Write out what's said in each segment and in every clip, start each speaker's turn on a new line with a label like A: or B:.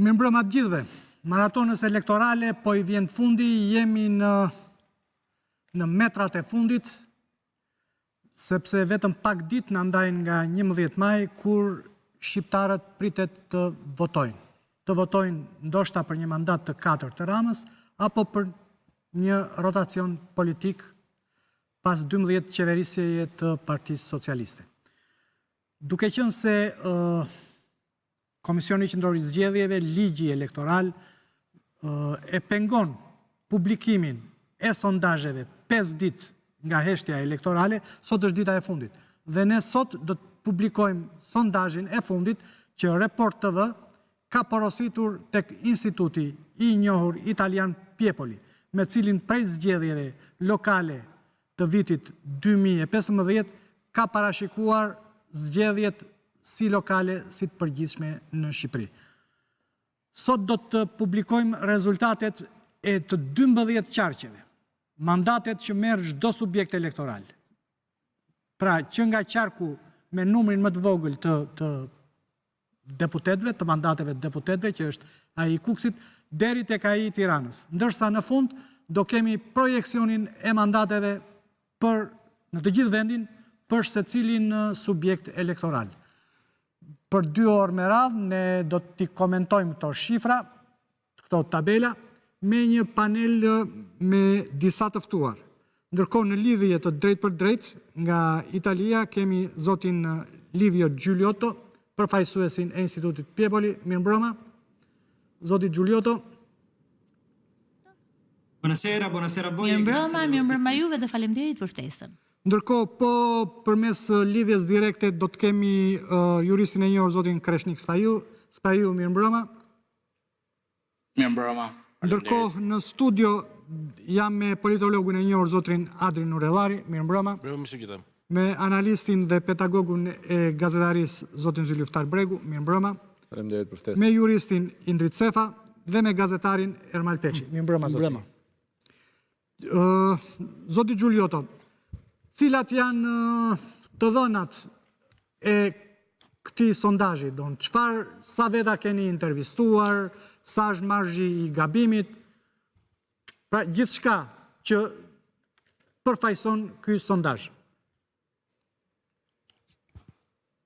A: Mirëmbrëma të gjithëve. Maratonës elektorale po i vjen fundi, jemi në në metrat e fundit, sepse vetëm pak ditë na ndajnë nga 11 maj, kur shqiptarët pritet të votojnë. Të votojnë ndoshta për një mandat të katërt të Ramës, apo për një rotacion politik pas 12 qeverisjeje të Partisë Socialiste. Duke qenë se Komisioni Qendror i Zgjedhjeve, ligji elektoral e pengon publikimin e sondazheve 5 ditë nga heshtja elektorale, sot është dita e fundit. Dhe ne sot do të publikojmë sondazhin e fundit që Report TV ka porositur tek instituti i njohur italian Piepoli, me cilin prej zgjedhjeve lokale të vitit 2015 ka parashikuar zgjedhjet si lokale si të përgjithshme në Shqipëri. Sot do të publikojmë rezultatet e të 12 qarqeve, mandatet që merr çdo subjekt elektoral. Pra, që nga qarku me numrin më të vogël të, të deputetëve, të mandateve të deputetëve, që është ai i Kukësit, deri tek ai i Tiranës. Ndërsa në fund do kemi projeksionin e mandateve për në të gjithë vendin për secilin subjekt elektoral. Për dy orë me radhë ne do t'i komentojmë këto shifra, këto tabela me një panel me disa të ftuar. Ndërkohë në lidhje të drejtpërdrejtë nga Italia kemi zotin Livio Giuliotto, përfaqësuesin e Institutit Piepoli. Mirëmbrëma. Zoti Giuliotto.
B: Buonasera, buonasera a voi.
C: E Mirëmbrëma, mirëmbrëma juve dhe faleminderit për ftesën.
A: Ndërkohë, po përmes lidhjes direkte do të kemi juristin e njohur zotin Kreshnik Spahiu. Spahiu, mirëmbrëma.
D: Mirëmbrëma.
A: Ndërkohë në studio jam me politologun e njohur zotrin Adri Nurellari, mirëmbrëma.
E: Mirëmbrëma të gjithëve.
A: Me analistin dhe pedagogun e gazetarisë zotin Zylyftar Bregu, mirëmbrëma.
F: Faleminderit për ftesën.
A: Me juristin Indrit Sefa dhe me gazetarin Ermal Peçi. Mirëmbrëma zotri. Mirëmbrëma. Zoti Giuliotto, cilat janë të dhënat e këtij sondazhi, don çfarë sa veta keni intervistuar, sa është marzhi i gabimit, pra gjithçka që përfaqëson ky sondazh.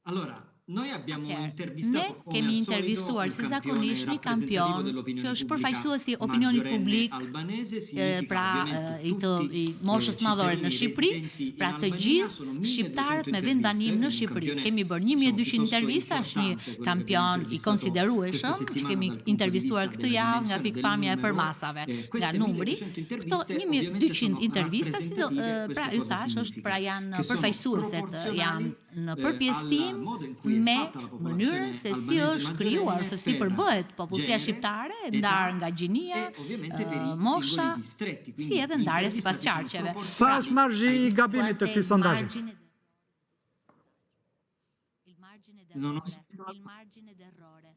B: Allora, noi abbiamo
C: Atëherë,
B: intervistato
C: ne
B: come
C: kemi
B: al solito
C: intervistuar
B: un
C: si
B: campione
C: zakonisht një
B: rappresentativo
C: kampion
B: dell'opinione
C: që është
B: pubblica
C: përfaqësues i opinionit
B: maggiorenne
C: publik,
B: albanese,
C: e,
B: significa
C: pra
B: ovviamente
C: i të
B: tutti
C: i moshës
B: i
C: madhore në
B: cittadini
C: Shqipëri,
B: residenti in
C: pra të
B: Albania,
C: gjithë
B: sono 1200
C: shqiptarët me
B: interviste,
C: vendbanim në
B: un
C: Shqipëri.
B: campione
C: Kemi bërë
B: diciamo
C: 1200
B: piuttosto
C: intervista, është një
B: importante quello che abbiamo
C: kampion i
B: intervistato questa
C: konsiderueshëm që
B: settimana
C: kemi
B: dal punto di
C: intervistuar
B: vista
C: këtë
B: della
C: javë nga
B: dimensione del
C: pikëpamja e
B: numero.
C: përmasave,
B: Eh,
C: nga
B: queste
C: numri.
B: 1200
C: Këto
B: interviste ovviamente
C: 1200
B: sono
C: intervista, si do,
B: rappresentative,
C: pra
B: questo
C: ju
B: cosa
C: thash, është pra
B: significa?
C: janë
B: Che sono
C: përfaqësueset, janë
B: proporzionali
C: në
B: eh,
C: përpjesëtim
B: al modo in cui è
C: me
B: fatta la
C: mënyrën
B: popolazione
C: se si
B: albanese
C: është krijuar,
B: maggiorenne
C: se si
B: per
C: përbëhet popullsia
B: genere,
C: shqiptare,
B: età
C: ndarë nga gjinia,
B: e ovviamente per i
C: mosha,
B: singoli distretti,
C: si
B: quindi
C: edhe
B: gli
C: ndarje sipas
B: intervistati sono
C: qarqeve.
A: Sa
C: Pra,
A: është marzhi i gabimit të
C: quant'è
A: këtij
C: il
A: sondazhi?
C: margine Il margine
B: Non ho
C: d'errore,
B: sentito
C: il margine d'errore.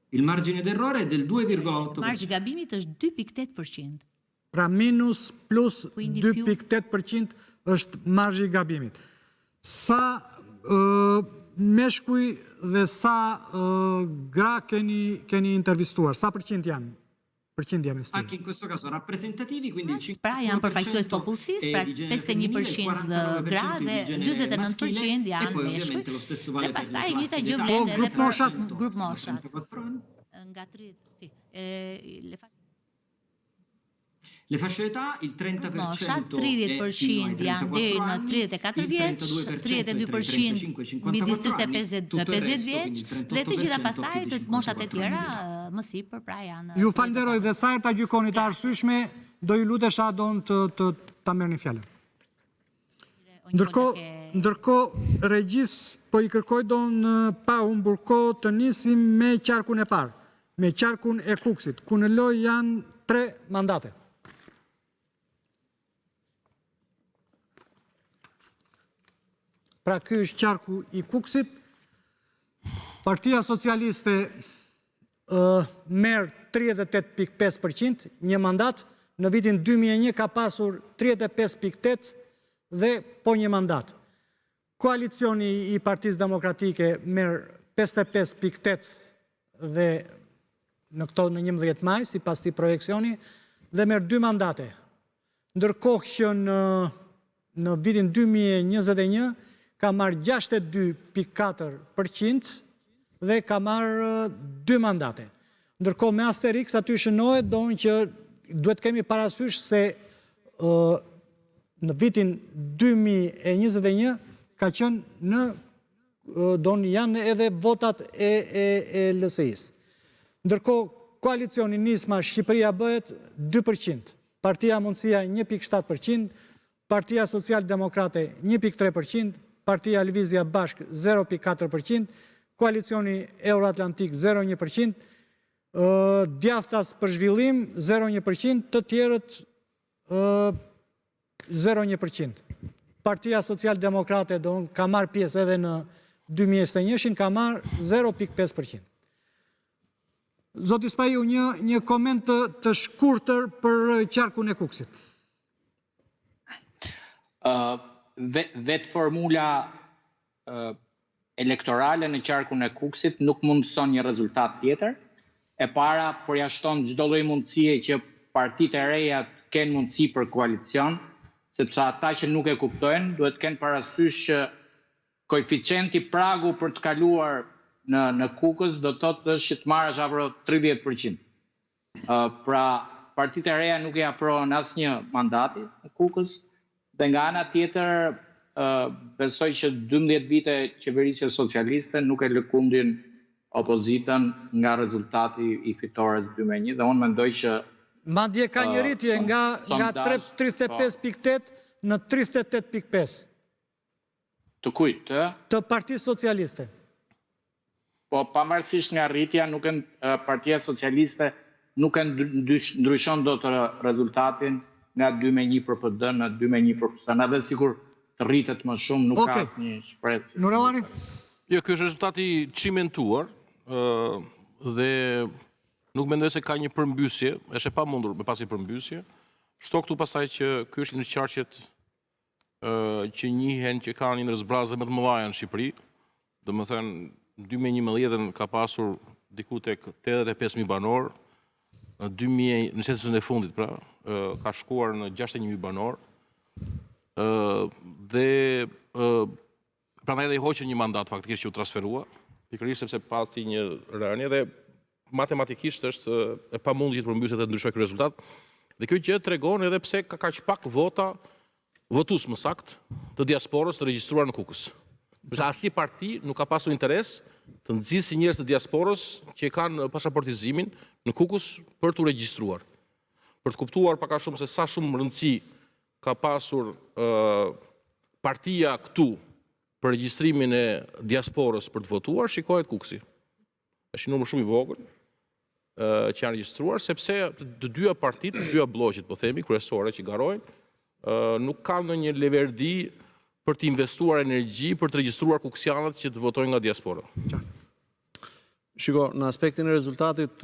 B: Il margine d'errore è del 2,8%.
C: Marzhi i gabimit është 2.8%.
A: Pra minus plus
C: Quindi più
A: 2.8% është marzhi i gabimit. Sa meshkuj dhe sa gra keni keni intervistuar? Sa përqind janë? Përqindja mes tyre.
B: Anche in questo caso rappresentativi, quindi il
C: Pra janë përfaqësues
B: 51%
C: popullsisë,
B: è
C: pra
B: di genere femminile, il
C: 51% gra
B: 49%
C: dhe
B: di genere maschile
C: 49%
B: e
C: janë
B: poi
C: meshkuj.
B: ovviamente lo stesso
C: Dhe
B: vale per le
C: pastaj e njëjta
B: classi
C: gjë
B: d'età,
C: vlen
A: Po
C: edhe
A: grup
C: për
A: moshat?
C: grup moshat.
B: 34 anni.
C: Nga 30, si. E, le fa
B: Le fasce d'età, il
C: Grup mosha,
B: 30% è fino ai
C: 30% janë
B: 34
C: deri në
B: anni,
C: 34
B: il
C: vjeç,
B: 32% è tra i
C: 32%
B: 35 e i
C: midis
B: 54 anni,
C: 35 e
B: tutto il
C: 50
B: resto,
C: vjeç
B: quindi il
C: dhe të gjitha
B: 38% ha
C: pastaj
B: più di
C: të moshat e
B: 54 anni
C: tjera
B: di età.
C: më sipër, pra janë
A: Ju falënderoj
C: 34.
A: dhe sa herë ta gjykoni të
C: Grazie.
A: arsyeshme, do ju lutesha don të të ta merrni fjalën.
C: Ogni volta
A: Ndërkohë,
C: che
A: ndërkohë regjisë po i kërkoj don pa humbur kohë të nisim me qarkun e parë, me qarkun e Kukësit, ku në lojë janë tre mandate. Pra ky është qarku i Kukësit. Partia Socialiste merr 38.5%, një mandat, në vitin 2001 ka pasur 35.8 dhe po një mandat. Koalicioni i Partisë Demokratike merr 55.8 dhe në këto në 11 maj, sipas këtij projeksioni, dhe merr 2 mandate. Ndërkohë që në në vitin 2021 ka marrë 62.4% dhe ka marrë 2 mandate. Ndërkohë me asteriks aty shënohet domethënë që duhet të kemi parasysh se në vitin 2021 ka qenë në domethënë janë edhe votat e e e LSI-së. Ndërkohë koalicioni Nisma Shqipëria bëhet 2%, Partia Mundësia 1.7%, Partia Social Demokrate 1.3%, Partia Lëvizja Bashkë 0.4%, Koalicioni Euroatlantik 0.1%, Djathtas për zhvillim 0.1%, të tjerët 0.1%. Partia Social Demokrate do ka marrë pjesë edhe në 2021-shin, ka marrë 0.5%. Zoti Spahiu, një, një koment të, të shkurtër për qarkun e Kukësit.
D: Uh, vetë formula uh, elektorale në qarkun e Kukësit nuk mundëson një rezultat tjetër. E para, përjashton çdo lloj mundësie që partitë e reja të kenë mundësi për koalicion, sepse ata që nuk e kuptojnë duhet të kenë parasysh që koeficienti pragu për të kaluar në në Kukës do të thotë është që të marrësh afro 30%. Pra, partitë e reja nuk i afrohen asnjë mandati në Kukës dhe nga ana tjetër besoj që 12 vite qeverisje socialiste nuk e lëkundin opozitën nga rezultati i fitores 2001 dhe unë mendoj që
A: Madje ka një rritje nga nga 35.8 në 38.5.
D: Të kujt? Të?
A: Të Partisë Socialiste.
D: Po, pavarësisht nga rritja, nuk e Partia Socialiste nuk e ndryshon dot rezultatin nga 2 me 1 për PD në 2 me 1 për PS. Edhe sikur të rritet më shumë, nuk ka asnjë shpresë.
A: Nurellani?
E: Jo, ky është rezultati i çimentuar, ë dhe nuk mendoj se ka një përmbysje, është e pamundur me pas një përmbysje. Shto këtu pastaj që ky është një qarqet që njihen që kanë një ndër zbrazje më të mëdha në Shqipëri. Domethënë, 2011 ka pasur diku tek 85.000 banor, në 2000 në censusin e fundit pra, ka shkuar në 61.000 banor. Dhe prandaj edhe i hoqën një mandat faktikisht që u transferua, pikërisht sepse pati një rënie dhe matematikisht është e pamundur që të përmbyset dhe të ndryshojë ky rezultat. Dhe kjo gjë tregon edhe pse ka kaq pak vota votues më sakt të diasporës të regjistruar në Kukës. Sepse asnjë parti nuk ka pasur interes të nxisë njerëz të diasporës që e kanë pasaportizimin në Kukës për t'u regjistruar. Për të kuptuar pak a shumë se sa shumë rëndësi ka pasur partia këtu për regjistrimin e diasporës për të votuar, shikohet Kukësi. Është një numër shumë i vogël që janë regjistruar sepse të dyja partitë, të dyja blloqet, po themi, kryesore që garojnë, nuk kanë ndonjë leverdi për të investuar energji për të regjistruar kuksianët që të votojnë nga diaspora.
F: Shiko, në aspektin e rezultatit,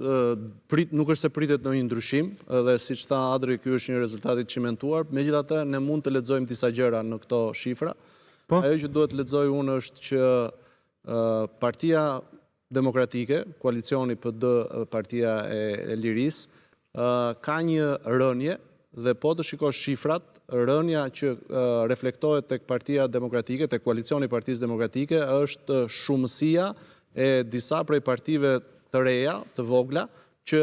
F: prit, nuk është se pritet ndonjë ndryshim, dhe siç tha Adri, ky është një rezultat i çimentuar, megjithatë ne mund të lexojmë disa gjëra në këto shifra. Po. Ajo që duhet të lexoj unë është që Partia Demokratike, koalicioni PD, Partia e Lirisë, ka një rënie dhe po të shikosh shifrat, rënia që reflektohet tek Partia Demokratike, tek koalicioni i Partisë Demokratike është shumësia e disa prej partive të reja, të vogla, që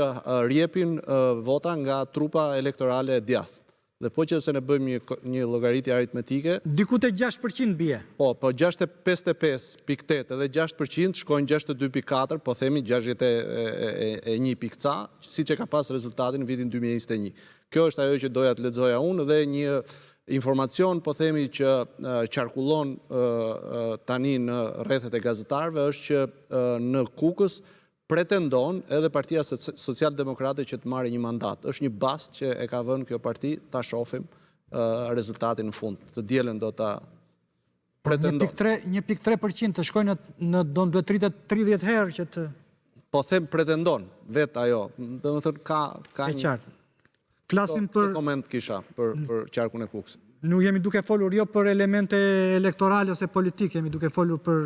F: rjepin vota nga trupa elektorale e djathtë. Dhe po që se ne bëjmë një, një llogaritje aritmetike,
A: Diku te 6% bie.
F: Po, po 55.8 edhe 6% shkojnë 62.4, po themi 61 pikë ca, siç e ka pas rezultatin në vitin 2021. Kjo është ajo që doja të lexoja unë dhe një informacion, po themi që qarkullon tani në rrethet e gazetarëve është që në Kukës pretendon edhe Partia Social Demokrate që të marrë një mandat. Është një bast që e ka vënë kjo parti, ta shohim rezultatin në fund. Të dielën do ta pretendon.
A: 1.3% të shkojnë në do duhet rritet 30 herë që të
F: Po them pretendon vet ajo. Domethënë ka ka
A: E qartë. Flasim për
F: koment kisha për për qarkun e Kukësit.
A: Nuk jemi duke folur jo për elemente elektorale ose politike, jemi duke folur për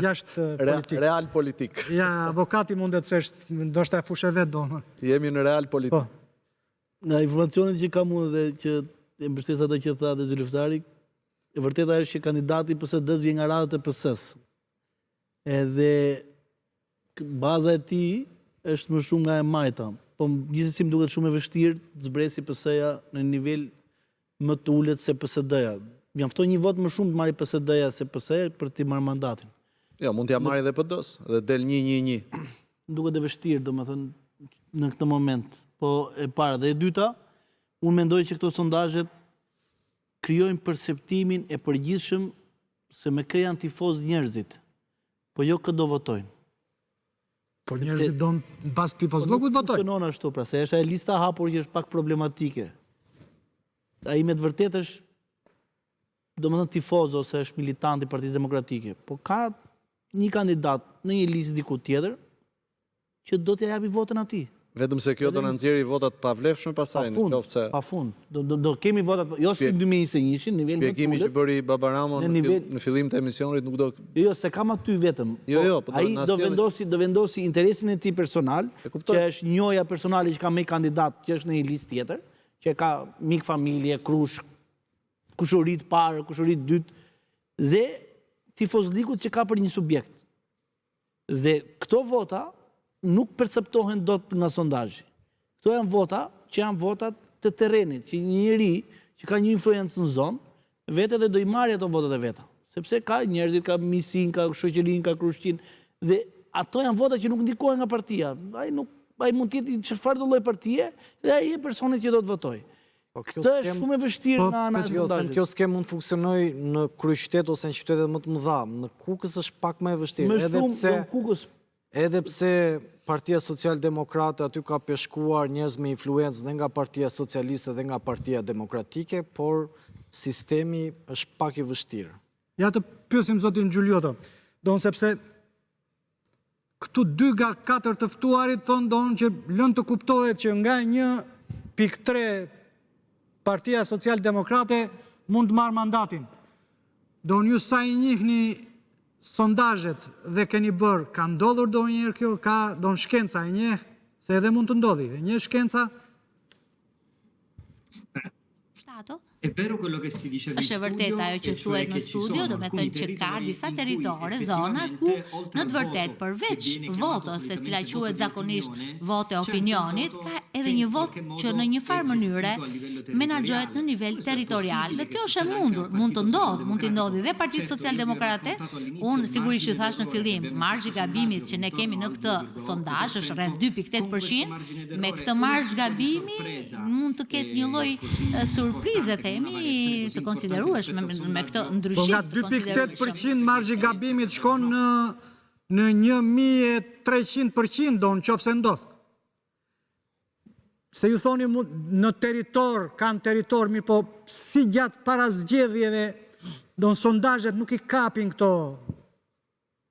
A: jashtë politikë.
F: Real politik.
A: Ja, avokati mundet se është, ndoshta e fushë vetë, do.
F: Jemi në real politik.
A: Po.
G: Nga informacionet që kam unë dhe që e mbështes atë që tha dhe Zylyftari, e vërteta është që kandidati i PSD-s vjen nga radhët e PS-s. Edhe baza e tij është më shumë nga e majta. Po gjithsesi më duket shumë e vështirë të zbresi PS-ja në një nivel më të ulët se PSD-ja. Mjafton një votë më shumë të marrë PSD-ja se PS-ja për t'i marrë mandatin.
F: Jo, mund t'ja marrë edhe PD-s dhe del 1-1-1.
G: Më duket e vështirë, domethënë, në këtë moment. Po e para dhe e dyta, unë mendoj që këto sondazhet krijojnë perceptimin e përgjithshëm se me kë janë tifoz njerëzit, po jo kë do votojnë.
A: Po njerëzit do në bazë tifozllëkut votojnë.
G: Funksionon ashtu, pra, se është ajo lista e hapur që është pak problematike. Ai me të vërtetë është, domethënë tifoz ose është militant i Partisë Demokratike, po ka një kandidat në një listë diku tjetër që do t'ia japi votën atij.
F: Vetëm se kjo do na nxjerrë vota të pavlefshme pastaj në qoftë se
G: pa fund. Do do, do kemi votat, jo si 2021-shin, nivel më të
F: Shpjegimi që bëri Babaramo në, nivel... në fillim të emisionit nuk do
G: Jo, jo, se kam aty vetëm.
F: Jo, jo,
G: po do ai do vendosi do vendosi interesin e tij personal, që është njohja personale që ka me kandidat që është në një listë tjetër, që ka mik familje, krushk, kushëri të parë, kushëri të dytë dhe tifozlikut që ka për një subjekt. Dhe këto vota nuk perceptohen dot nga sondazhi. Këto janë vota që janë vota të terrenit, që një njeri që ka një influencë në zonë, vete dhe do i marrë ato votat e veta. Sepse ka njerëzit, ka miqësinë, ka shoqërinë, ka krushqinë dhe ato janë vota që nuk ndikohen nga partia. Ai nuk ai mund të jetë i çfarëdo lloj partie dhe ai e personit që do të votojë.
H: Po, kjo
G: Këtë është shumë e vështirë
H: po,
G: nga ana e
H: jo,
G: sondazhit.
H: Kjo skemë mund të funksionojë në kryeqytet ose në qytetet më të mëdha. Në Kukës është pak më e vështirë.
G: Më shumë
H: pse,
G: në Kukës.
H: Edhe pse Partia Social Demokrate aty ka peshkuar njerëz me influencë dhe nga Partia Socialiste dhe nga Partia Demokratike, por sistemi është pak i vështirë.
A: Ja të pyesim zotin Xhulioto. Don sepse Këtu dy nga katër të ftuarit thonë donë që lënë të kuptohet që nga 1.3 Partia Social Demokrate mund të marrë mandatin. Donë ju sa i njihni sondazhet dhe keni bërë, ka ndodhur ndonjëherë kjo, ka donë shkenca e njeh, se edhe mund të ndodhi, e njeh shkenca,
C: Stato?
B: È vero quello che si diceva in
C: Është e vërtetë
B: studio,
C: ajo që
B: e cioè
C: thuhet në
B: che ci
C: studio,
B: sono
C: domethënë
B: alcuni
C: që ka
B: territori
C: disa
B: in cui
C: territore, zona ku
B: effettivamente oltre
C: në
B: al
C: të vërtetë
B: voto che
C: përveç
B: viene chiamato
C: votës, e cila
B: solitamente
C: quhet
B: voto di
C: zakonisht
B: opinione,
C: votë e
B: c'è anche un
C: opinionit,
B: voto
C: ka
B: che
C: edhe
B: in
C: një
B: qualche
C: votë që
B: modo
C: në një
B: è
C: farë mënyre
B: gestito a livello
C: menaxhohet në
B: territoriale.
C: nivel
B: Questo è
C: territorial
B: possibile
C: dhe
B: che
C: kjo është e
B: succeda anche
C: mundur,
B: al
C: mund të
B: Partito
C: ndodhë, mund t'i ndodhi
B: Socialdemocratico.
C: dhe Partisë
B: Certo, io vi ho
C: Socialdemokrate.
B: raccontato all'inizio
C: Unë
B: il
C: sigurisht ju
B: margine
C: thash në
B: d'errore che
C: fillim,
B: abbiamo su
C: marzhi
B: questo
C: gabimit
B: sondaggio
C: që ne kemi
B: intorno
C: në
B: al
C: këtë
B: 2,8%,
C: sondazh është rreth
B: con
C: 2.8%,
B: questo margine
C: me
B: d'errore
C: këtë
B: una
C: marzh
B: piccola
C: gabimi
B: sorpresa
C: mund të ketë një lloj
B: eh, così
C: surprize,
B: importante, con una
C: themi,
B: variazione così
C: të
B: importante
C: konsiderueshme
B: rispetto al
C: me këtë
B: sondaggio
A: Po
C: ndryshim
A: nga
C: të konsiderueshëm.
A: 2.8% marzhi gabimit shkon në në 1300% do në qoftë se ndodh. Se ju thoni në territor, kanë territor, mirë po si gjatë para zgjedhjeve, do në sondazhet nuk i kapin këto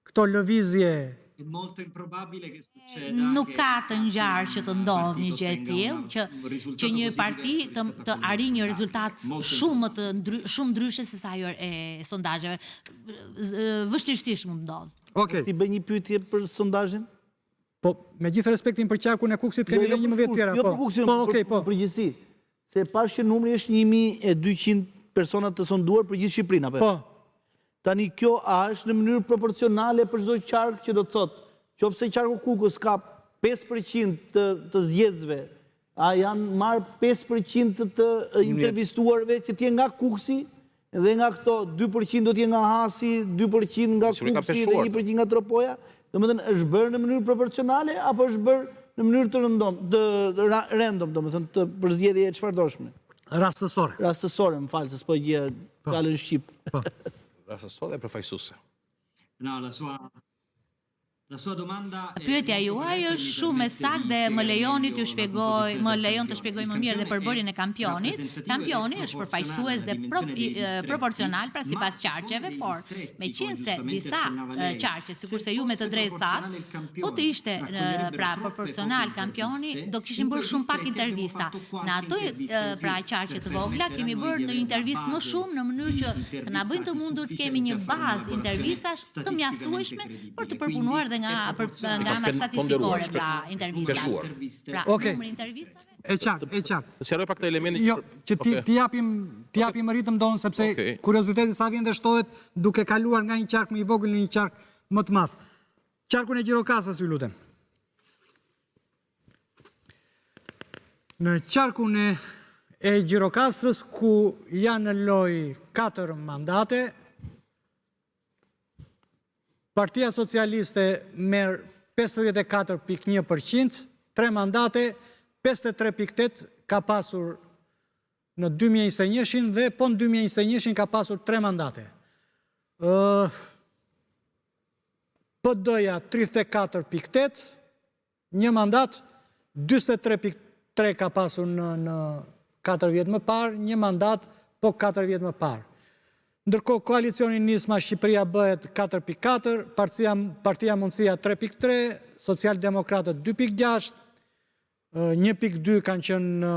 A: këto lëvizje.
B: È molto improbabile che succeda
C: Nuk
B: che
C: ka të ngjarë që të
B: un
C: ndodhë një
B: partito
C: gjë e
B: ottenga
C: tillë,
B: una-
C: që
B: un risultato
C: që një
B: così
C: parti
B: diverso
C: të
B: rispetto a
C: të
B: quello del
C: arrijë një
B: sondaggio.
C: rezultat
B: Molto
C: shumë më
B: improbabile.
C: të ndry, shumë ndryshe se sa ajo e sondazheve. Vështirësisht mund të ndodhë.
A: Okej.
G: Ti bëj një pyetje për sondazhin?
A: Po, me gjithë respektin për qarkun e Kukësit, kemi
G: Jo,
A: edhe
G: jo për
A: 11
G: Kukës,
A: tjera.
G: Jo
A: Po,
G: për Kukësin,
A: po,
G: për-
A: okej, po.
G: Në përgjithësi. Se pash që numri është 1200 persona të sonduar për gjithë Shqipërinë apo? jo?
A: Po.
G: Tani kjo a është në mënyrë proporcionale për çdo qark që do të thotë, qofse qarku Kukës ka 5% të të zgjedhësve, a janë marrë 5% të, të intervistuarve që të jenë nga Kukësi dhe nga këto 2% do të jenë nga Hasi, 2% nga
E: Sigurisht ka
G: Kukësi dhe
E: peshuar.
G: 1% nga Tropoja. Domethënë është bërë në mënyrë proporcionale apo është bërë në mënyrë të rëndom, të random, domethënë të përzgjedhje e çfarëdoshme.
A: Rastësore.
G: Rastësore, më fal se s'po gjeja fjalën shqip.
E: Rastësore dhe përfaqësuese.
B: No, la sua.
C: Pyetja juaj është shumë e saktë dhe më lejoni t'ju shpjegoj, më lejon të shpjegoj më mirë dhe përbërjen e kampionit. Kampioni është përfaqësues dhe pro, proporcional, pra sipas qarqeve, por meqenëse disa qarqe, sikurse ju me të drejtë thatë, po të ishte pra proporcional kampioni, do kishim bërë shumë pak intervista. Në ato pra qarqe të vogla kemi bërë një intervistë më shumë në mënyrë që të na bëjnë të mundur të kemi një bazë intervistash të mjaftueshme për të përpunuar dhe nga për nga ana statistikore pra intervista. Pra,
A: okay.
C: numri i intervistave.
A: E qartë, e qartë.
E: Të sqaroj pak këtë elementin.
A: Jo, që ti t'i japim t'i japim ritëm don sepse okay. kurioziteti sa vjen dhe shtohet duke kaluar nga një qark më i vogël në një qark më të madh. Qarkun e Gjirokastrës, ju lutem. Në qarkun e e Gjirokastrës ku janë në lojë 4 mandate, Partia Socialiste merr 54.1 për qind, tre mandate, 53.8 ka pasur në 2021-shin dhe po në 2021-shin ka pasur tre mandate. PD-ja 34.8, Një mandat, 43.3 ka pasur në në 4 vjet më parë, një mandat po 4 vjet më parë. Ndërkohë koalicioni Nisma Shqipëria bëhet 4.4, Partia Partia Mundësia 3.3, Socialdemokratët 2.6, 1.2 kanë qenë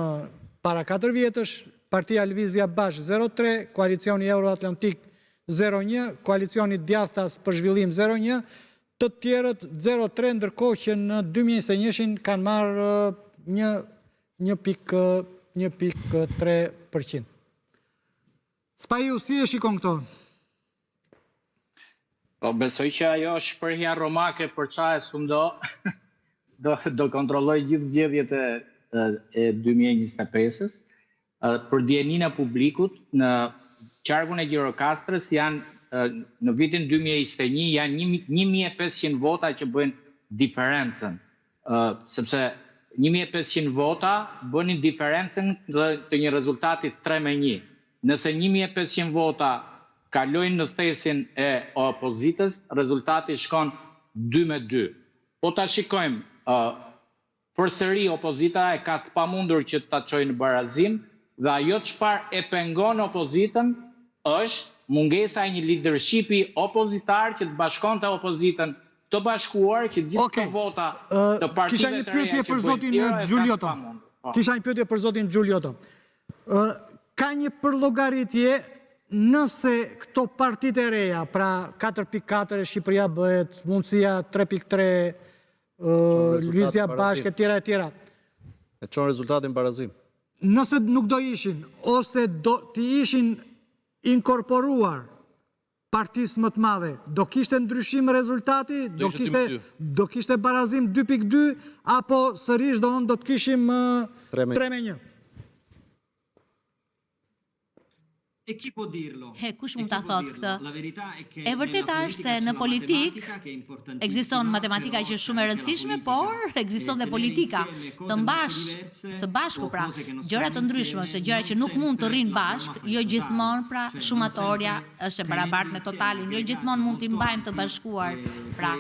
A: para 4 vjetësh, Partia Lëvizja Bashkë 0.3, Koalicioni Euroatlantik 0.1, Koalicioni Djathtas për Zhvillim 0.1, të tjerët 0.3, ndërkohë që në 2021-shin kanë marrë një 1.3 për qind. Spahiu, si e shikon këto?
D: Po besoj që ajo shprehja romake përça e sundo do do kontrolloj gjithë zgjedhjet e e 2025-ës. Për dijeninë e publikut, në qarkun e Gjirokastrës janë në vitin 2021 janë 1500 vota që bëjnë diferencën. Sepse 1500 vota bënin diferencën të një rezultati 3 me 1. Nëse 1500 vota kalojnë në thesin e opozitës, rezultati shkon 2 me 2. Po ta shikojmë, përsëri opozita e ka të pamundur që ta çojë në barazim dhe ajo çfarë e pengon opozitën është mungesa e një leadershipi opozitar që të bashkonte opozitën të bashkuar që gjithë këto vota të partive të reja që bëjnë Piro e kanë të pamundur.
A: Po. Kisha një pyetje për zotin Xhulioto. Ka një përllogaritje nëse këto partitë e reja, pra 4.4 e Shqipëria bëhet, mundësia 3.3, Lëvizja Bashkë, e tjera, e tjera.
F: E çon rezultatin barazim.
A: Nëse nuk do ishin, ose do t'i ishin inkorporuar partisë më të madhe, do kishte ndryshim rezultati, do kishte, do kishte barazim 2.2, apo sërish do do të kishim 3 me 1.
B: E chi può dirlo?
C: E kush mund ta thotë këtë? E vërteta është se në politikë ekziston matematika që është shumë e rëndësishme, por ekziston dhe politika. Të mbash së bashku pra gjëra të ndryshme ose gjëra që nuk mund të rrinë bashkë, jo gjithmonë pra shumatorja është e barabartë me totalin, jo gjithmonë mund t'i mbajmë të bashkuar pra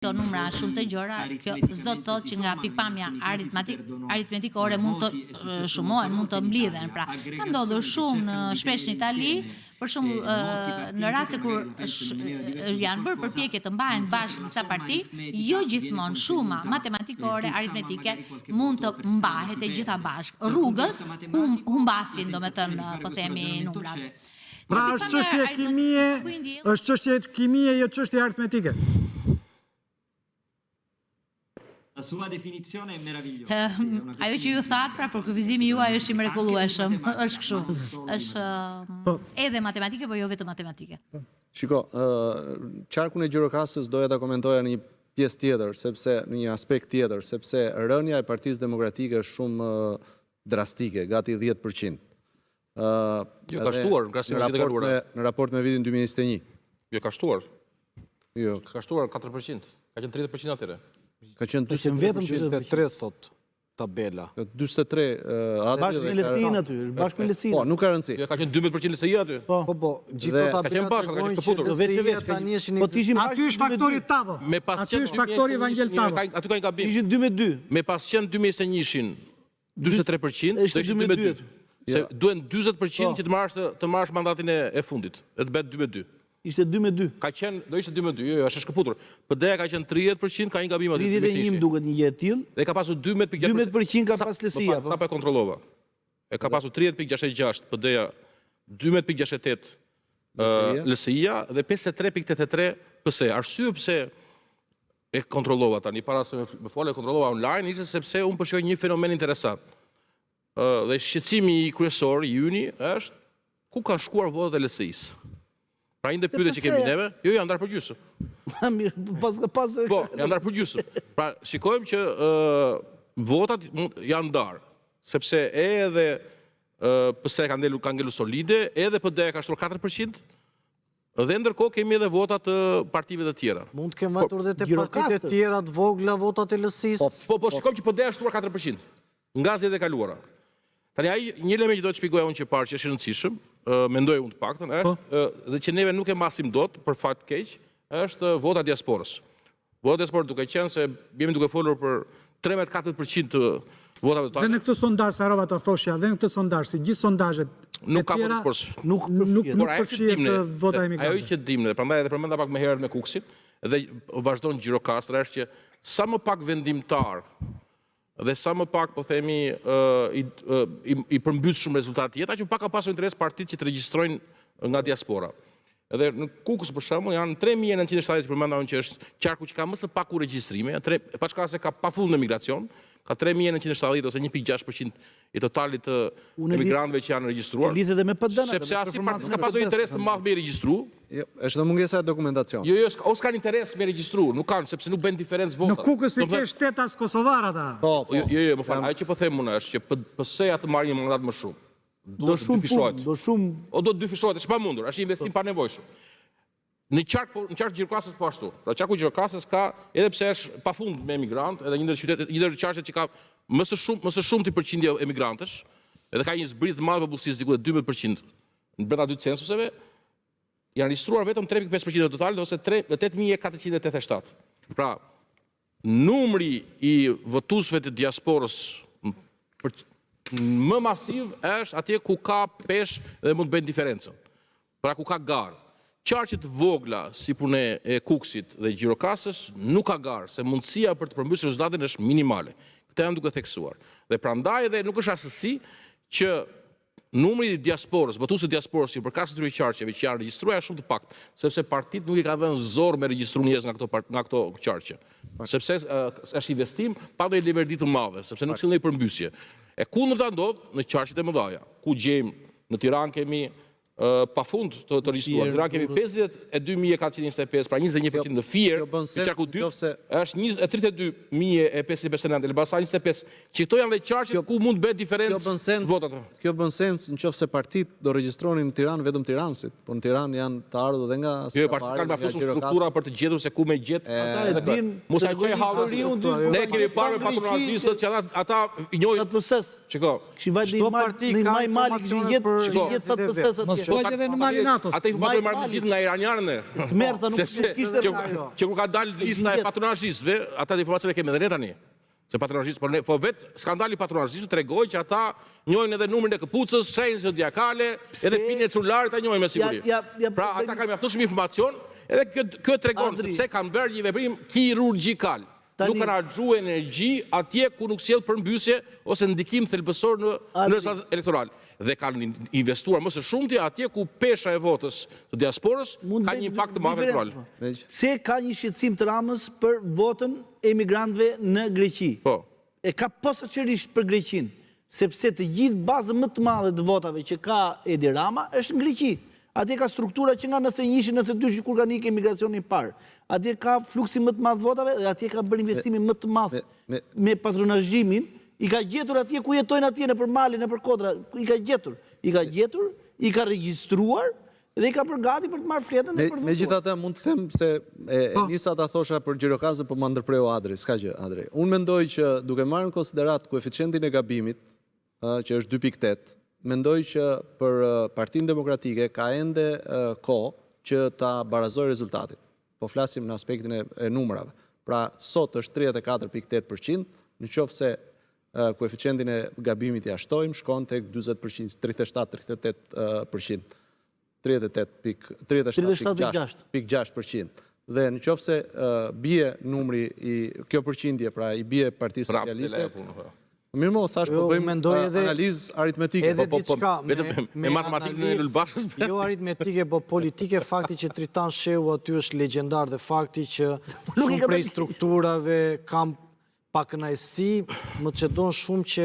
C: këto numra shumë të gjëra, kjo s'do të thotë që nga pikëpamja aritmetikore mund të shumohen, mund të mblidhen. Pra, ka ndodhur shumë në shpesh në Itali, për shembull në raste kur janë bërë përpjekje të mbahen bashkë disa parti, jo gjithmonë shuma matematikore, aritmetike mund të mbahet e gjitha bashkë. Rrugës hum, humbasin, domethënë, po themi numrat.
A: Pra është çështje kimie, është çështje kimie, jo çështje aritmetike.
B: La sua definizione è meravigliosa.
C: Ajo që ju thatë, pra përkufizimi juaj është i mrekullueshëm. Është kështu. Është po. edhe matematike, po jo vetëm matematike.
F: Po. Shiko, qarkun e Gjirokastrës doja ta komentoja në një pjesë tjetër, sepse në një aspekt tjetër, sepse rënia e Partisë Demokratike është shumë drastike, gati 10%.
E: Jo, ka shtuar, nga si në
F: raport me, në raport me vitin 2021.
E: Jo, ka shtuar.
F: Jo.
E: Ka shtuar 4%. Ka qenë 30% atëre.
F: Ka qenë 43%.
H: 43 thot. tabela.
F: 43 Adri
G: Bashkë me LSI-n aty, është bashkë me LSI-n.
F: Po, nuk ka rëndësi.
E: Jo, ka qenë 12% LSI aty.
G: Po,
H: po, po gjithë këto
E: tabela ka qenë bashkë, ka qenë shkëputur.
G: Veç e veç,
H: tani është
G: po t'ishin
A: Aty është faktori Tavo. Aty është faktori Vangjel Tavo.
E: Aty ka një gabim.
G: Ishin 2 me 2.
E: Me pas qenë 2021-shin 43%, do ishte 2 me 2. Se duhen 40% po. që të marrësh të marrësh mandatin e, e fundit, e të bëhet 2 me 2.
G: Ishte 2 me 2.
E: Ka qenë, do ishte 2 me 2, jo, jo, është shkëputur. PD-ja ka qenë 30%, ka një gabim aty.
G: 31 më duket një gjë e tillë.
E: Dhe ka pasur 12.6%.
G: 12% ka pas LSI-ja.
E: Po. Sapo e kontrollova. E ka pasur 30.66 PD-ja, 12.68 LSI-ja dhe 53.83 PS-ja. Arsye pse e kontrollova tani para se me fol e kontrollova online ishte sepse unë po shikoj një fenomen interesant. Ë dhe shqetësimi kryesor i yni është ku kanë shkuar votat e LSI-së. Pra një ndër pyetjet që kemi neve, jo janë ndarë përgjysmë.
G: Mirë, pas pas
E: Po, janë ndarë përgjysmë. Pra shikojmë që ë votat janë ndarë, sepse edhe PS ka ngelur ka ngelur solide, edhe PD ka shtuar 4%, Dhe ndërkohë kemi edhe vota të partive të tjera.
H: Mund të kenë vajtur dhe te partitë e tjera të vogla votat e LSI-së?
E: Po, po, po shikojmë që PD-ja shtuar 4% nga zgjedhjet e kaluara. Tani ai një element që do të shpjegoja unë që parë që është i rëndësishëm, mendoj unë të paktën, është po. dhe që neve nuk e masim dot për fat keq, është vota e diasporës. Vota e diasporës duke qenë se jemi duke folur për 13-14% të votave
A: totale. Dhe në këtë sondazh, se harrova ta thoshja, dhe në këtë sondazh, si gjithë sondazhet
E: nuk ka votë diasporës.
A: Nuk nuk nuk përfshihet vota e emigrantëve.
E: Ajo që dimë ne, prandaj edhe përmenda pak më herët me Kukësin, dhe vazhdon Gjirokastra është që sa më pak vendimtar dhe sa më pak po themi i i, i përmbytshëm rezultati jetë, aq më pak ka pasur interes partitë që të regjistrojnë nga diaspora. Edhe në Kukës për shembull janë 3970 që përmenda unë që është qarku që ka më së paku regjistrime, janë tre, paçka se ka pafund emigracion, ka 3970 ose 1.6% i totalit të emigrantëve që janë regjistruar.
G: Lidhet edhe me PD-në.
E: Sepse asnjë parti s'ka pasur interes të madh me i regjistru.
F: Jo, është dhe mungesa e dokumentacionit.
E: Jo, jo, o s'kan interes me regjistru, nuk kanë, sepse nuk bëjnë diferencë votat.
A: Në Kukës i ke shtetas kosovar ata.
F: Po, po.
E: Jo, jo, jo, më fal, ajo që po them unë është që PS-ja të marrë një mandat më shumë.
G: Do shumë punë, do
E: shumë... O do të dyfishohet, është pamundur, është investim i panevojshëm. Në qark, po, në qark Gjirokastrës po ashtu. Pra qarku i Gjirokastrës ka, edhe pse është pafund me emigrant, edhe një ndër qytetet, një ndër qarqet që ka më së shumë, më së shumti përqindje emigrantësh, edhe ka një zbritje të madhe të popullsisë diku te 12% në brenda dy censuseve, janë regjistruar vetëm 3.5% e totalit ose 8487. Pra, Numri i votuesve të diasporës për më masiv është atje ku ka peshë dhe mund të bëjnë diferencën. Pra ku ka garë. Qarqe të vogla si puna e Kukësit dhe Gjirokastrës nuk ka garë, se mundësia për të përmbysur rezultatin është minimale. Këtë jam duke theksuar. Dhe prandaj edhe nuk është rastësi që Numri i diasporës, votuesit e diasporës që i përkasin këtyre qarqeve që janë regjistruar janë shumë të paktë, sepse partitë nuk i kanë dhënë zor me regjistruar njerëz nga këto nga këto qarqe. Sepse është investim pa ndonjë leverdi të madhe, sepse nuk sjell ndonjë përmbysje. E kundërta ndodh në qarqet e mëdha, ku gjejmë në Tiranë kemi pafund të, të regjistruar. Në Tiranë kemi 52425, pra 21% në Fier, në qarku dytë, është 32559, Elbasan 25, që këto janë dhe qarqet ku mund të bëhet diferencë votat.
F: Kjo bën sens në qoftë se partitë do regjistronin në Tiranë vetëm tiransit, po në Tiranë janë të ardhur dhe nga
E: Jo, partitë kanë mjaftueshëm struktura për të gjetur se ku me gjet.
G: Ata e din.
E: Mos e bëj hallin. Ne kemi parë me patronazhistët që ata ata i njohin. Shiko,
G: Çdo parti ka informacione për Shiko, gjetë sa të PS-së
A: Mos thuaj edhe në Malin Athos.
E: Ata informacione marrin të gjithë nga iranianët ne.
G: Merr tha nuk kishte
E: që, që kur ka dalë lista e patronazhistëve, ata informacione kemi edhe ne tani. Se patronazhistët, po ne po vet skandali i patronazhistëve tregoi që ata njohin edhe numrin e këpucës, shenjën zodiakale, edhe pinin e celularit ta njohin me siguri. Pra ata kanë mjaftueshëm informacion, edhe kjo kjo tregon sepse kanë bërë një veprim kirurgjikal. Nuk kanë harxhu energji atje ku nuk sjell përmbysje ose ndikim thelbësor në në rezultat elektoral dhe kanë investuar më së shumti atje ku pesha e votës së diasporës ka një impakt të madh elektoral.
G: Pse ka një shqetësim të Ramës për votën e emigrantëve në Greqi?
E: Po.
G: E ka posaçërisht për Greqinë, sepse të gjithë bazën më të madhe të votave që ka Edi Rama është në Greqi. Atje ka struktura që nga 91-shi, 92-shi kur kanë ikë emigracioni i parë. Atje ka fluksin më të madh të votave dhe atje ka bërë investimin më të madh me patronazhimin. I ka gjetur atje ku jetojnë atje nëpër male, nëpër kodra, i ka gjetur. I ka gjetur, i ka regjistruar. Dhe i ka bërë gati për të marrë fletën e për të votuar.
F: Megjithatë mund të them se e po. nisa ta thosha për Gjirokastrën, po ma ndërpreu Adri, s'ka gjë Adri. Unë mendoj që duke marrë në konsideratë koeficientin e gabimit, që është 2.8, mendoj që për Partinë Demokratike ka ende kohë që ta barazojë rezultatin. Po flasim në aspektin e, e numrave. Pra sot është 34.8%, në qoftë se koeficientin e gabimit ia shtojmë, shkon tek 40%, 37-38%. 37.6%. Dhe në qoftë se bie numri i kjo përqindje, pra i bie Partisë Socialiste, po. Mirë mo, thash po jo, bëjmë analizë aritmetike.
H: Edhe po, po, po,
E: diçka me, me matematikën e Lul Bashës.
H: Jo aritmetike, po politike fakti që Tritan Shehu aty është legjendar dhe fakti që shumë prej strukturave kam pakënaqësi, më çedon shumë që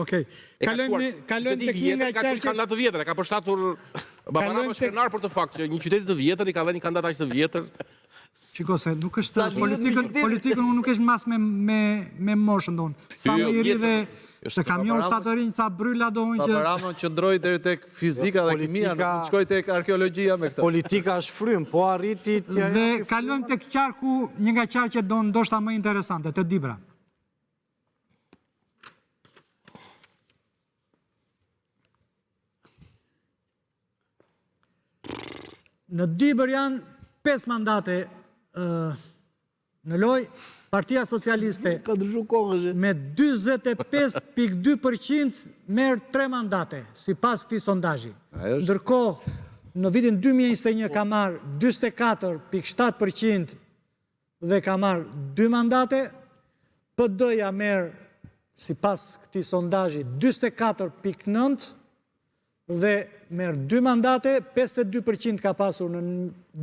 A: Okej. Kalojmë kalojmë tek një nga
E: qarqet. Kandidat të vjetër, e ka përshtatur Baba Rama është krenar për këtë fakt që një qyteti të vjetër i ka dhënë një kandidat aq të vjetër.
A: Shiko se nuk është politikën, politikën unë nuk e mas me me me moshën don. Sa më i ri dhe se kam njohur ca të rinj, ca bryla do unë
F: që Baba Rama qëndroi deri tek fizika dhe kimia, nuk shkoi tek arkeologjia me këtë.
H: Politika është frymë, po arriti
A: t'ia Dhe kalojmë tek qarku, një nga qarqet do ndoshta më interesante, te Dibra. Në Dibër janë 5 mandate Në lojë, Partia Socialiste
G: Ka ndryshu kohë.
A: Me 45.2% merr 3 mandate, sipas këtij sondazhi. Ndërkohë, në vitin 2021 ka marrë 44.7% dhe ka marrë 2 mandate. PD-ja merr sipas këtij sondazhi 44.9 dhe merr 2 mandate, 52% ka pasur në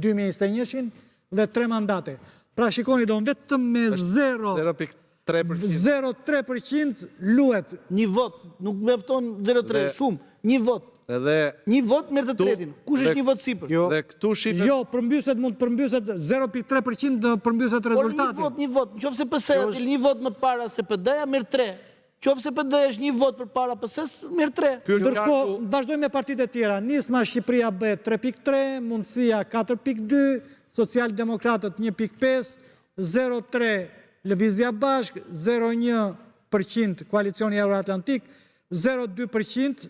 A: 2021-shin dhe 3 mandate. Pra shikoni do vetëm me 0.3% luhet.
G: Një vot, nuk mjafton 0.3, shumë, një vot.
F: Edhe
G: një vot merr të tretin. Kush është një vot sipër?
F: Jo. Dhe këtu
A: shifet Jo, përmbyset mund të përmbyset 0.3% të përmbyset rezultati.
G: Por një vot, një vot, në qoftë se PS-ja del një vot më para se PD-ja merr 3. Qoftë se PD është një votë përpara PS-së, merr 3.
A: Ndërkohë, vazhdojmë me partitë e tjera. Nisma Shqipëria Bëhet 3.3, Mundësia 4.2, Socialdemokratët 1.5, 0.3 Lëvizja Bashkë, 0.1 për qind Koalicioni Euroatlantik, 0.2 për qind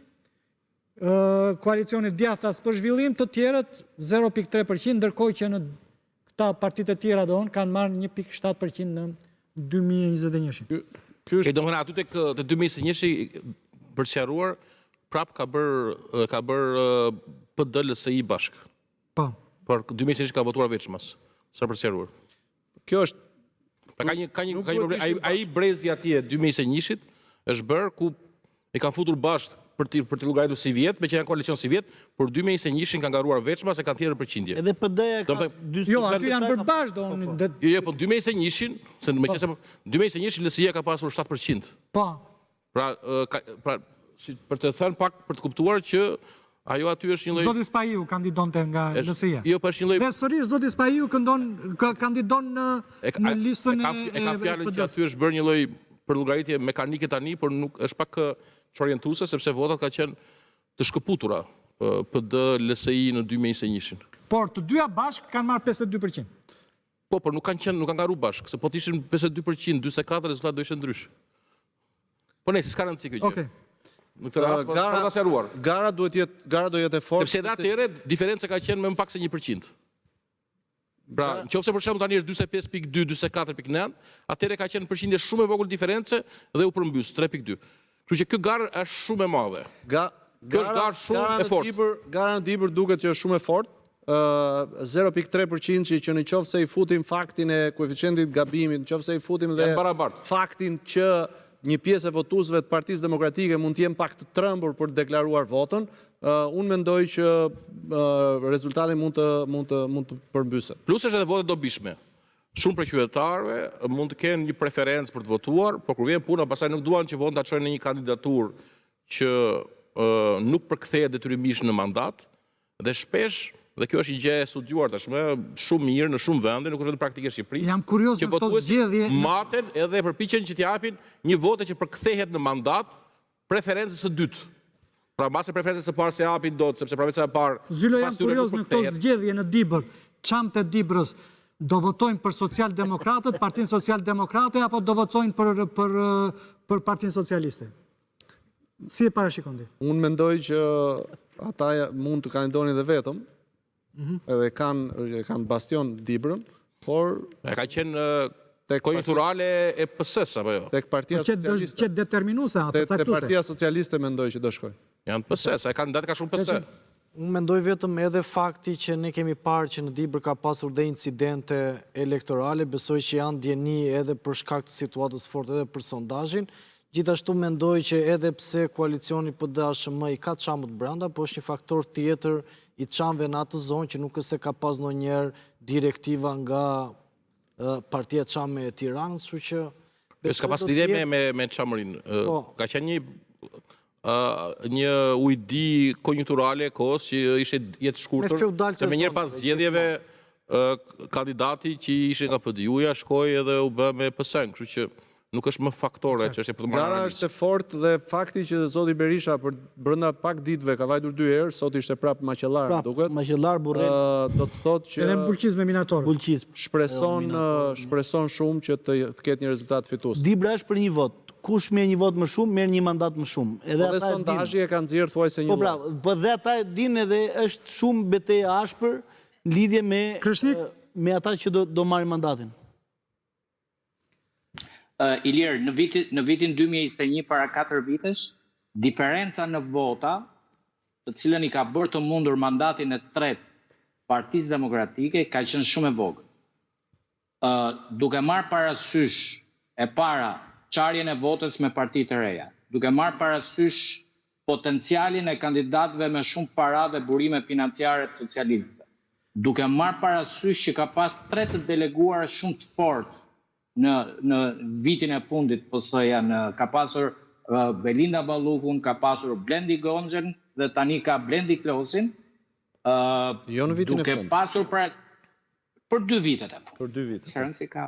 A: Koalicioni Djathtas për Zhvillim, të tjerët 0.3 për qind, ndërkohë që në këta partitë e tjera do kanë marrë 1.7 për qind në 2021-shin.
E: Ky është domethënë aty tek te 2021-shi për të sqaruar, prap ka bër ka bër PD LSI bashk.
A: Po.
E: Por 2021 ka votuar veçmas, sa për të sqaruar.
F: Kjo është
E: Pra ka një ka një ka një problem. Ai ai brezi atje 2021-shit është bërë ku i kanë futur bashkë për t'i për t'i llogaritur si vjet, meqë janë koalicion si vjet, por 2021-shin kanë garuar veçmas e kanë tjetër përqindje.
G: Edhe PD-ja ka
A: dy Jo, aty janë bërë bashkë do. Po,
E: po. Jo, jo, po 2021-shin, se meqenëse 2021-shin LSI-ja ka pasur 7%.
A: Po.
E: Pra, ka, pra si për të thënë pak për të kuptuar që ajo aty është një
A: lloj Zoti Spahiu kandidonte nga LSI-ja.
E: Jo, po është një lloj
A: Dhe sërish zoti Spahiu këndon kandidon në në listën
E: e e ka fjalën që aty është bërë një lloj përllogaritje mekanike tani, por nuk është pak çorientuese sepse votat ka qenë të shkëputura PD LSI në 2021-shin.
A: Por të dyja bashkë kanë marrë 52%.
E: Po, por nuk kanë qenë, nuk kanë garu bashkë, se po të ishin 52%, 44 rezultat do ishte ndryshe. Po nejse, s'ka rëndësi kjo gjë.
A: Okej.
E: Në këtë rast, po,
F: gara,
E: ta sqaruar.
F: Gara duhet jetë, gara do jetë e fortë.
E: Sepse edhe atëherë diferenca ka qenë më pak se 1%. Pra, në qoftë se për shembull tani është 45.2, 44.9, atëherë ka qenë përqindje shumë e vogël diference dhe u përmbys 3.2. Kështu që kjo garë është shumë e madhe.
F: Ga,
E: Kjo është garë shumë e fortë.
F: Dibër, gara në Dibër duket që është shumë e fortë. Ë 0.3% që, që në qoftë se i futim faktin e koeficientit gabimit, në qoftë se i futim dhe faktin që një pjesë e votuesve të Partisë Demokratike mund të jenë pak të trembur për të deklaruar votën, unë mendoj që rezultati mund të mund të mund të përmbyset.
E: Plus është edhe votë e dobishme. Shumë prej qytetarëve mund të kenë një preferencë për të votuar, por kur vjen puna pastaj nuk duan që votën ta çojnë në një kandidaturë që nuk përkthehet detyrimisht në mandat dhe shpesh dhe kjo është një gjë e studiuar tashmë shumë mirë në shumë vende, nuk është vetëm praktikë e Shqipërisë.
A: Jam kurioz
E: në
A: këto zgjedhje.
E: Maten edhe përpiqen që t'i japin një vote që përkthehet në mandat preferencës së dytë. Pra mbase preferencën e parë s'e japin dot, sepse preferenca e parë
A: Zylo jam kurioz në këto zgjedhje në Dibër, çamët e Dibrës do votojnë për socialdemokratët, Partinë Socialdemokrate apo do votojnë për për për Partinë Socialiste? Si e parashikon ti?
F: Unë mendoj që ata mund të kandidonin dhe vetëm, mhm. edhe kanë e kanë bastion Dibrën, por
E: e ka qenë konjunkturale e PS-së apo jo?
F: Tek Partia
A: po Socialiste. Që determinuese apo
F: caktuese. Te Partia Socialiste mendoj që do shkojë.
E: Janë PS, e kandidat ka shumë PS.
H: Unë mendoj vetëm edhe fakti që ne kemi parë që në Dibër ka pasur dhe incidente elektorale, besoj që janë në dijeni edhe për shkak të situatës fortë edhe për sondazhin. Gjithashtu mendoj që edhe pse koalicioni PD-ASHM i ka çamët brenda, po është një faktor tjetër i çamëve në atë zonë që nuk është se ka pas ndonjëherë direktiva nga Partia Çame e Tiranës, kështu
E: që Jo, s'ka pas lidhje me me me Çamërinë. Po. Ka qenë një një ujdi konjunkturale e kohës që ishte jetëshkurtër. Se menjëherë pas zgjedhjeve kandidati që ishte nga PDIU-ja shkoi edhe u bë me PS-në, kështu që Nuk është më faktor ajo çështje për të
F: marrë Gara është e fortë dhe fakti që zoti Berisha për brenda pak ditëve ka vajtur dy herë, sot ishte prapë Maqellarë, më
G: duket. Maqellarë, Burrel.
F: Do të thotë që
A: Edhe në Bulqizë me minatorët.
G: Bulqizë.
F: Shpreson shpreson shumë që të të ketë një rezultat
G: fitues. Dibra është për një votë. Kush merr një votë më shumë, merr një mandat më shumë.
F: Edhe po dhe ata e dinë. Sondazhi e ka nxjerrë thuajse
G: një Po pra, po dhe ata e dinë edhe është shumë betejë e ashpër në lidhje me me ata që do do marrin mandatin.
D: Ilir, në vitin në vitin 2021 para 4 vitesh, diferenca në vota, të cilën i ka bërë të mundur mandatin e tretë Partisë Demokratike ka qenë shumë e vogël. Ë duke marrë parasysh e para çarjen e votës me parti të reja, duke marrë parasysh potencialin e kandidatëve me shumë para dhe burime financiare të socialistëve, duke marrë parasysh që ka pas tre të deleguar shumë të fortë në në vitin e fundit PS-ja në ka pasur Belinda Ballukun, ka pasur Blendi Gonxhen dhe tani ka Blendi Klosin,
F: ë jo në vitin e
D: fundit. Duke pasur pra për dy vitet e
F: fundit. Për dy
D: vitet. Se rëndësi ka,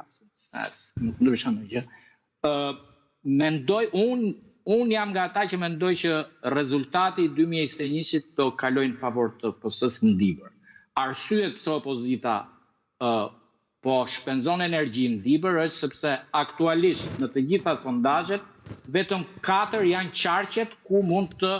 D: as, nuk ndryshon ndonjë gjë. Ë mendoj unë unë jam nga ata që mendoj që rezultati i 2021-shit do kalojë në favor të PS-së në Dibër. Arsyet pse opozita ë po shpenzon energji në Dibër është sepse aktualisht në të gjitha sondazhet vetëm katër janë qarqet ku mund të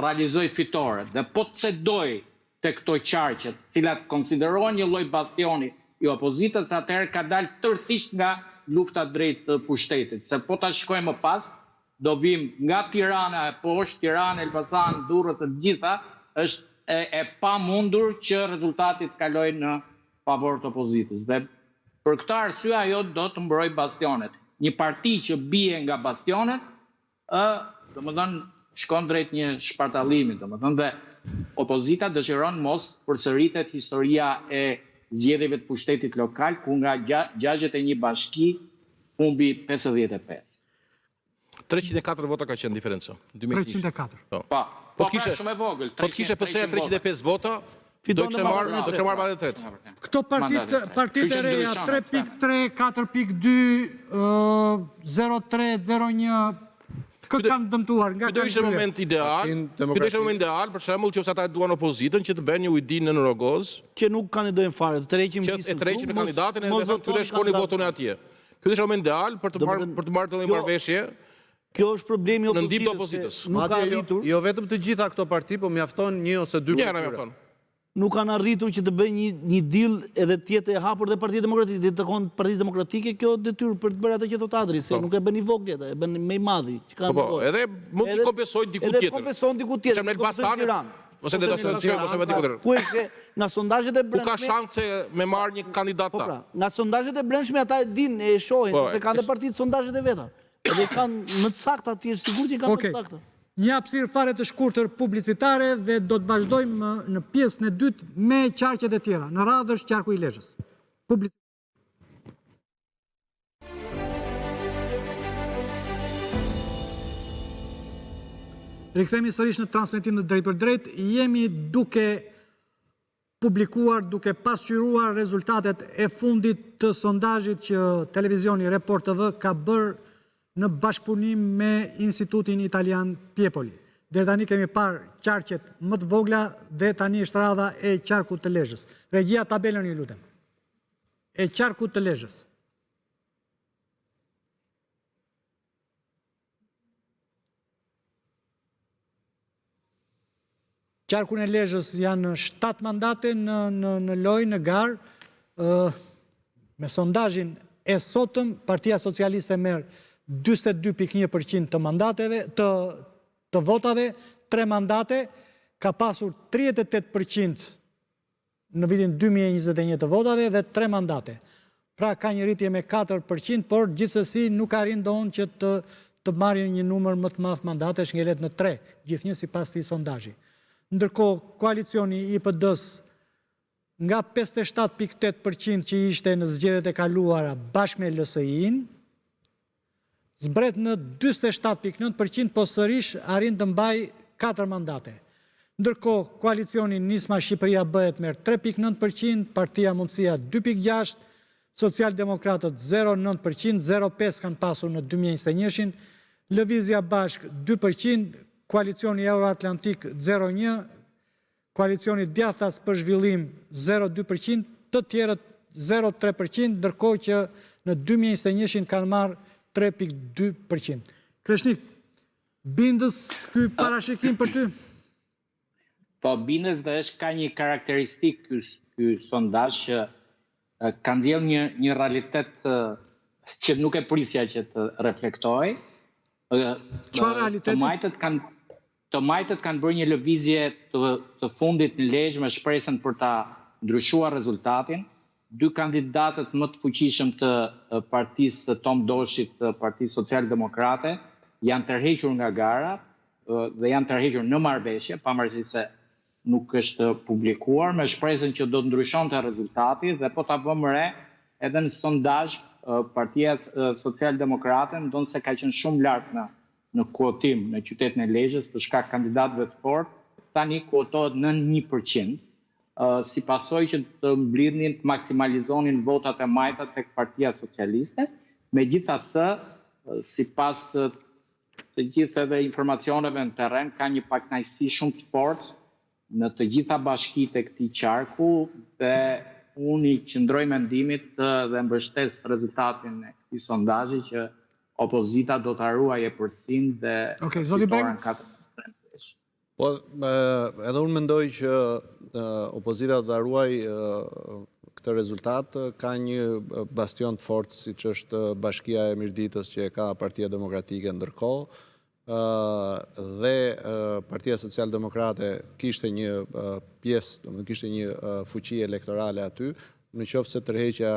D: realizojë fitoret dhe po të cedojë te këto qarqe, të cilat konsiderohen një lloj bastioni i opozitës, atëherë ka dalë tërësisht nga lufta drejt pushtetit, se po ta shikojmë më pas, do vijmë nga Tirana e poshtë, Tiranë, Elbasan, Durrës e të gjitha, është e, e pamundur që rezultati të kalojë në favor të opozitës. Dhe për këtë arsye ajo do të mbrojë bastionet. Një parti që bie nga bastionet, Ë, domethënë, shkon drejt një shpartallimi, domethënë dhe opozita dëshiron mos përsëritet historia e zgjedhjeve të pushtetit lokal ku nga 61 bashki humbi 55.
E: 304 vota ka qenë diferenca.
A: 304.
E: Po.
D: Po, po, pra, shumë e vogël.
E: Po të kishte PS-ja 305 vota, do kishte marrë, do kishte marrë mandatin e
A: tretë. Këto partitë partitë e reja 3.3, 4.2, 03, 01 kë kanë dëmtuar
E: nga Ky do ishte moment ideal. Ky do ishte moment ideal për shembull nëse ata e duan opozitën që të bëjnë një ujdi nën rrogoz.
G: Që nuk kandidojnë fare, të tërheqim
E: listën. Që e tërheqim kandidatin e të thonë këtyre shkoni votoni atje. Ky do ishte moment ideal për të marrë për të marrë një marrëveshje.
G: Kjo është problemi i
E: opozitës. Në ndihmë të opozitës.
G: Nuk ka arritur.
F: Jo vetëm të gjitha këto parti, po mjafton një ose dy.
E: Një mjafton.
G: Nuk kanë arritur që të bëjnë një një deal edhe të jetë e hapur dhe Partia Demokratike, dhe i takon Partisë Demokratike kjo detyrë për të bërë atë që thotë Adri, se po. nuk e bën i vogli atë, e bën më i madhi
E: që ka po, po, edhe mund të kompensojë diku tjetër.
G: Edhe kompenson diku tjetër.
E: Në Elbasan, ose në Elbasan, ose diku tjetër.
G: Ku është nga sondazhet e
E: brendshme? Ku ka shanse me marrë një kandidat
G: po, pra, nga sondazhet e brendshme ata e dinë, e shohin, po, sepse kanë dhe partitë sondazhet e veta. Edhe kanë më të sakta, ti je sigurt që kanë më të sakta.
A: Një hapësirë fare të shkurtër publicitare dhe do të vazhdojmë në pjesën e dytë me qarqet e tjera. Në radhë është qarku i Lezhës. Public Rikthehemi sërish në transmetim të drejtpërdrejtë, jemi duke publikuar duke pasqyruar rezultatet e fundit të sondazhit që televizioni Report TV ka bërë në bashkëpunim me Institutin Italian Piepoli. Deri tani kemi parë qarqet më të vogla dhe tani është radha e qarkut të Lezhës. Regjia tabelën ju lutem. E qarkut të Lezhës. Qarkun e Lezhës janë 7 mandate në, në, në lojë, në garë. Me sondazhin e sotëm, Partia Socialiste merr 42.1% të mandateve, të, të votave, 3 mandate, ka pasur 38% në vitin 2021 të votave dhe 3 mandate. Pra ka një rritje me 4%, por gjithsesi nuk arrin dot që të të marrë një numër më të madh mandatesh, ngelet në 3, gjithnjë sipas këtij sondazhi. Ndërkohë, koalicioni i PD-së nga 57.8% që ishte në zgjedhjet e kaluara bashkë me LSI-n, zbret në 47.9%, po sërish arrin të mbajë 4 mandate. Ndërkohë, koalicioni Nisma Shqipëria bëhet merr 3.9%, Partia Mundësia 2.6%, Socialdemokratët 0.9%, 0.5 kanë pasur në 2021-shin, Lëvizja Bashkë 2%, Koalicioni Euroatlantik 0.1, Koalicioni Djathtas për Zhvillim 0.2%, të tjerët 0.3%, ndërkohë që në 2021-shin kanë marrë 3.2%. Kreshnik, bindës ky parashikim për ty?
D: Po, bindës dhe është ka një karakteristikë ky, ky sondazh që ka nxjellë një, një realitet që nuk e prisja që të reflektohej.
A: Çfarë realiteti?
D: Të majtët kanë Të majtët kanë bërë një lëvizje të të fundit në Lezhë me shpresën për ta ndryshuar rezultatin. Dy kandidatët më të fuqishëm të partisë së Tom Doshit të Partisë Socialdemokrate janë tërhequr nga gara dhe janë tërhequr në marrëveshje, pavarësisht se nuk është publikuar, me shpresën që do të ndryshonte rezultati dhe po ta vëmë re edhe në sondazh Partia Socialdemokrate ndonëse ka qenë shumë lart në në kuotim në qytetin e Lezhës për shkak kandidatëve të fortë, tani kuotohet nën 1%, si pasojë që të mblidhnin, të maksimalizonin votat e majta tek Partia Socialiste. Megjithatë, sipas të gjithë edhe informacioneve në terren, ka një pakënaqësi shumë të fortë në të gjitha bashkitë e këtij qarku dhe unë i qëndroj mendimit dhe mbështes rezultatin e këtij sondazhi që opozita do ta ruajë epërsinë dhe
A: Okej, zoti
D: fitoren
A: Bregu?
D: 4 në
F: Po, edhe unë mendoj që opozita do ta ruajë këtë rezultat, ka një bastion të fortë siç është Bashkia e Mirditës që e ka Partia Demokratike ndërkohë, dhe Partia Socialdemokrate kishte një pjesë, domethënë kishte një fuqi elektorale aty, në qoftë se tërheqja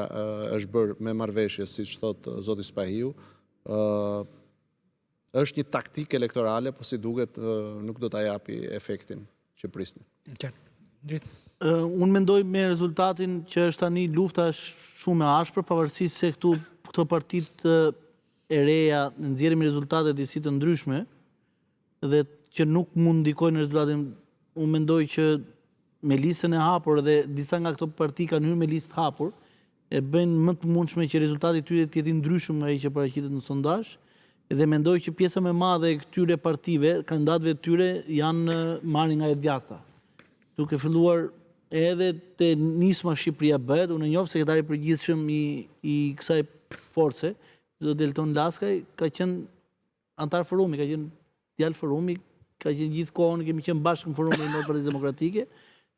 F: është bërë me marrëveshje, siç thotë zoti Spahiu, është një taktikë elektorale, po si duket nuk do ta japi efektin që prisni.
A: Qartë.
G: Unë mendoj me rezultatin që është tani lufta është shumë e ashpër, pavarësisht se këtu këto partitë e reja nxjerrim rezultate disi të ndryshme dhe që nuk mund ndikojnë në rezultatin. Unë mendoj që me listën e hapur dhe disa nga këto parti kanë hyrë me listë hapur, e bëjnë më të mundshme që rezultati i tyre të jetë i ndryshëm nga ai që paraqitet në sondazh dhe mendoj që pjesa më e madhe e këtyre partive, kandidatëve të tyre janë marrin nga e djathta. Duke filluar edhe te Nisma Shqipëria bëhet, unë e njoh sekretari i përgjithshëm i i kësaj force, zoti Elton Laskaj, ka qenë anëtar forumi, ka qenë djalë forumi, ka qenë gjithë kohën, kemi qenë bashkë në forumin e Partisë Demokratike,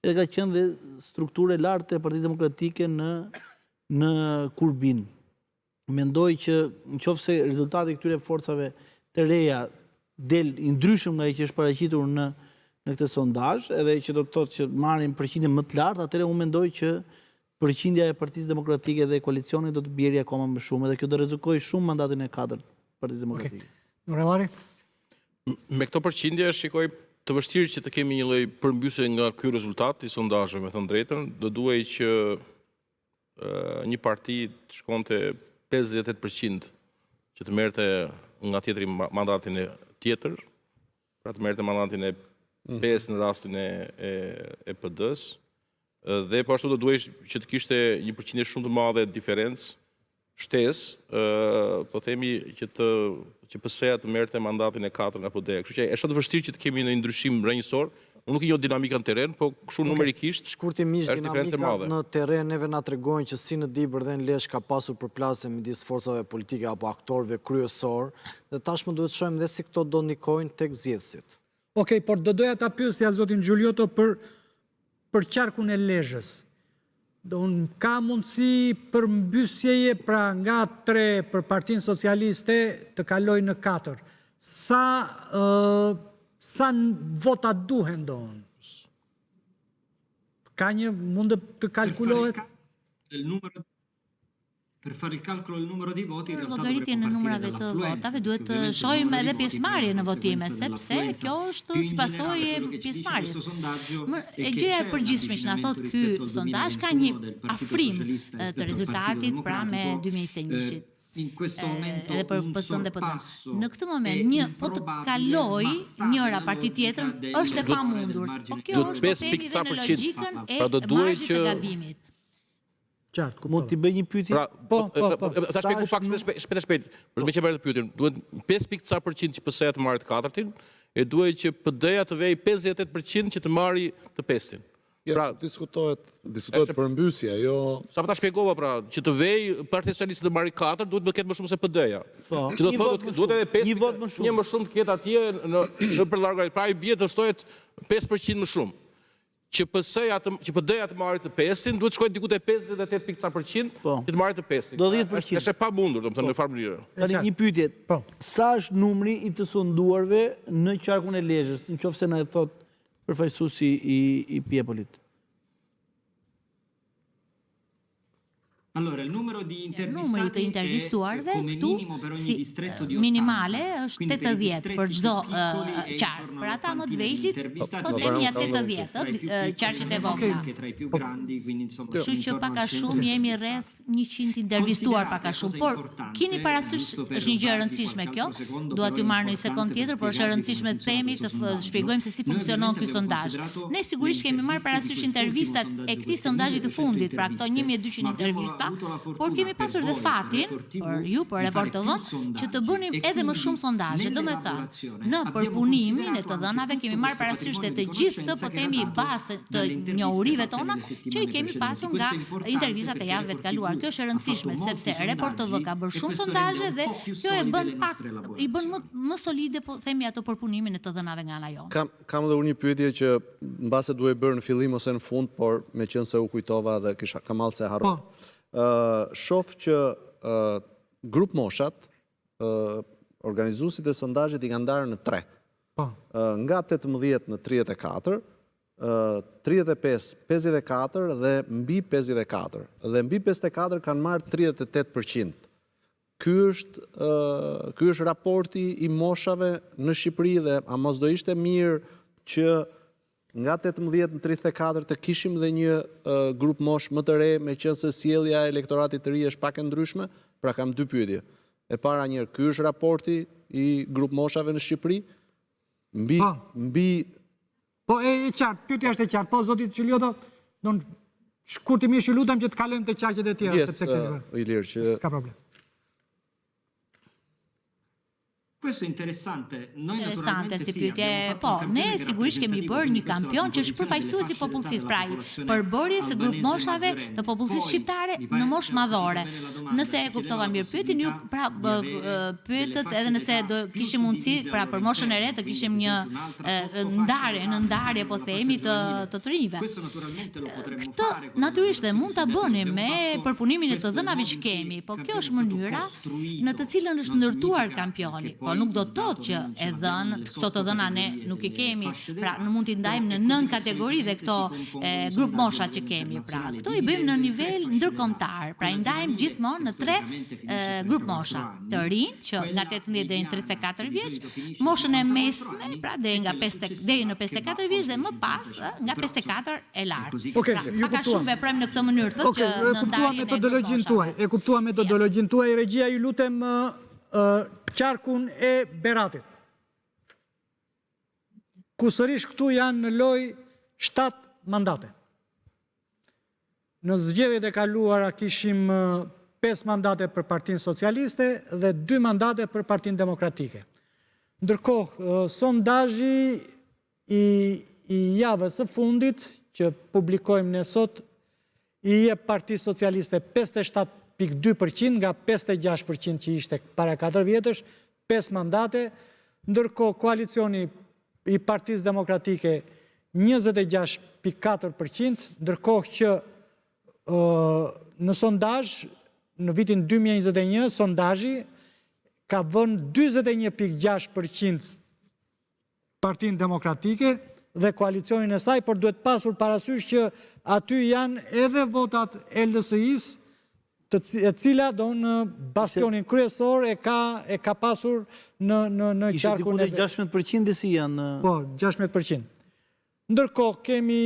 G: dhe ka qenë dhe strukturë e lartë e Partisë Demokratike në në Kurbin. Mendoj që në qoftë se rezultati i këtyre forcave të reja del i ndryshëm nga ai që është paraqitur në në këtë sondazh, edhe që do të thotë që marrin përqindje më të lartë, atëherë unë mendoj që përqindja e Partisë Demokratike dhe koalicionit do të bjerë akoma më shumë edhe kjo do rrezikojë shumë mandatin e katërt të Partisë Demokratike.
A: Okay. Nurellari?
E: Me këto përqindje shikoj të vështirë që të kemi një lloj përmbysje nga ky rezultat i sondazheve, me thënë drejtën, do duhej që një parti të shkonte 58% që të merrte nga tjetri mandatin e tjetër, pra të merrte mandatin e 5 në rastin e, e, e PD-s, dhe po ashtu do duhej që të kishte një përqindje shumë të madhe diferencë. shtesë, po themi që të që PS-ja të merrte mandatin e katërt nga PD-ja. Kështu që është të vështirë që të kemi ndonjë ndryshim rrënjësor. Unë nuk i njoh dinamikat në terren, po kështu numerikisht
H: Shkurtimisht dinamikat në terren neve na tregojnë që si në Dibër dhe në Lezhë ka pasur përplasje midis forcave politike apo aktorëve kryesorë dhe tashmë duhet të shohim dhe si këto do ndikojnë tek zgjedhësit.
A: Okej, por do doja ta pyesja zotin Xhulioto për për qarkun e Lezhës. Do ka mundësi përmbysjeje pra nga 3 për Partinë Socialiste të kalojë në 4. Sa sa vota duhen do? Ka një mund të kalkulohet?
B: Per fare il calcolo del numero di voti, in
C: Për
B: realtà
C: llogaritjen
B: dovremmo
C: e
B: partire
C: numrave të
B: dall'affluenza,
C: votave
B: perché
C: duhet të
B: ovviamente il
C: shohim
B: numero di
C: edhe
B: voti
C: pjesëmarrjen në
B: prende
C: votime,
B: conseguenza
C: sepse
B: dell'affluenza.
C: kjo është
B: Più in
C: si
B: generale
C: pasojë e
B: quello che ci dice
C: pjesëmarrjes.
B: questo sondaggio
C: Më,
B: è
C: e
B: che
C: gjëja
B: c'è
C: e
B: un
C: përgjithshme që na
B: avvicinamento
C: thotë ky
B: rispetto al
C: sondazh ka një
B: 2021 del Partito
C: afrim
B: Socialista
C: e, të
B: rispetto al Partito
C: rezultatit pra me
B: Democratico.
C: 2021-shit.
B: Eh, in questo momento
C: edhe për
B: un
C: PS-n dhe PD.
B: sorpasso
C: Në këtë moment
B: è
C: një po të
B: improbabile,
C: kalojë
B: ma sta
C: njëra
B: nella
C: parti
B: logica
C: tjetrën
B: del
C: është e
B: errore del
C: pamundur. Po
B: margine
C: kjo
E: Duhet
C: është po
E: 5
C: themi
E: pikë
C: dhe
E: ca
C: në
E: përqind.
C: logjikën e
E: Pra do duhej
C: marzhit të
E: që
C: gabimit.
A: Qartë,
G: Mund t'i
A: kuptova.
G: bëj një pyetje?
E: Pra,
A: Po, po, po.
E: Ta
G: Sa
E: shpjegoj
G: është
E: pak
G: nu-
E: shpejt shpejt e shpejt. Për me që bërë pyetjen, duhet 5 pikë ca përqind që PS-ja të marrë të katërtin, e duhet që PD-ja të vejë 58% që të marrë të pestin.
I: Jo,
E: Pra,
I: diskutohet, diskutohet përmbysja, jo
E: Sa po ta shpjegova pra, që të vejë Partia Socialiste të marrë 4, duhet të ketë më shumë se PD-ja.
G: Po.
E: Që do
G: Një
E: të thotë
G: votë më
E: duhet edhe
G: shumë.
E: 5
G: Një votë më shumë.
E: Një më shumë të ketë atje në në përllargoj. Pra i bie të shtohet 5% më shumë. Që PS-ja të që PD-ja të marrë të pestin, duhet shkojë diku te 58 pikë ca përqind
G: Po.
E: që të marrë të pestin.
G: Do 10%.
E: Është e pamundur, domethënë në farë mënyre.
G: Tani një pyetje.
A: Po.
G: Sa është numri i të sonduarve në qarkun e Lezhës, në qoftë se na e thot përfaqësuesi i i Piepolit?
B: Allora, il numero di
C: Numri i të
B: intervistati è
C: intervistuarve
B: come
C: këtu
B: minimo per ogni
C: si
B: distretto di
C: minimale
B: 80.
C: është
B: Quindi per i
C: 80
B: distretti
C: për
B: più
C: çdo
B: piccoli
C: eh,
B: è
C: qark.
B: intorno
C: Për ata më të
B: all'ottantina di
C: vegjlit,
B: intervistati,
C: po
I: Po,
C: themi ja
I: po,
C: 80,
B: tra i più
C: ë,
B: piccoli
C: qarqet e
B: ma
C: vogla.
B: anche tra i più grandi, quindi insomma
C: Kështu
B: siamo
C: që
B: intorno
C: pak a
B: al
C: shumë
B: 100
C: jemi
B: intervistati.
C: rreth 100 intervistuar pak a
B: Considerate,
C: shumë,
B: cosa
C: por
B: importante,
C: keni parasysh
B: giusto per
C: është një gjë e
B: rubarvi
C: rëndësishme
B: qualche
C: kjo.
B: altro secondo,
C: Dua
B: però
C: t'ju
B: è
C: marr në një
B: importante
C: sekond
B: per
C: tjetër, por është e
B: spiegarvi come
C: rëndësishme të
B: funziona
C: themi
B: questo
C: të f-
B: sondaggio.
C: shpjegojmë se si
B: Noi
C: funksionon
B: ovviamente
C: ky
B: abbiamo
C: sondazh.
B: considerato
C: Ne
B: le
C: sigurisht kemi marrë
B: interviste di
C: parasysh
B: quest'ultimo
C: intervistat e
B: sondaggio,
C: këtij
B: queste
C: sondazhi të
B: 1200
C: fundit, pra këto
B: interviste,
C: 1200
B: ma abbiamo
C: intervista,
B: avuto la
C: por
B: fortuna
C: kemi
B: per
C: pasur dhe
B: voi, per
C: fatin,
B: Report TV,
C: për ju, për
B: di fare
C: Report
B: più
C: TV, që të
B: sondaggi
C: bënim
B: e
C: edhe më
B: quindi
C: shumë sondazhe, domethënë,
B: nell'elaborazione
C: në
B: abbiamo
C: përpunimin e
B: considerato
C: të
B: anche
C: dhënave
B: tutto
C: kemi marrë
B: questo
C: parasysh dhe
B: patrimonio
C: të
B: di
C: gjithë të
B: conoscenza
C: po
B: che era
C: themi
B: dato
C: bazë të, të
B: dalle interviste
C: njohurive
B: fatte
C: tona
B: nelle
C: që i
B: settimane
C: kemi
B: precedenti.
C: pasur
B: Questo
C: nga
B: è importante
C: intervistat e
B: perché
C: javëve të
B: Report
C: kaluar.
B: TV
C: Kjo është e
B: ha fatto
C: rëndësishme
B: molti
C: sepse Report TV
B: sondaggi
C: ka bërë
B: e
C: shumë
B: questo rende
C: sondazhe
B: un
C: dhe
B: po' più
C: kjo e
B: solide
C: bën
B: le
C: pak
B: nostre
C: i bën më
B: elaborazioni.
C: më solide po themi ato përpunimin e të dhënave nga ana jonë.
F: Kam, kam edhe unë një pyetje që mbase duhej bërë në fillim ose në fund, por meqenëse u kujtova dhe kisha kam mall se harroj.
A: Po.
F: Ë, shoh që ë grup moshat, ë organizuesit e sondazhit i kanë ndarë në tre.
A: Po.
F: Ë, nga 18 në 34, ë 35, 54 dhe mbi 54. Dhe mbi 54 kanë marrë 38%. Ky është ë ky është raporti i moshave në Shqipëri dhe a mos do ishte mirë që nga 18 në 34 të kishim dhe një ë, grup mosh më të re, meqenëse sjellja e elektoratit të ri është pak e ndryshme? Pra kam dy pyetje. E para njëherë, ky është raporti i grup moshave në Shqipëri? Mbi
A: Po.
F: mbi
A: Po e, e qartë, pyetja është e qartë. Po zoti Xhulioto, do në shkurtimisht ju lutem që të kalojmë te qarqet e tjera,
F: yes,
A: sepse kemi.
F: ë, Ilir, që
A: S'ka problem.
B: Questo è interessante. Noi
C: Interesante
B: naturalmente
C: si
B: sì,
C: pyetje.
B: abbiamo fatto
C: Po,
B: un campione
C: ne
B: che era
C: sigurisht kemi
B: rappresentativo,
C: bërë
B: quindi
C: një
B: questa è la
C: kampion që është
B: composizione delle
C: përfaqësues i
B: fasce d'età
C: popullsisë,
B: della
C: pra i
B: popolazione
C: përbërjes së grup
B: albanese
C: moshave
B: maggiorenne.
C: të popullsisë
B: Poi,
C: shqiptare
B: mi
C: në
B: pare
C: moshë
B: se ho capito
C: madhore.
B: bene la domanda,
C: Nëse
B: si
C: e
B: chiedeva
C: kuptova
B: la
C: mirë pyetjen, ju
B: possibilità
C: pra
B: di
C: bë,
B: avere
C: ë,
B: delle
C: pyetët
B: fasce
C: edhe nëse
B: d'età
C: do
B: più
C: kishim mundësi,
B: suddivise
C: pra
B: al
C: për
B: loro
C: moshën e re
B: interno,
C: të
B: quindi
C: kishim
B: per
C: një
B: esempio un'altra
C: e,
B: sottofascia
C: ndarje,
B: d'età
C: në ndarje po
B: all'interno della fascia
C: themi të
B: giovanile.
C: të të rinjve.
B: Questo naturalmente lo potremmo
C: Këtë
B: fare con
C: natyrisht dhe
B: l'elaborazione
C: mund ta
B: dei sondaggi
C: bënim
B: che
C: me
B: abbiamo fatto.
C: përpunimin e të
B: Questo è il
C: dhënave
B: modo
C: që
B: in cui
C: kemi,
B: il
C: po kjo
B: campione è
C: është
B: stato
C: mënyra në të
B: costruito.
C: cilën është
B: Non
C: ndërtuar
B: significa
C: kampioni,
B: che
C: po
B: poi
C: nuk do
B: il
C: të thotë
B: dato
C: që
B: noi non ce
C: e
B: l'abbiamo
C: dhënë,
B: nelle
C: këto të dhëna ne
B: sottocategorie
C: nuk i
B: delle
C: kemi,
B: fasce
C: pra
B: d'età,
C: në mund t'i
B: però
C: ndajmë
B: è
C: në
B: così
C: nën
B: che
C: kategori dhe
B: solitamente
C: këto
B: si
C: e,
B: compongono i
C: grup
B: sondaggi a
C: moshat që
B: livello
C: kemi, pra
B: internazionale,
C: këto i bëjmë në
B: dividendo in tre
C: nivel
B: fasce d'età,
C: ndërkombëtar, pra i
B: quella
C: ndajmë
B: giovanile
C: gjithmonë
B: che
C: në tre
B: storicamente
C: e,
B: finisce a
C: grup
B: 34
C: mosha, të
B: anni,
C: rinjt që nga
B: quella
C: 18 deri në
B: mediana
C: 34
B: che di
C: vjeç,
B: solito finisce ai
C: moshën e
B: 54
C: mesme,
B: anni
C: pra deri
B: e
C: nga
B: quella
C: 5 deri në
B: successiva che va
C: 54 vjeç dhe
B: oltre
C: më
B: i
C: pas
B: 55
C: ë, nga
B: anni. Però insomma
C: 54 e
B: è
C: lart.
B: così che
A: Okej,
C: Pra,
B: si
A: ju
C: pak a
A: kuptuam.
C: shumë veprojmë në këtë mënyrë, thotë
A: Okej,
C: që
A: e
C: në
A: kuptuam
C: ndarjen e grup
A: metodologjinë tuaj.
C: moshave.
A: E kuptuam
C: Si janë.
A: metodologjinë tuaj. Regjia, ju lutem ë, ë, qarkun e Beratit. Ku sërish këtu janë në lojë 7 mandate. Në zgjedhjet e kaluara kishim ë, 5 mandate për Partinë Socialiste dhe 2 mandate për Partinë Demokratike. Ndërkohë, sondazhi i i javës së fundit që publikojmë ne sot i jep Partisë Socialiste 57.2% nga 56% që ishte para 4 vjetësh, 5 mandate, ndërkohë koalicioni i Partisë Demokratike 26.4%, ndërkohë që në sondazh në vitin 2021 sondazhi ka vënë 41.6% Partinë Demokratike dhe koalicionin e saj, por duhet pasur parasysh që aty janë edhe votat e LSI-së, e cila domethënë bastionin kryesor e ka e ka pasur në në në
G: qarkun e Ishte diku 16% LSI-ja në
A: Po, 16%. Ndërkohë kemi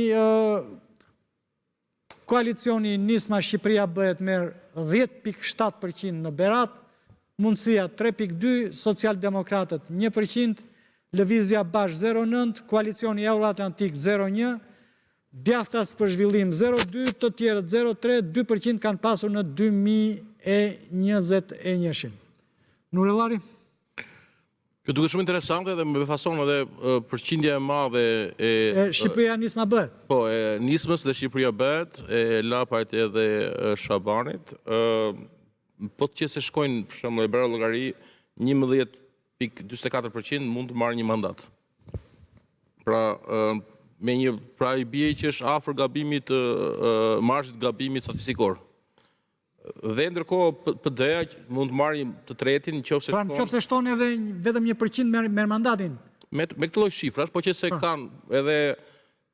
A: Koalicioni Nisma Shqipëria Bëhet merr 10.7% në Berat, Mundësia 3.2, Socialdemokratët 1%, Lëvizja Bashkë 0.9, Koalicioni Euroatlantik 0.1, Djathtas për Zhvillim 0.2, të tjerët 0.3, 2% kanë pasur në 2021-shin. Nurellari?
E: Kjo duket shumë interesante dhe më befason edhe përqindja e madhe e
A: E Shqipëria Nisma bëhet.
E: Po, e Nismës dhe Shqipëria bëhet, e Lapajt edhe Shabanit. Ë po të qe se shkojnë, për shembull, e bëra llogari 11.44% mund të marrë një mandat. Pra, me një pra i bie që është afër gabimit të marzhit të gabimit statistikor. Dhe ndërkohë PD-ja mund të marrë të tretin në qoftë se
A: pra, shkon... Pra në qoftë se shton edhe vetëm 1% merr merr mandatin.
E: Me me këtë lloj shifrash, po që se po. kanë edhe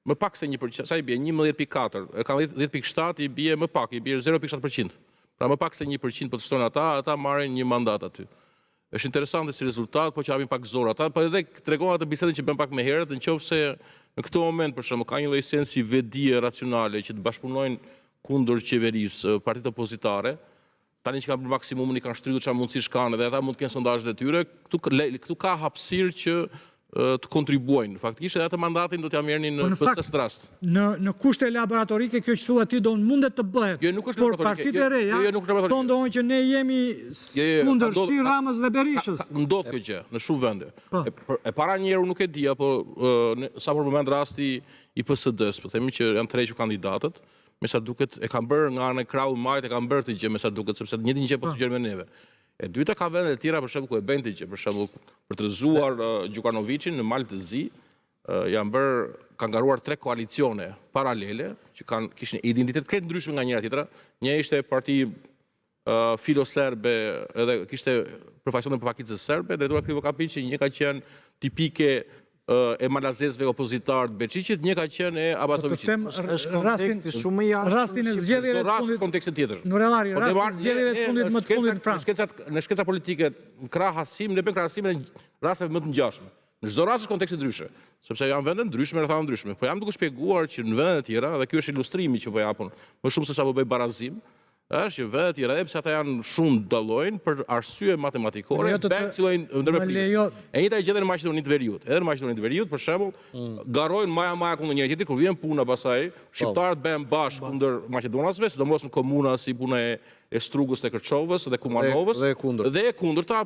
E: më pak se 1%, sa i bie 11.4, e kanë 10.7 i bie më pak, i bie 0.7%. Pra më pak se 1% po të shtojnë ata, ata marrin një mandat aty. Është interesante si rezultat, po që hapin pak zor ata, po edhe tregon atë bisedën që bëmë pak më herët, në qoftë se në këtë moment për shembull ka një lloj sensi vetëdije racionale që të bashkëpunojnë kundër qeverisë, partitë opozitare, tani që kanë bërë maksimumin, i kanë shtrydhur çfarë mundësish kanë dhe ata mund të kenë sondazhet e tyre, këtu këtu ka hapësirë që të kontribuojnë. Faktikisht edhe atë mandatin do t'ia merrnin në po, këtë
A: rast. Në në kushte laboratorike kjo që thua ti do mundet të bëhet.
E: Jo, nuk është
A: por partitë jo, e reja. Jo, jo, nuk është laboratorike. Thonë domethënë që ne jemi jo, jo, kundër si Ramës dhe Berishës.
E: Ndodh kjo gjë në shumë vende. Po. E, e para një herë nuk e di apo sa po përmend rasti i PSD-s, po themi që janë tërhequr kandidatët, me sa duket e kanë bërë nga ana e krahu i majtë e kanë bërë këtë gjë me sa duket sepse të njëjtën gjë po, po. sugjerojnë me neve. E dyta ka vende të tjera për shembull ku e bëjnë këtë gjë, për shembull për të rrëzuar Gjukanoviçin në Mal të Zi, janë bërë kanë garuar tre koalicione paralele që kanë kishin identitet krejt ndryshme nga njëra tjetra. Një ishte parti uh, filoserbe edhe kishte përfaqësonte pakicën serbe, drejtuar Krivokapiqi, një ka qenë tipike e malazezëve opozitarë të Beçiqit, një ka qenë e
A: po
E: Abazoviqit.
A: Është konteksti shumë i ashpër. Rastin e zgjedhjeve
E: të fundit. Kontekstin
A: tjetër. Nurellari, po rastin e zgjedhjeve të fundit më të fundit në
E: Francë. Në shkencat në shkenca politike, në krahasim, ne bëjmë krahasim e rasteve më të ngjashme. Në çdo rast është konteksti ndryshe, sepse janë vende ndryshme, rrethana ndryshme. Po jam duke shpjeguar që në vendet e tjera, dhe ky është ilustrimi që po jap unë, më shumë se sa po bëj barazim, Është që vendet e tjera, edhe pse ata janë shumë dallojnë për arsye matematikore, jo bëjnë kësi lloj ndërveprimi. E njëjta gjë edhe në Maqedoni të Veriut. Edhe në Maqedoni të Veriut, për shembull, mm. garojnë maja maja kundër njëri tjetrit, kur vjen puna pastaj, po. shqiptarët bëhen bashkë kundër maqedonasve, sidomos në komuna si puna e e Strugës dhe Kërçovës dhe Kumanovës.
F: Dhe e kundërta.
E: Dhe e kundërta,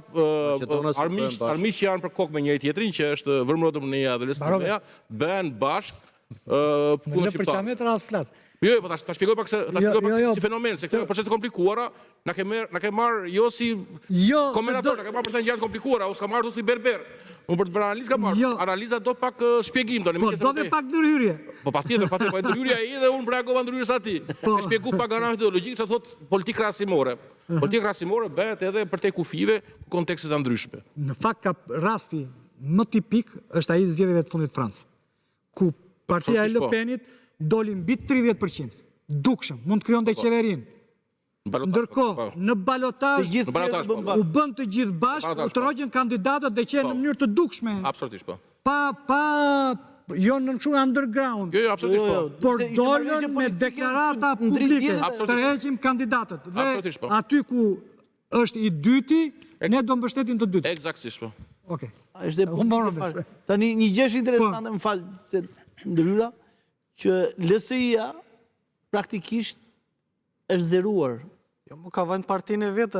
E: armiq armiq janë për kokë me njëri tjetrin, që është VMRO-DPMNE-ja dhe LSDM-ja, bëhen bashkë
A: kundër shqiptarëve. Në për
E: flas. Jo, jo, po ta ta shpjegoj pak se ta jo, shpjegoj pak jo, jo, si fenomen, se këto procese të komplikuara na ke marr, na ke marr jo si
A: jo,
E: komentator, na ke marr për të gjëra të komplikuara, unë s'kam ardhur si berber. Unë për të bërë analizë kam marr. Jo. Analiza do pak shpjegim tani,
A: po, do dhe pak ndërhyrje.
E: Po patjetër, patjetër, po ndërhyrja i dhe unë reagova ndërhyrjes aty. Po. E shpjegu pak nga ideologjike çfarë thot politikë krahasimore. Politikë krahasimore bëhet edhe përtej kufijve, kontekste të ndryshme.
A: Në fakt ka rasti më tipik është ai i zgjedhjeve të fundit në Francë. ku partia e Le po. Penit doli mbi 30%, dukshëm, mund të krijonte po. qeverinë. Ndërkohë, po. në balotazh u bënë të gjithë bashkë, u tërhoqën kandidatët dhe qenë në mënyrë të dukshme.
E: Absolutisht po.
A: Pa pa jo në kështu underground.
E: Jo, jo, absolutisht po. Jo, jo.
A: Por dolën me deklarata publike, tërheqim kandidatët. Dhe po. aty ku është i dyti, ne do mbështetim të
E: dytin. Ekzaktësisht po.
A: Okej.
G: Është e bukur. Tani një gjë është interesante, po. më fal se ndërhyra, që LSI-ja praktikisht është zeruar.
H: Jo, mo ka vajt në partinë e vet.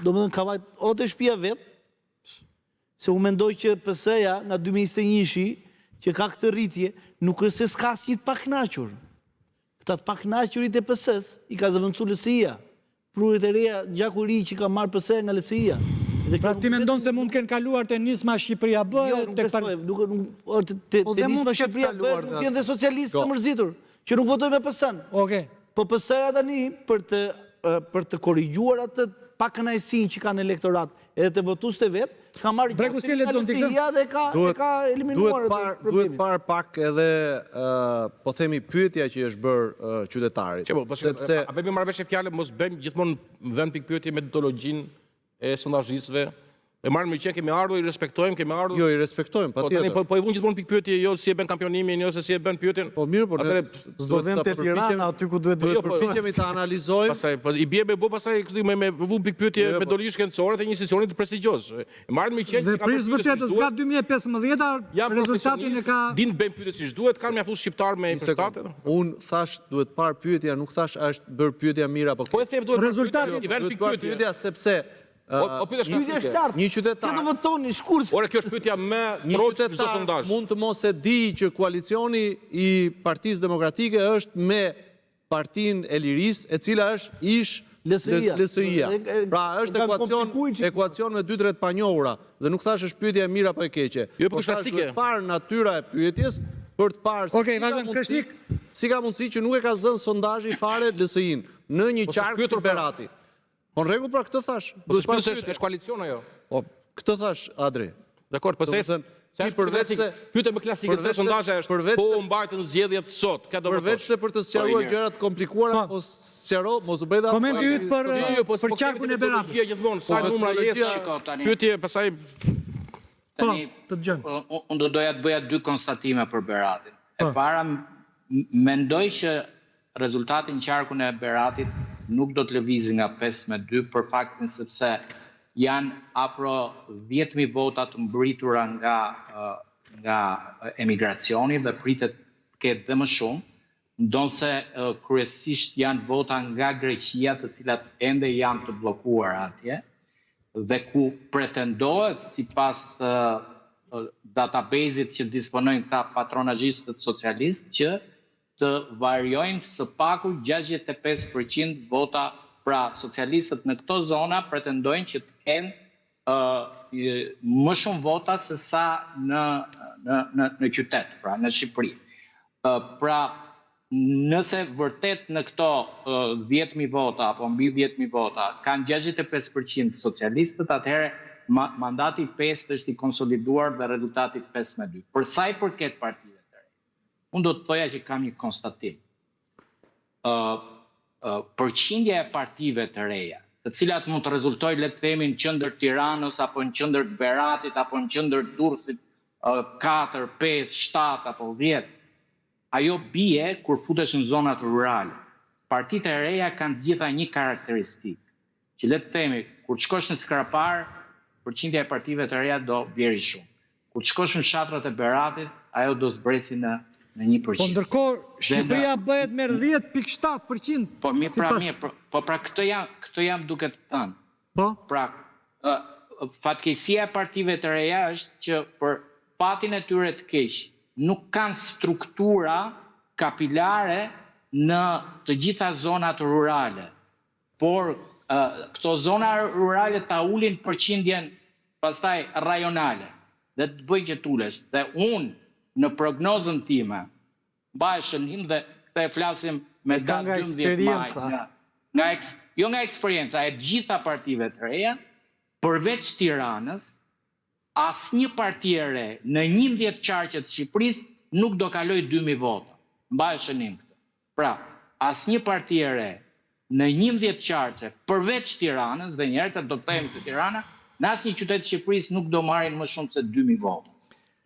G: Domethënë ka vajt o te shtëpia vet, se unë mendoj që PS-ja nga 2021-shi, që ka këtë rritje, nuk është se s'ka asnjë të pakënaqur. Këta të pakënaqurit e PS-së i ka zëvendësu LSI-ja. Prurjet e reja, gjaku i ri që ka marrë PS-ja nga LSI-ja.
A: Dhe pra ti mendon se mund të kenë kaluar te Nisma Shqipëria Bëhet?
G: Jo, nuk besoj, nuk nuk te po Nisma Shqipëria Bëhet mund të jenë dhe socialistë të mërzitur, që nuk votojnë me PS-në.
A: Okej.
G: Po PS-ja tani për të për të korrigjuar atë pakënaqësinë që ka në elektorat, edhe te votuesit e vet, ka marrë
A: Bregu si e lexon ti
G: këtë? Dhe ka e ka eliminuar
F: duhet parë duhet parë pak edhe po themi pyetja që i është bërë qytetarit.
E: Po, sepse a bëjmë marrëveshje fjale mos bëjmë gjithmonë vëmë pikëpyetje metodologjinë e sondazhistëve. E marrim mirëqenë, kemi ardhur, i respektojmë, kemi ardhur.
F: Jo, i respektojmë,
E: po, patjetër. Po, po i vunë gjithmonë pikëpyetje, jo si e bën kampionimin, jo se si e bën pyetjen.
F: Po mirë, por ne
H: s'do vëmë te Tirana aty ku duhet
F: të po, jo, po, përpiqemi ta analizojmë.
E: Pastaj, po i bie me bë pastaj kështu me me vu pikëpyetje jo, po. metodologji shkencore të një institucioni të prestigjioz. E marrim mirëqenë,
A: Dhe prish vërtetës nga 2015-a rezultatin e ka
E: Dinë të bëjnë pyetje siç duhet, kanë mjaftuar shqiptar me përshtatet.
F: Unë thashë duhet parë pyetja, nuk thashë a është bërë pyetja mirë apo
E: keq. Po e them duhet
A: rezultati
E: i vënë
F: pikëpyetje. Pyetja sepse
E: O pyetja është
G: Pyetja është qartë.
F: Një qytetar.
G: Kë do votoni shkurt.
E: Ore kjo është pyetja më troç në çdo sondazh.
F: Mund të mos e di që koalicioni i Partisë Demokratike është me Partinë e Lirisë, e cila është ish
G: LSI-ja.
F: LSI-ja. Pra është ekuacion, ekuacion me dy tre të panjohura dhe nuk thashë është pyetja e mirë apo e keqe.
E: Jo, po është klasike.
F: Duhet parë natyra e pyetjes për të parë
A: se si ka mundësi,
F: si ka mundësi që nuk e ka zënë sondazhi fare LSI-n në një po qark si pra. Berati. Po në rregull pra këtë thashë.
E: Po s'është pyetje, është koalicion ajo.
F: Po këtë thashë Adri.
E: Dakord, po se se është përveç se pyetja më klasike të sondazhe është përveç po u mbajtën zgjedhjet sot, kë do
F: votosh? Përveç se për të sqaruar gjëra të komplikuara, po sqaro, mos u bëj
A: dhe Komenti yt për jo, jo, po, për po qarkun e Beratit.
E: Gjithmonë sa po, numra jetë. Pyetje pastaj
A: Po, të dëgjojmë.
D: Unë do doja të bëja dy konstatime për Beratin. E para, mendoj që Rezultati në qarkun e Beratit nuk do të lëvizë nga 5 me 2 për faktin sepse janë afro 10.000 vota të mbritura nga nga emigracioni dhe pritet të ketë dhe më shumë, ndonëse kryesisht janë vota nga Greqia të cilat ende janë të bllokuara atje dhe ku pretendohet sipas database-it që disponojnë këta patronazhistët socialistë që të variojnë së paku 65% vota, pra socialistët në këto zona pretendojnë që të kenë më shumë vota se sa në në në në qytet, pra në Shqipëri. Pra, nëse vërtet në këto 10.000 vota apo mbi 10.000 vota kanë 65% socialistët, atëherë mandati i pestë është i konsoliduar dhe rezultati 5 me 2. Për sa i përket partive të reja, unë do të thoja që kam një konstatim. Ë përqindja e partive të reja, të cilat mund të rezultojë le të themi në qendër të Tiranës apo në qendër të Beratit apo në qendër të Durrësit 4, 5, 7 apo 10, ajo bie kur futesh në zonat rurale. Partitë e reja kanë të gjitha një karakteristikë, që le të themi, kur të shkosh në Skrapar, përqindja e partive të reja do bjeri shumë. Kur të shkosh në fshatrat e Beratit, ajo do zbresi në në 1%.
A: Po ndërkohë Shqipëria bëhet me 10.7%.
D: Po mirë, pra mirë, po, po pra këtë jam këtë jam duke të thënë.
A: Po.
D: Pra, fatkeqësia e partive të reja është që për fatin e tyre të keq nuk kanë struktura kapilare në të gjitha zonat rurale. Por këto zona rurale ta ulin përqindjen pastaj rajonale dhe të bëjnë që t'ulesh. Dhe unë në prognozën time, mbaje shënim dhe këtë e flasim me datë 12 maj, nga, nga eks, jo nga eksperienca e gjitha partive të reja, përveç Tiranës, asnjë parti e re në 11 qarqe të Shqipërisë nuk do kaloj 2000 vota. Mbaje shënim këtë. Pra, asnjë parti e re në 11 qarqe, përveç Tiranës, dhe njëherë se do të themi të Tirana, në asnjë qytet të Shqipërisë nuk do marrin më shumë se 2000 vota.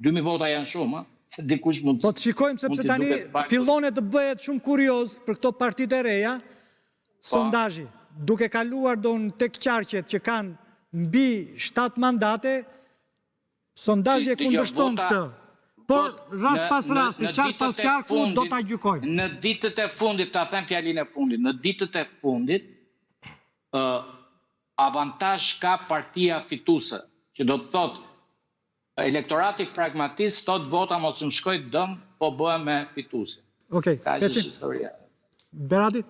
D: 2000 vota janë shumë, ë? Se dikush mund
A: Po të shikojmë sepse tani fillon e të bëhet shumë kurioz për këto partitë e reja, po. sondazhi, duke kaluar do në tek qarqet që kanë mbi 7 mandate, sondazhi e kundërshton këtë. Por rast pas rasti, qark pas qarku do ta gjykojmë.
D: Në ditët e fundit, ta them fjalinë e fundit, në ditët e fundit, Ë avantazh ka partia fituese, që do të thotë elektorati pragmatist thotë vota mos më shkojë dëm, po bëhem me fituesin.
A: Okej,
D: Kaq është historia.
A: Berati?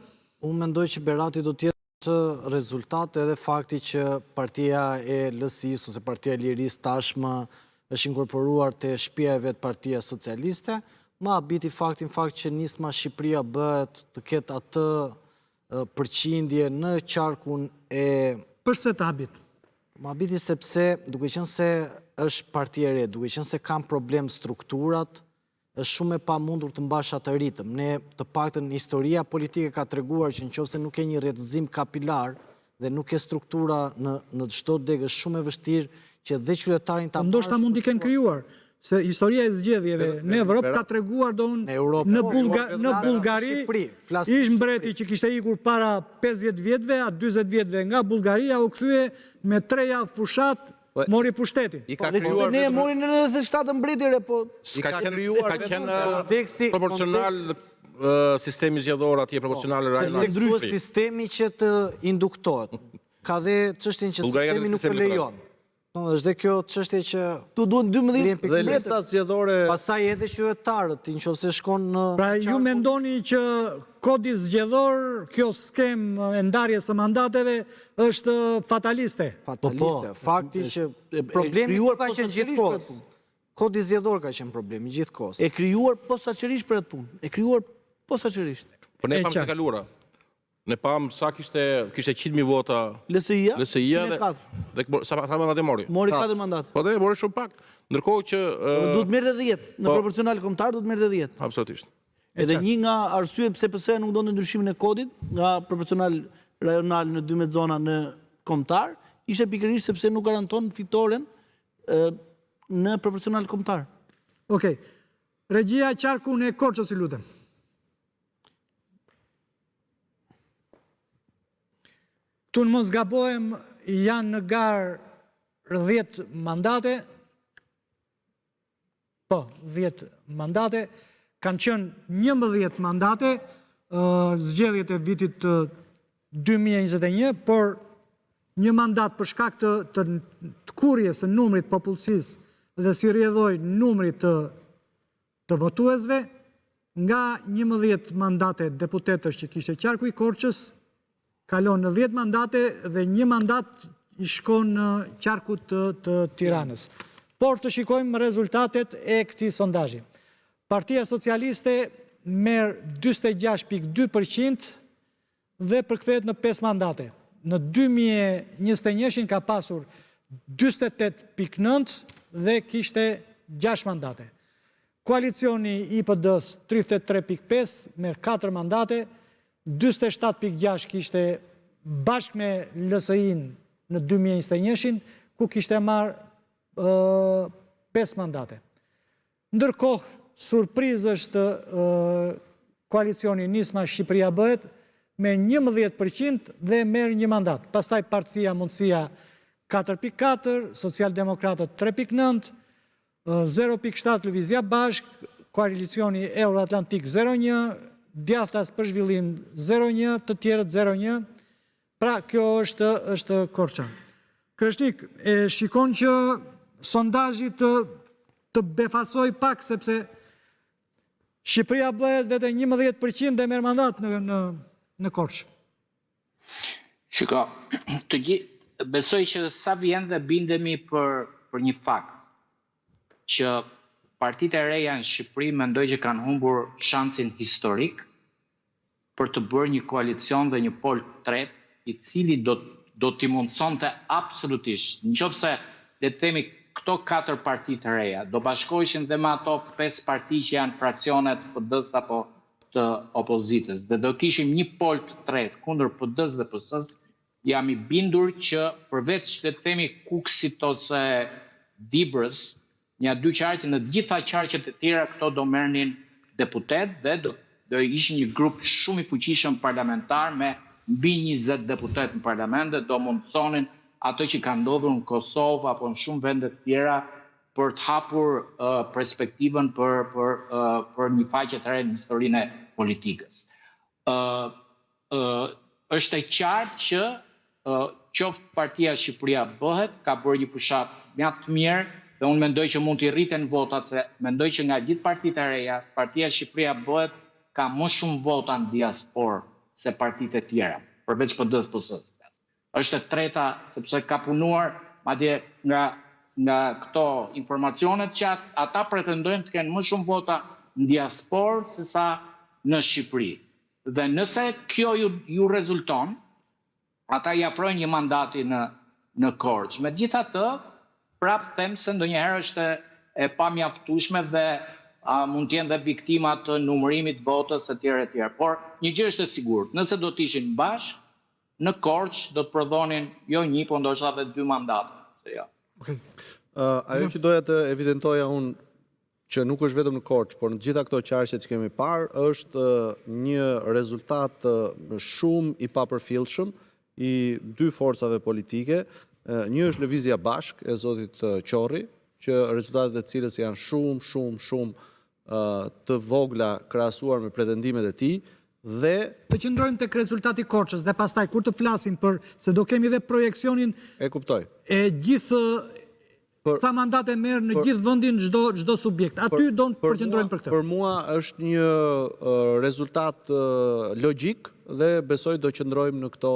H: Unë mendoj që Berati do të jetë rezultat edhe fakti që partia e LSI-së ose partia e Lirisë tashmë është inkorporuar te shtëpia e vet Partia Socialiste. Më habiti fakti në fakt që nisma Shqipëria bëhet të ketë atë përqindje në qarkun e...
A: Përse të habit?
H: Më habiti sepse duke qenë se është parti e re, duke qenë se kanë problem strukturat, është shumë e pamundur të mbash atë ritëm. Ne të paktën historia politike ka treguar që në qoftë se nuk ke një rrjetëzim kapilar dhe nuk ke struktura në në çdo degë është shumë e vështirë që dhe qytetarin ta
A: po Ndoshta mund t'i kenë krijuar, se historia e zgjedhjeve në Evropë ka treguar do unë në po, Bullga, në Bullgari ish mbreti që kishte ikur para 50 vjetëve a 40 vjetëve nga Bullgaria u kthye me tre javë fushatë po, mori pushtetin.
G: I ka po, krijuar ne mori në 97 mbreti re, po
E: s'ka qenë krijuar s'ka qenë proporcional sistemi zgjedhor atje proporcional
H: rajonal. Ndryshe sistemi që të induktohet. Ka dhe çështjen që sistemi nuk e lejon. No, është dhe kjo çështje që
G: Tu duhen 12
F: dhe lista zgjedhore.
H: Pastaj edhe qytetarët, në qoftë se shkon në
A: Pra ju mendoni që kodi zgjedhor, kjo skemë e ndarjes së mandateve është fataliste?
H: Fataliste. Po, po. Fakti që problemi ka qenë gjithkohës. Kodi zgjedhor ka qenë problemi gjithkohës.
G: E krijuar posaçërisht për atë punë. E krijuar posaçërisht.
E: Po ne pamë të kaluara. Ne pamë sa kishte kishte 100.000 vota
G: LSI-ja,
E: LSI-ja dhe, dhe sa sa mandate mori?
G: Mori 4 mandate.
E: Po dhe mori shumë pak. Ndërkohë që
G: po, duhet merrte 10, në po, proporcional kombëtar duhet merrte 10.
E: Absolutisht.
G: Edhe një nga arsyet pse PS-ja nuk donte ndryshimin e kodit nga proporcional rajonal në 12 zona në kombëtar, ishte pikërisht sepse nuk garanton fitoren në proporcional kombëtar.
A: Okej. Regjia qarkun e Korçës, ju lutem. Këtu në mos gabohem janë në garë 10 mandate, po, 10 mandate, kanë qenë 11 mandate, zgjedhjet e vitit 2021, por një mandat për shkak të, të tkurrjes së numrit popullsisë dhe si rrjedhojë numrit të të votuesve, nga 11 mandate deputetësh që kishte qarku i Korçës, kalon në 10 mandate dhe një mandat i shkon në qarkut të, të Tiranës. Por të shikojmë rezultatet e këtij sondazhi. Partia Socialiste merr 46.2% dhe përkthehet në 5 mandate. Në 2021-shin ka pasur 48.9 dhe kishte 6 mandate. Koalicioni i PD-s 33.5 merr 4 mandate, 47.6 kishte bashkë me LSI-n në 2021-shin, ku kishte marrë 5 mandate. Ndërkohë, surprizë është koalicioni Nisma Shqipëria Bëhet me 11% dhe merr një mandat. Pastaj Partia Mundësia 4.4, Socialdemokratët 3.9, 0.7 Lëvizja Bashkë, Koalicioni Euroatlantik 0.1, Djathtas për Zhvillim 0.1, të tjerët 0.1. Pra, kjo është, është Korça. Kreshnik, e shikon që sondazhi të, të befasoi pak, sepse Shqipëria bëhet vetëm 11% dhe merr mandat në, në, në Korçë.
D: Shiko, të gjithë, besoj që sa vjen dhe bindemi për, për një fakt, që partitë e reja në Shqipëri mendoj që kanë humbur shansin historik për të bërë një koalicion dhe një pol të tretë, i cili do do t'i mundësonte absolutisht, në qoftë se, le të themi, këto katër parti të reja do bashkoheshin dhe me ato pesë parti që janë fraksione të PD-së apo të opozitës dhe do kishim një pol të tretë kundër PD-së dhe PS-së, jam i bindur që përveç le të themi Kukësit ose Dibrës, Nja dy qarqe, në të gjitha qarqet e tjera këto do merrnin deputetë dhe do do ishin një grup shumë i fuqishëm parlamentar me mbi 20 deputetë në parlament dhe do mundësonin atë që ka ndodhur në Kosovë apo në shumë vende të tjera për të hapur uh, perspektivën për për uh, për një faqe të re në historinë e politikës. Ë uh, uh, është e qartë që. Qoftë partia Shqipëria Bëhet ka bërë një fushatë mjaft të mirë dhe unë mendoj që mund t'i rriten votat se mendoj që nga gjithë partitë e reja, partia Shqipëria Bëhet ka më shumë vota në diasporë se partitë e tjera, përveç PD-së PS-së. Është e treta sepse ka punuar madje nga nga këto informacionet që ata pretendojnë të kenë më shumë vota në diasporë sesa në Shqipëri. Dhe nëse kjo ju ju rezulton, ata i afrojnë një mandati në në Korçë. Megjithatë, prapë them se ndonjëherë është e pamjaftueshme dhe a, mund të jenë dhe viktima të numërimit të votës etj etj. Por një gjë është e sigurt, nëse do të ishin bashkë, në Korçë do të prodhonin jo një, po ndoshta edhe dy mandate, pse jo.
A: Okej.
F: Ajo që doja të evidentoja unë që nuk është vetëm në Korçë, por në të gjitha këto qarqe që kemi parë, është një rezultat shumë i papërfillshëm i dy forcave politike. Një është Lëvizja Bashkë e zotit Qorri, që rezultatet e cilës janë shumë, shumë, shumë të vogla krahasuar me pretendimet e tij dhe
A: Të qëndrojmë tek rezultati i Korçës dhe pastaj kur të flasim për se do kemi dhe projeksionin
F: E kuptoj.
A: e gjithë sa mandate merr në gjithë vendin çdo çdo subjekt. Aty do të përqendrojmë për këtë.
F: Për mua është një rezultat logjik dhe besoj do qëndrojmë në këto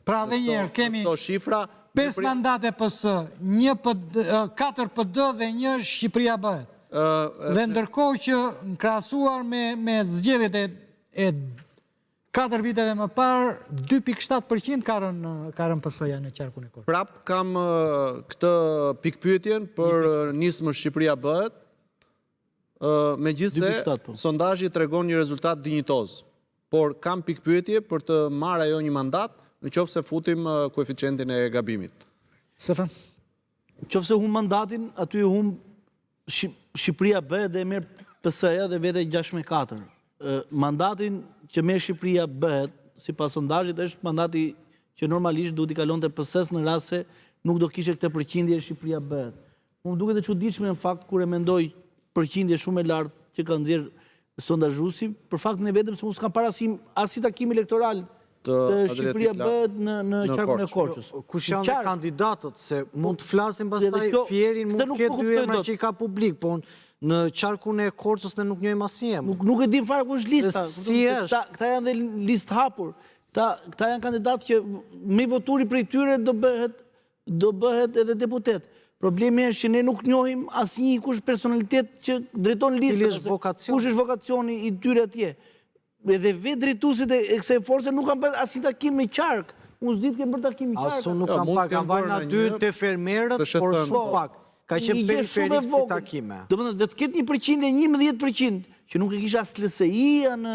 A: Pra dhe një herë kemi
F: këto shifra
A: 5 mandate PS, një PD, 4 PD dhe një Shqipëria bëhet. Dhe ndërkohë që në krahasuar me me zgjedhjet e e 4 viteve më parë, 2.7% ka rënë ka rënë PS-ja në qarkun e
F: Korçës. Prap kam këtë pikëpyetjen për nismën Shqipëria bëhet, megjithëse po. sondazhi tregon një rezultat dinjitoz. Por kam pikëpyetje për të marrë ajo një mandat, në qoftë se futim koeficientin e gabimit.
A: Stefan?
G: Qoftë se humb mandatin, aty e humb Shqipëria bëhet dhe e merr PS-ja dhe vete 6 me 4. Mandatin që merr Shqipëria bëhet, sipas sondazhit, është mandati që normalisht duhet t'i kalonte PS-së në rast se nuk do kishe këtë përqindje Shqipëria bëhet. Mu më duket e çuditshme në fakt kur e mendoj përqindje shumë e lartë që ka nxjerrë sondazhuesi, për faktin e vetëm se unë s'kam parë asnjë asnjë takim elektoral të Shqipëria bëhet në në qarkun e Korçës.
H: Jo, kush janë dhe kandidatët, se mund të flasim pastaj Fierin mund të ketë dy emra që i ka publik, po në qarkun e Korçës ne nuk njohim asnjë
G: emër. Nuk nuk e dim fare kush është lista. Si është? Këta janë dhe listë hapur. Këta këta janë kandidatë që më i votuari prej tyre do bëhet do bëhet edhe deputet. Problemi është që ne nuk njohim asnjë kush personalitet që drejton listën. Kush është vokacioni i tyre atje. Edhe vetë drejtuesit e kësaj force nuk kanë bërë asnjë takim në qark. Unë s'di të kenë bërë takim në qark.
H: As unë nuk kam pa, kanë vajtë në dy te fermerët, por shumë po, pak. Ka qenë periferik si takime.
G: Domethënë, dhe të ketë një përqindje, 11%, që nuk e kisha as LSI-a në,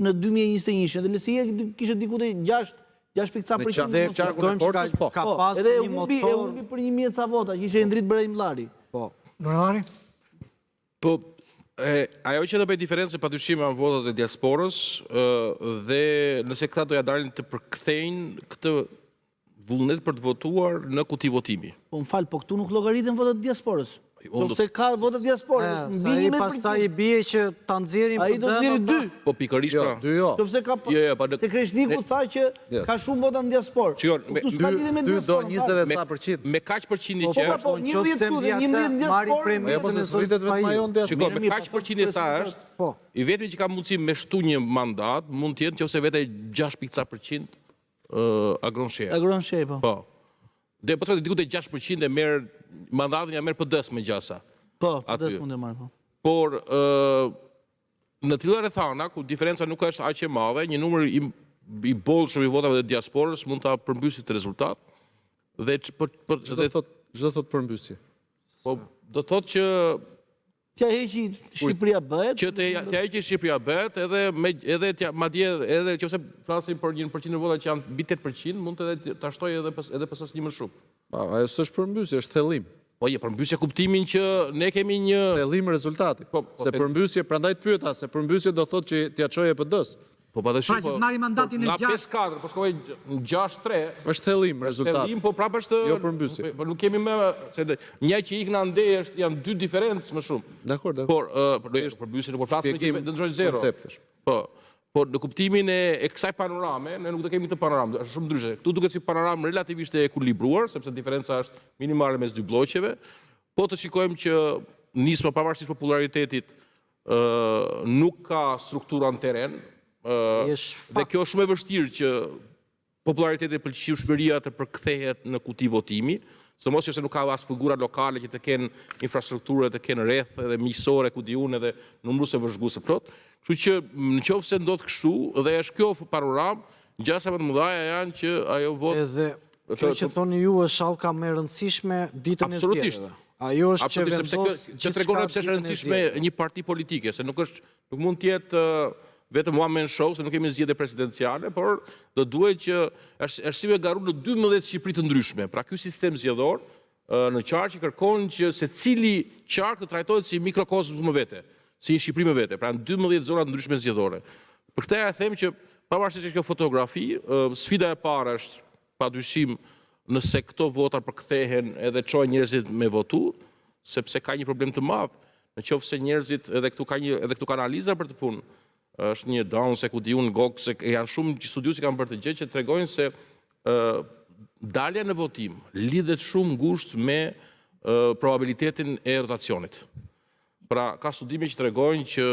G: në 2021, dhe LSI-a kishte diku te 6, 6 pikë ca përqind.
F: Dhe qarkun e Korçës,
G: po. Ka po, pasur një motor... Edhe e humbi për 1000 ca vota, që ishte Endrit Brahimllari.
H: Po.
A: Brahimllari?
E: Po, e, ajo që do bëjë diferencën padyshim janë votat e diasporës, ë dhe nëse këta do ja dalin të përkthejnë këtë vullnet për të votuar në kuti
G: votimi. Po më fal, po këtu nuk llogariten votat e diasporës. Nëse ka votat e diasporës,
H: mbi 11%. Pastaj i bie që ta nxjerrin
G: Ai do të nxjerrë dy.
E: Po pikërisht jo, pra.
F: Dy jo.
G: Nëse ka jo, jo, pa, se Kreshniku tha që jo. ka shumë vota në diasporë.
E: Shiko,
G: me dy
F: dy do 20 e ca
E: përqind. Me kaq përqindje
G: po, që po, po, 11 këtu dhe 11 në diasporë.
F: Po, po se s'rritet vetëm ajo
E: në diasporë. Shiko, me kaq përqindje sa është? Po. I vetmi që ka mundësi me shtu një mandat, mund të jetë nëse vete 6 pikë ca përqind Agron
G: Shehaj. Agron Shehaj,
E: po. Po. Dhe po të diku te 6% e merr mandatin ja merr PD-s me gjasa.
G: Po, PD-s mund të marrë, po.
E: Por ë në të tilla rrethana ku diferenca nuk është aq e madhe, një numër i i bollshëm i votave të diasporës mund ta përmbysë këtë rezultat. Dhe
F: po po ç'do thotë ç'do thotë përmbysje.
E: Po do thotë që
G: T'ia heqi Shqipëria
E: bëhet. Që t'ia heqi Shqipëria bëhet edhe me edhe t'ia madje edhe nëse flasim për një përqindje vota që janë mbi 8%, mund edhe ta shtojë edhe PS, edhe PS-së një më
F: shumë. Po, ajo s'është përmbysje, është thellim.
E: Po je përmbysje kuptimin që ne kemi një
F: thellim rezultati. Po, po, se përmbysje, prandaj të pyeta se përmbysje do thotë që t'ia çojë
E: PD-së. Po pa
A: dashur, po. Pra që mandatin e
E: 6. Nga 5-4, po shkoi në 6-3.
F: Është thellim rezultat.
E: Thellim, po prapë është
F: jo përmbysje.
E: Po nuk kemi më se një që ikën andej është janë dy diferencë më
F: shumë. Dakor,
E: dakor. Por, ë, për përmbysje nuk po flasim që do të ndryshojë zero.
F: Konceptesh.
E: Po. Por në kuptimin e, e kësaj panorame, ne nuk do kemi këtë panoramë, është shumë ndryshe. Këtu duket si panoramë relativisht e ekuilibruar, sepse diferenca është minimale mes dy blloqeve. Po të shikojmë që Nisma pavarësisht popularitetit ë nuk ka struktura në terren, ë dhe kjo është shumë e vështirë që Popullariteti e pëlqyeshmëria të përkthehet në kuti votimi, sidomos nëse nuk ka as figura lokale që të kenë infrastrukturë, të kenë rreth edhe miqësore, ku di unë edhe numërues e vëzhgues të plot. Kështu që në qoftë se ndodh kështu dhe është kjo panoramë, gjasa më të mëdha janë që ajo votë
H: Edhe kjo që thoni ju është hallka më e rëndësishme ditën e zgjedhjeve. Ajo është që vendos
E: gjithçka. Që tregon pse është e rëndësishme një parti politike, se nuk është Nuk mund të jetë vetëm one man show, se nuk kemi zgjedhje presidenciale, por do duhet që është është si me garu në 12 Shqipëri të ndryshme. Pra ky sistem zgjedhor në qarqe kërkon që secili qark të trajtohet si mikrokozmë më vete, si një Shqipëri më vete, pra në 12 zona të ndryshme zgjedhore. Për këtë e them që pavarësisht kjo fotografi, sfida e parë është pa dyshim nëse këto vota përkthehen edhe çojnë njerëzit me votu, sepse ka një problem të madh. Në qoftë se njerëzit edhe këtu ka një edhe këtu ka analiza për këtë punë, është një Downs e ku di unë Gox e janë shumë studiues që kanë bërë këtë gjë që tregojnë se ë dalja në votim lidhet shumë ngushtë me probabilitetin e rotacionit. Pra, ka studime që tregojnë që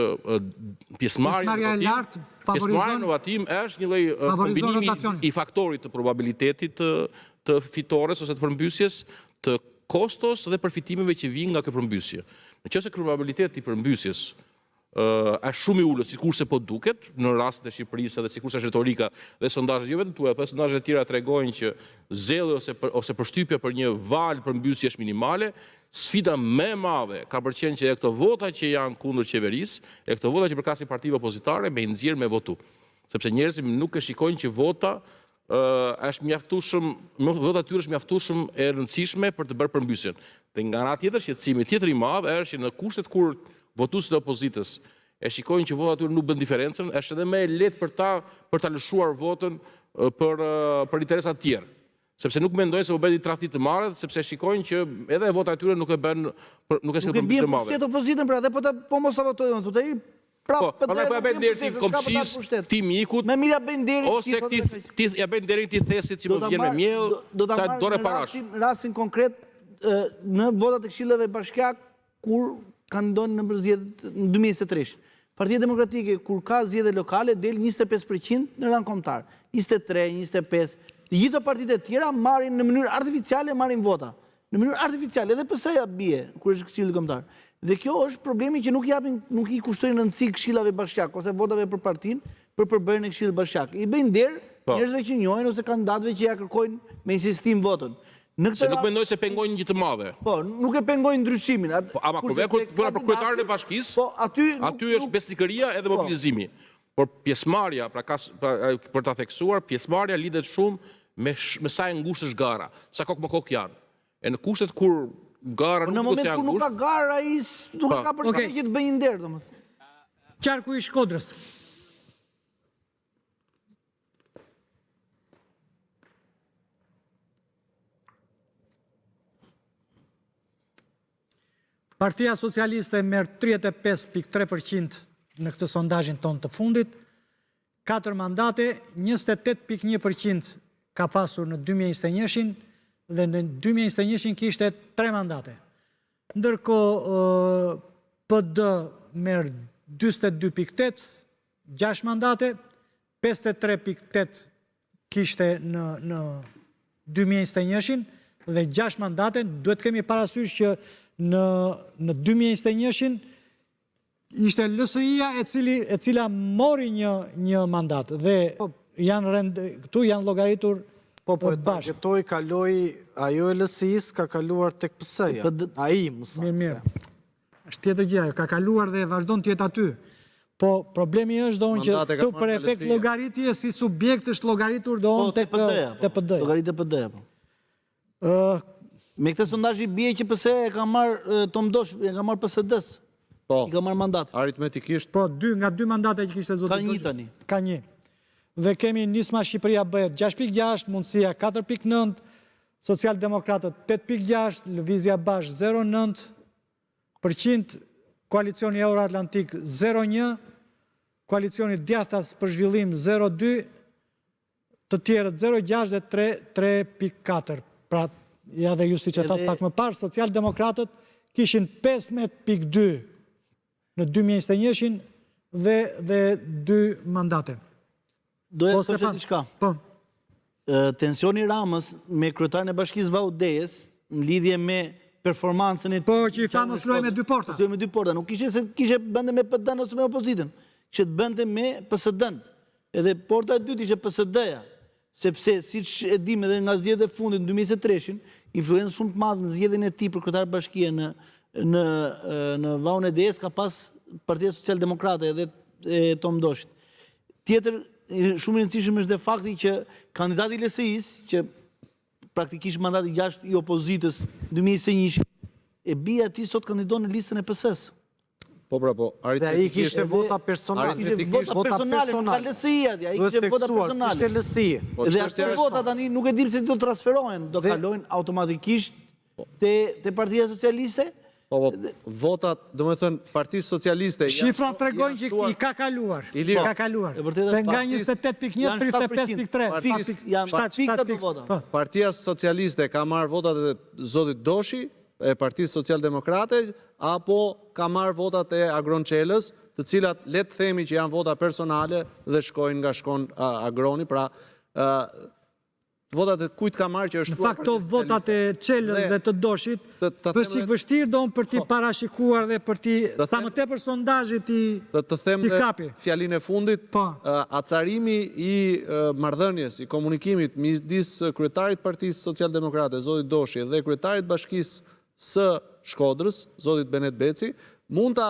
E: pjesëmarrja në votim, pjesëmarrja në votim është një lloj kombinimi i faktorit të probabilitetit të të fitores ose të përmbysjes, të kostos dhe përfitimeve që vijnë nga kjo përmbysje. Në qoftë se probabiliteti i përmbysjes është shumë i ulët, sikurse po duket në rastin e Shqipërisë edhe sikurse është retorika dhe sondazhet jo vetëm tuaja, por sondazhet e tjera tregojnë që zelli ose ose përshtypja për një valë përmbysje është minimale, sfida më e madhe ka për qenë që edhe këto vota që janë kundër qeverisë, e këto vota që përkasin partive opozitare me i nxjerr me votu. Sepse njerëzit nuk e shikojnë që vota është mjaftueshëm, vota e tyre është mjaftueshëm e rëndësishme për të bërë përmbysjen. Dhe nga ana tjetër, shqetësimi tjetër i madh është që në kushtet kur votuesit e opozitës e shikojnë që vota e tyre nuk bën diferencën, është edhe më e lehtë për ta për ta lëshuar votën për për interesa të tjerë. Sepse nuk mendojnë se po bëjnë një tradhti të madhe, sepse shikojnë që edhe vota e tyre nuk e bën nuk e sjell përmbysjen e
G: madhe. Nuk e bën pushtet opozitën pra, dhe po ta po mos ta votojnë, thotë ai,
E: Prapë po, prandaj po ja bëjnë nder këtij komshisë, këtij mikut.
G: Më mirë ja bëjnë nderin
E: ose këtij këtij ja bëjnë nderin këtij thesit që më vjen me miell, sa dorë parash.
G: Rastin, rastin konkret në votat e këshillave bashkiak kur kanë ndonjë në zgjedhjet në 2023. Partia Demokratike kur ka zgjedhje lokale del 25% në rang kombëtar, 23, 25. Të gjitha partitë e tjera marrin në mënyrë artificiale marrin vota. Në mënyrë artificiale, edhe PS-ja bie kur është Këshilli Kombëtar. Dhe kjo është problemi që nuk japin, nuk i kushtojnë rëndësi këshillave bashkiak ose votave për partinë për përbërjen e Këshillit Bashkiak. I bëjnë nder po. njerëzve që njohin ose kandidatëve që ja kërkojnë me insistim votën.
E: Në këtë se nuk mendoj se pengojnë një gjë të madhe.
G: Po, nuk e pengojnë ndryshimin.
E: Po, ama kur vjen kur puna për kryetarin e bashkisë, po, aty aty është besnikëria edhe po. mobilizimi. Por pjesëmarrja, pra ka pra, për ta theksuar, pjesëmarrja lidhet shumë me me sa e ngushtë është gara, sa kokë më kokë janë. E në kushtet kur gara
G: po nuk duket se janë ngushtë. Në moment kur nuk ka gara, ai nuk e po. ka për okay. që të bëjë një nder, domethënë.
A: Qarku i Shkodrës. Partia Socialiste merr 35.3% në këtë sondazhin tonë të fundit, 4 mandate, 28.1% ka pasur në 2021-shin dhe në 2021-shin kishte 3 mandate. Ndërkohë PD merr 42.8, 6 mandate, 53.8 kishte në në 2021-shin dhe 6 mandate, duhet të kemi parasysh që në në 2021-shin ishte LSI-ja e cili e cila mori një një mandat dhe po, janë rend, këtu janë llogaritur
H: Po, po, e targetoi, kaloi, ajo e LSI-së ka kaluar tek PS-ja. Ai, më
A: saktë. Mirë, mirë. Është tjetër gjë, ajo ka kaluar dhe vazhdon të jetë aty. Po problemi është domethënë që këtu për efekt llogaritje si subjekt është llogaritur domethënë po, tek
G: te PD. Llogaritë PD po. Ë me këtë sondazh i bie që PS e ka marr Tom Dosh, e ka marr PSD-s.
F: Po.
G: I ka marr mandat.
F: Aritmetikisht.
A: Po, dy nga dy mandate që kishte zoti.
G: Ka një tani.
A: Ka një. Dhe kemi Nisma Shqipëria bëhet 6.6, Mundësia 4.9, Socialdemokratët 8.6, Lëvizja Bashkë 0.9, për qind, Koalicioni Euroatlantik 0.1, koalicioni djathtas për zhvillim 0,2, të tjerët 0,6 dhe 3, 3,4. Pra, ja dhe ju siç e thatë pak më parë, socialdemokratët kishin 15,2 në 2021-shin dhe, dhe 2 mandate.
G: Doja të thosha diçka.
A: Po.
G: Tensioni i Ramës me kryetarin e Bashkisë Vau Dejës në lidhje me performancën e
A: Po, që i tha mos luaj me dy porta.
G: Mos luaj me dy porta, nuk ishte se kishte të bënte me PD-n ose me opozitën. Kishte të bënte me PSD-n. Edhe porta e dytë ishte PSD-ja. Sepse siç e dimë edhe nga zgjedhjet e fundit në 2023-shin, influencë shumë të madhe në zgjedhjen e tij për kryetar bashkie në në në Vaun e Dejës ka pas Partia Socialdemokrate edhe e Tom Doshit. Tjetër, shumë i rëndësishëm është dhe fakti që kandidati i LSI-së, që praktikisht mandati i gjashtë i opozitës 2021, e bija e tij sot kandidon në listën e
F: PS-së. Po pra po,
H: Dhe ai kishte vota personale.
G: Kishte vota personale, nuk ka LSI atje, ai kishte vota personale.
H: S'ishte LSI.
G: Po, dhe ato vota tani nuk e dim se do transferohen, do kalojnë automatikisht te te Partia Socialiste?
F: Po, po, votat, domethënë, Partisë Socialiste...
A: Shifrat tregojnë që i ka kaluar. I ka kaluar. Se nga 28.1, 35.3.
G: Janë 7 të vota.
A: Po.
F: Partia Socialiste ka marrë votat e zotit Doshi, e Partisë Socialdemokrate, apo ka marrë votat e Agron Çelës, të cilat le të themi që janë vota personale dhe shkojnë nga shkon Agroni, pra Votat e kujt ka marrë që është
A: Në fakt këto votat e Çelës dhe të Doshit, është çik vështirë do për t'i po. parashikuar dhe për t'i sa më tepër sondazhi t'i
F: të them dhe fjalinë e fundit, po. acarimi i marrëdhënies, i komunikimit midis kryetarit të Partisë Socialdemokrate, zotit Doshi dhe kryetarit të Bashkisë së Shkodrës, zotit Benet Beci, mund ta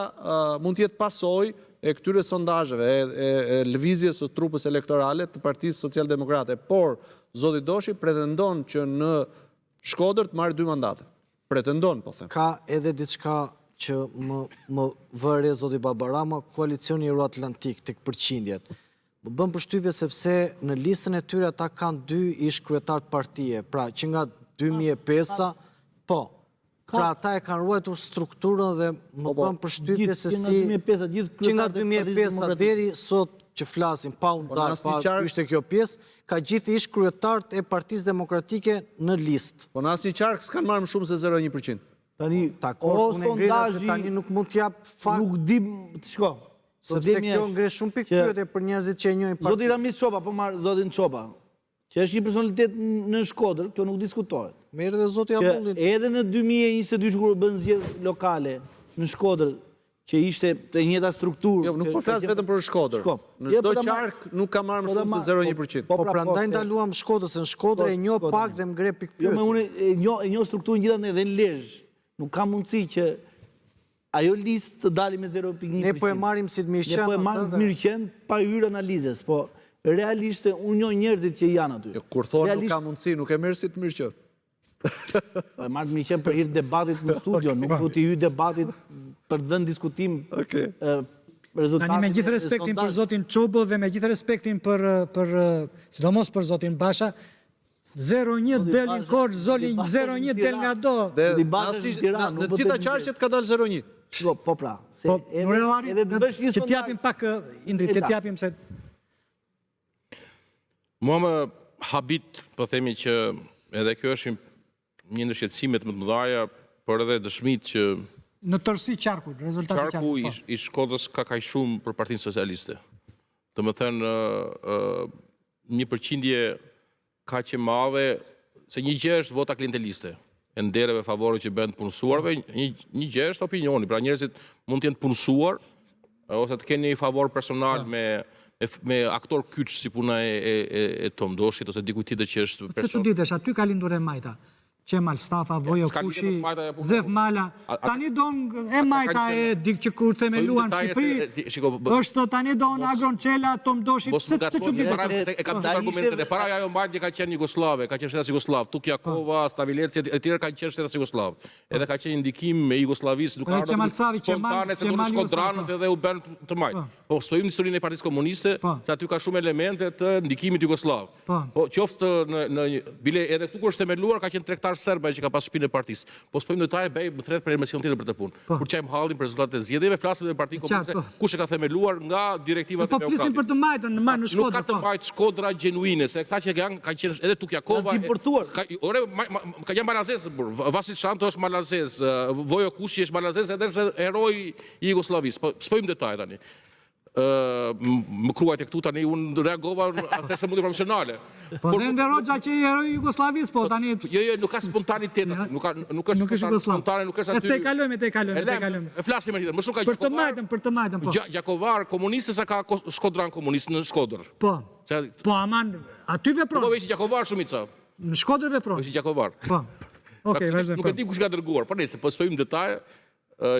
F: mund të jetë pasojë e këtyre sondazheve, e, e, e lëvizjes së trupës elektorale të Partisë Socialdemokrate. Por, zoti Doshi pretendon që në Shkodër të marrë dy mandate. Pretendon, po them.
H: Ka edhe diçka që më, më vë re zoti Babaramo, koalicioni Euroatlantik tek përqindjet. Më bën përshtypje sepse në listën e tyre ata kanë dy ish kryetarë partie, pra që nga 2005-a, po, pra ata e kanë ruajtur strukturën dhe më po, po. bën përshtypje se si që nga 2005-a deri sot që flasim pa u po, ndarë, pa ishte kjo pjesë, ka gjithë ish kryetarët e Partisë Demokratike në listë.
F: Po në asnjë qark s'kanë marrë më shumë se 0,1%.
G: Tani,
H: o sondazhi, tani nuk mund t'jap fakt.
G: Nuk di, të shko.
H: Sepse kjo ngre shumë pikëpyetje për njerëzit që e njohin
G: partinë. Zoti Ramiz Çoba, po marr zotin Çoba, që është një personalitet në Shkodër, kjo nuk diskutohet.
H: Merr edhe zoti Abullin.
G: Edhe në 2022 kur u bënë zgjedhjet lokale në Shkodër, që ishte e njëjta strukturë.
F: Jo, nuk po flas vetëm për Shkodër. Në çdo qark nuk ka marrë më shumë se 0.1%.
H: Po, po prandaj ndaluam Shkodër, se në Shkodër e njoh pak dhe më ngre pikëpyetje.
G: Jo, më unë e njoh e njoh strukturën gjithandej edhe në Lezhë. Nuk ka mundësi që ajo listë të dali me 0.1%.
H: Ne po e marrim si të mirëqenë.
G: Ne po e marrim të mirëqenë pa hyrë analizës, po realisht unë njoh njerëzit që janë aty.
F: Jo, kur thonë nuk ka mundësi, nuk e merr si të mirëqenë.
G: Po e marr të mirëqenë për hir të debatit në studio, nuk do t'i hyj debatit për të vënë diskutim
A: rezultatin. Tani me gjithë respektin për zotin Çobo dhe me gjithë respektin për për sidomos për zotin Basha, 0-1 del në Korçë, zoli 0-1 del nga
F: do. Në të gjitha qarqet ka dalë 0-1.
G: Po, po pra,
A: se po, edhe edhe të bësh një sondazh. Që t'japim pak Indrit, që t'japim se
E: Mua më habit, po themi që edhe kjo është një ndër shqetësimet më të mëdha, por edhe dëshmitë që
A: në tërësi qarku, rezultati
E: i qarkut. Qarku po. i Shkodrës ka kaq shumë për Partinë Socialiste. Domethënë një përqindje kaq e madhe, se një gjë është vota klienteliste, e ndereve, favoreve që bëhen të punësuarve, një, një gjë është opinioni, pra njerëzit mund të jenë të punësuar, ose të kenë një favor personal po. me me, me aktor kyç si puna e, e, e, e Tom Doshit ose dikujt tjetër që
A: është person. Se çuditesh, aty ka lindur e majta. Qemal Stafa, Vojo Kushi, Zef Mala, tani don e majta e dik që kur themeluan Shqipëri, është tani don Agron Çela, Tom Doshi,
E: pse të çuditesh? E kam të argumentet e para ajo mbajtje ka qenë jugosllave, ka qenë shtetas jugosllav, Tuk Jakova, Stavileci e tjerë kanë qenë shtetas jugosllav. Edhe ka qenë një ndikim e Jugosllavisë, nuk ka ardhur spontane se dolën shkodranët edhe u bënë të majtë. Po s'po hyjmë në historinë e Partisë Komuniste, se aty ka shumë elemente të ndikimit jugosllav.
A: Po.
E: Po qoftë në në bile edhe këtu kur është themeluar ka qenë tregtar. Petar serb ai që ka pas shpinë e partisë. Po s'po hyjmë në detaje, bëj më thërret për emision tjetër për këtë punë. Po. Kur qajmë hallin për rezultatet e zgjedhjeve, flasim edhe për Partinë Komuniste, po. kush e ka themeluar nga direktivat
A: po, e Beogradit. Po flisim për të majtën në në Shkodër.
E: Nuk ka të po. majtë Shkodra gjenuine, se këta që janë kanë qenë edhe Tuk Jakova.
G: Janë importuar.
E: Ka ore ka janë malazez, Vasil Shanto është malazez, Vojo Kushi është malazez, edhe është heroi i Jugosllavisë. Po s'po hyjmë në detaje tani. Më kruajte këtu tani, unë reagova se se mundi profesionale.
A: Po dhe Enver Hoxha që heroi i Jugosllavisë, po tani...
E: Jo, jo, nuk ka spontanitet, nuk ka, nuk është spontane, nuk është
A: aty... E tejkalojmë, e tejkalojmë, e tejkalojmë.
E: E flasim e tjetër, më shumë ka
A: Për të majtën, për të majtën, po.
E: Gjakovar komunist se sa ka shkodran komunist në Shkodër.
A: Po, po aman, aty vepron.
E: Po, ishin gjakovar shumica.
A: Në Shkodër vepron.
E: Po, ishin gjakovar.
A: Po, okej, vazhdojmë.
E: Nuk e di kush ka dërguar, po nejse, po s'po hyjmë në detaje,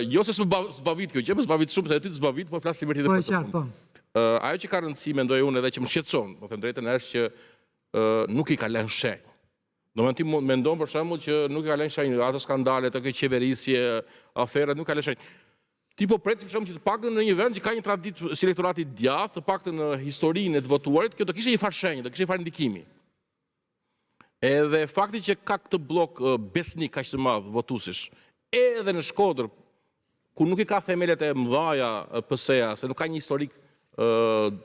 E: Jo se s'më zbavit kjo gjë, më zbavit shumë, se ty të zbavit, po flasim për tjetër
A: po, për të punë.
E: Po. Ajo që ka rëndësi, mendoj unë edhe që më shqetëson, me thënë drejtën, është që nuk i ka lënë shenjë. Domethënë ti mendon për shembull që nuk i ka lënë shenjë, ato skandalet, ato qeverisje, aferat, nuk ka lënë shenjë. Ti po pret për shembull që të paktën në një vend që ka një traditë si elektorati i djathtë, të paktën në historinë e të votuarit, kjo do kishte një farë shenjë, do kishte një farë ndikimi. Edhe fakti që ka këtë bllok besnik kaq të madh votuesish, edhe në Shkodër, ku nuk i ka themelet e mëdhaja PS-ja, se nuk ka një historik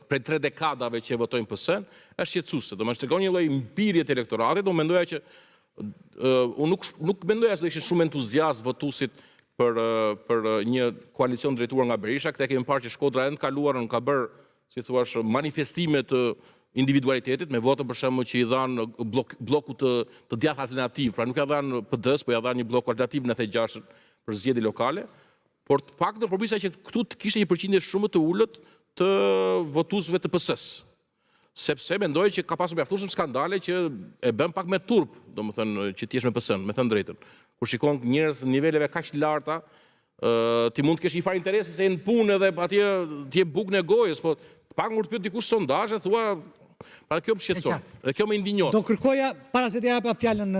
E: prej tre dekadave që e votojnë PS-n, është shqetësuese. Domethënë tregon një lloj mpirje të elektoratit, unë mendoja që unë nuk nuk mendoja se do ishin shumë entuziastë votuesit për për një koalicion drejtuar nga Berisha, këtë e kemi parë që Shkodra edhe në të kaluarën ka bërë si thua, manifestime të individualitetit me votën për shembull që i dhanë bllok, bllokut të të djathtë alternativ, pra nuk ia dhanë PD-s, po ia dhanë një blloku alternativ në 96 për zgjedhje lokale, por të paktën po prisja që këtu të kishte një përqindje shumë më të ulët të votuesve të PS-së. Sepse mendoj që ka pasur mjaftueshëm skandale që e bën pak me turp, domethënë që të jesh me PS-n, me thënë drejtën. Kur shikon njerëz në niveleve kaq të larta, Ti mund të kesh një farë interesi se je në punë edhe atje ti je bukën e gojës, po të paktën kur të pyet dikush sondazhe thua pra kjo më shqetëson. Dhe kjo më indinjon.
A: Do kërkoja para se t'ia jap fjalën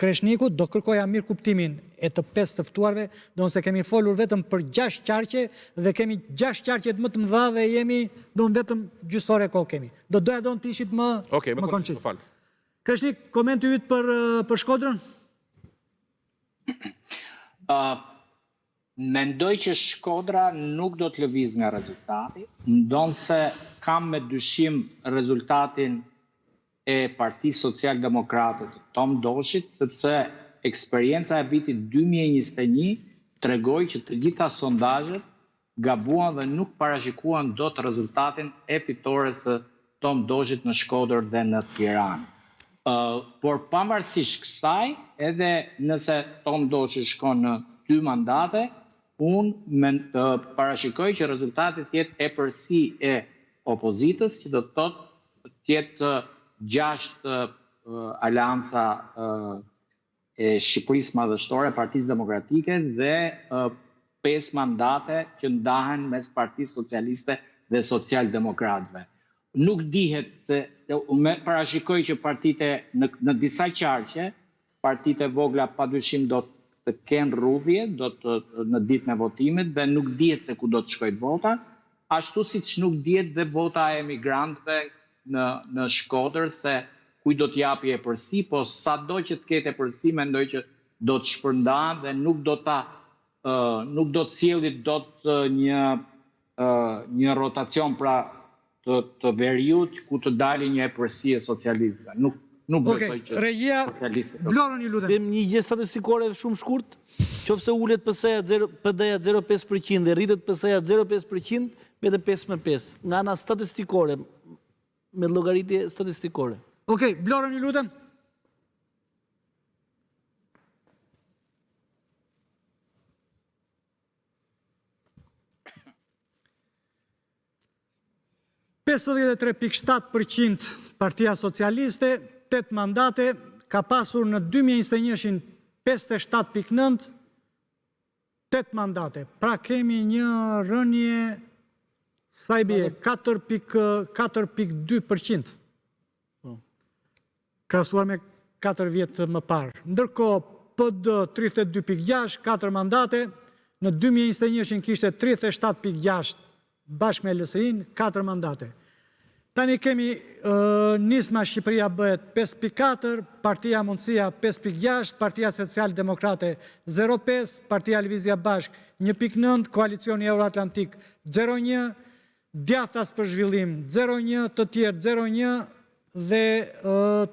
A: Kreshnikut, do kërkoja mirëkuptimin e të pesë të ftuarve, ndonëse kemi folur vetëm për 6 qarqe dhe kemi 6 qarqet më të mëdha dhe jemi do vetëm gjysmë ore kohë kemi. Do doja do të ishit më
E: okay, më
A: konciz. Kreshnik, komenti yt për për Shkodrën?
D: Uh, mendoj që Shkodra nuk do të lëvizë nga rezultati, ndonëse kam me dyshim rezultatin e Partisë Social Demokrate të Tom Doshit, sepse eksperienca e vitit 2021 tregoi që të gjitha sondazhet gabuan dhe nuk parashikuan dot rezultatin e fitores së Tom Doshit në Shkodër dhe në Tiranë. Por pavarësisht kësaj, edhe nëse Tom Doshi shkon në dy mandate, unë parashikoj që rezultati të jetë epërsi e opozitës, që do të thotë të jetë 6 aleanca e Shqipërisë Madhështore, Partisë Demokratike dhe 5 mandate që ndahen mes Partisë Socialiste dhe Socialdemokratëve. Nuk dihet se me parashikoj që partitë në në disa qarqe, partitë e vogla padyshim do të kenë rrudhje, do të në ditën e votimit dhe nuk dihet se ku do të shkojë vota, ashtu siç nuk dihet dhe vota e emigrantëve në në Shkodër se kujt do të japi epërsi, po sado që të ketë epërsi mendoj që do të shpërndahen dhe nuk do ta nuk do të sjelli dot një një rotacion pra të të veriut ku të dali një epërsi e socialistëve. Nuk nuk
A: okay,
D: besoj që
A: regjia
D: socialistët.
A: Vlorën ju lutem.
G: Them një gjë statistikore shumë shkurt, qoftë se ulet PS-ja 0 PD-ja 0.5% dhe rritet PS-ja 0.5%, mbetet 5 me 5. Nga ana statistikore, me llogaritje statistikore.
A: Okej, Vlorën ju lutem. 53.7% Partia Socialiste, 8 mandate, ka pasur në 2021-shin 57.9, 8 mandate. Pra kemi një rënie, sa i bie, 4.2%. Po. Krahasuar me 4 vjet më parë. Ndërkohë, PD 32.6, 4 mandate, në 2021-shin kishte 37.6 bashkë me LSI-n, 4 mandate. Tani kemi Nisma Shqipëria Bëhet 5.4, Partia Mundësia 5.6, Partia Social Demokrate 0.5, Partia Lëvizja Bashkë 1.9, Koalicioni Euroatlantik 0.1, Djathtas për Zhvillim 0.1, të tjerë 0.1 dhe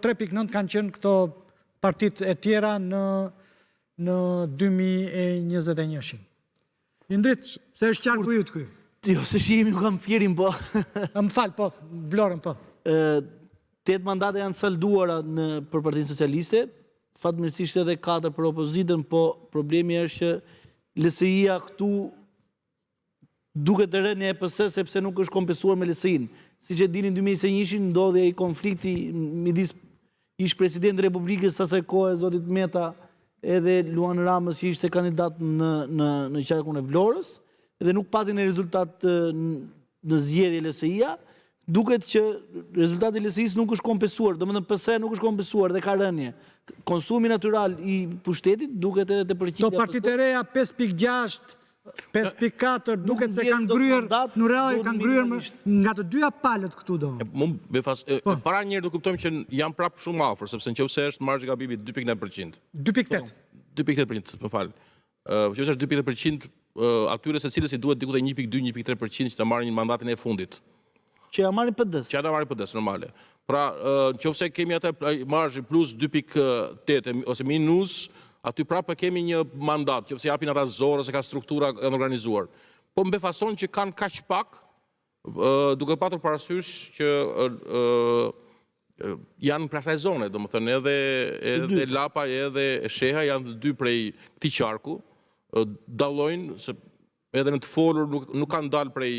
A: 3.9 kanë qenë këto partitë e tjera në në 2021-shin. Indrit, se është qarku yt ky?
G: Jo, se shihemi, kam Fierin, po.
A: Më fal, po, Vlorën, po.
G: 8 mandate janë salduara në, për Partinë Socialiste, fatmirësisht edhe 4 për opozitën, po problemi është që LSI-ja këtu Duket rënia e PS sepse nuk është kompensuar me LSI-në. Siç e dini në 2021-shin ndodhi ai konflikti midis ish presidentit të Republikës së asaj kohe zotit Meta edhe Luan Ramës që ishte kandidat në në në qarkun e Vlorës dhe nuk pati një rezultat në zgjedhje LSI-ja. Duket që rezultati i LSI-së nuk është kompensuar, domethënë PS-ja nuk është kompensuar dhe ka rënie. Konsumi natyral i pushtetit duket edhe te përqindja
A: e PS. Këto partitë e reja 5.6, 5.4, duket se kanë ngryer, në real kanë ngryer nga të dyja palët këtu
E: do. Mu befas, e po. para njëherë do kuptojmë që janë prapë shumë afër, sepse në qoftë se është marzhi i gabimit 2.9%.
A: 2.8.
E: 2.8%, më fal. Në qoftë se është 2.8%, atyre secilës i duhet diku te 1.2, 1.3% që të marrin një mandatin e fundit.
G: Që ja marrin
E: PD-së. Që ja ta marrin PD-së, normale. Pra, në qoftë se kemi atë marzhin plus 2.8 ose minus, aty prapë kemi një mandat, qoftë se japin ata zor ose ka struktura janë organizuar. Po më befason që kanë kaq pak, duke patur parasysh që janë prej asaj zone, domethënë edhe edhe Lapaj edhe Shehaj janë të dy prej këtij qarku, dallojnë se edhe në të folur nuk nuk kanë dalë prej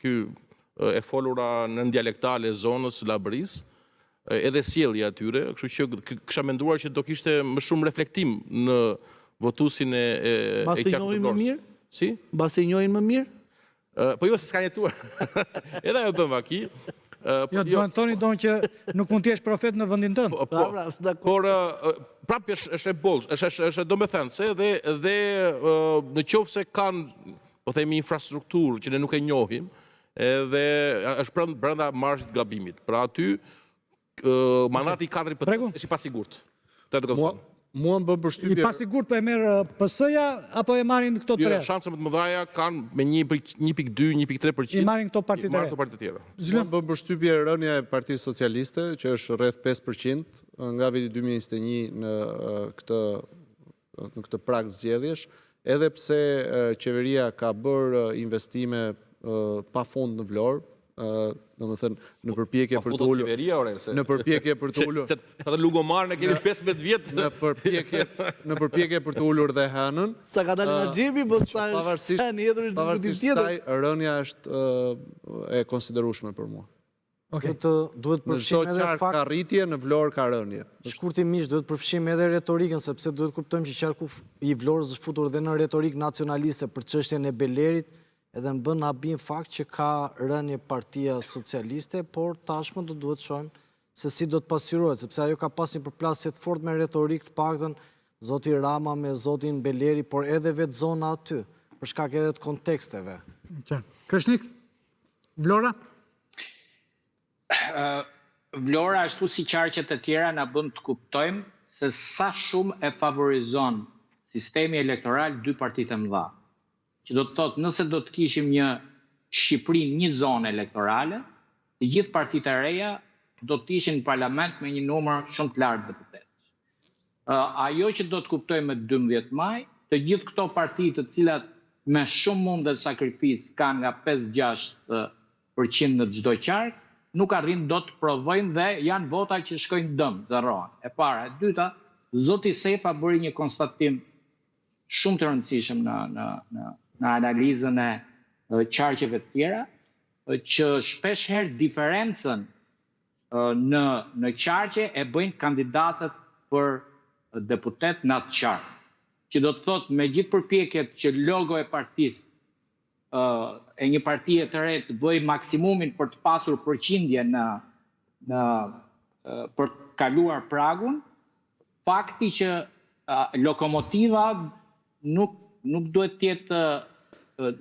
E: ky e folura nëndialektale e zonës së Labërisë, edhe sjellja e tyre, kështu që kisha menduar që do kishte më shumë reflektim në votuesin e e e
G: qarkut të Vlorës.
E: Si?
G: Mbase i njohin më mirë?
E: Po jo, se s'ka jetuar. Edhe ajo bën vaki.
A: Po, jo, do të thoni don që nuk mund të jesh profet në vendin tënd.
E: Po, po, pra, pra, por prapë është është e boll, është është është domethënëse dhe dhe në qoftë se kanë, po themi infrastrukturë që ne nuk e njohim, edhe është brenda brenda marzhit të gabimit. Pra aty Mandati i katërt i PD-së është i pasigurt.
I: Të të Mua, mua më bën përshtypje.
A: I pasigurt po e merr PS-ja apo e marrin këto
E: tre? Jo, shanse më të mëdha kanë me 1.2, 1.3%.
A: I marrin këto partitë e
E: marrin këto partitë e tjera.
I: Mua më bën përshtypje rënia e Partisë Socialiste, që është rreth 5% nga viti 2021 në këtë në këtë prag zgjedhjesh, edhe pse qeveria ka bërë investime pa fund në Vlorë, domethënë në përpjekje për të ulur
E: në
I: përpjekje për të
E: ulur se atë Lungomaren e kemi 15 vjet
I: në përpjekje në përpjekje për të ulur dhe hënën
G: sa ka dalë nga xhepi po sa
I: pavarësisht pavarësisht kësaj rënia është e konsiderueshme për
A: mua
H: Okej. Duhet duhet
I: përfshijmë edhe fakt. Në çdo qark ka rritje, në Vlorë ka
H: rënie. Shkurtimisht duhet përfshijmë edhe retorikën sepse duhet kuptojmë që qarku i Vlorës është futur dhe në retorikë nacionaliste për çështjen e Belerit, edhe më bën habi në fakt që ka rënie Partia Socialiste, por tashmë do duhet të shohim se si do të pasqyrohet, sepse ajo ka pas një përplasje të fortë me retorikë të paktën zoti Rama me zotin Beleri, por edhe vetë zona aty, për shkak edhe të konteksteve.
A: Kreshnik, Vlora?
D: Vlora ashtu si qarqet e tjera na bën të kuptojmë se sa shumë e favorizon sistemi elektoral dy partitë e mëdha. Që do të thotë nëse do të kishim një Shqipëri një zonë elektorale, të gjithë partitë e reja do të ishin në parlament me një numër shumë të lartë deputetësh. Ajo që do të kuptojmë me 12 maj, të gjithë këto parti të cilat me shumë mund dhe sakrificë kanë nga 5-6 për qind në çdo qark, nuk arrijnë dot të provojnë dhe janë vota që shkojnë dëm, zerohen. E para. E dyta, zoti Sefa bëri një konstatim shumë të rëndësishëm në në në në analizën e qarqeve të tjera, që shpesh herë diferencën në në qarqe e bëjnë kandidatët për deputet në atë qark. Që do të thotë me gjithë përpjekjet që logo e partisë e një partie të re të bëjë maksimumin për të pasur përqindje në në për të kaluar pragun, fakti që lokomotiva nuk nuk duhet të jetë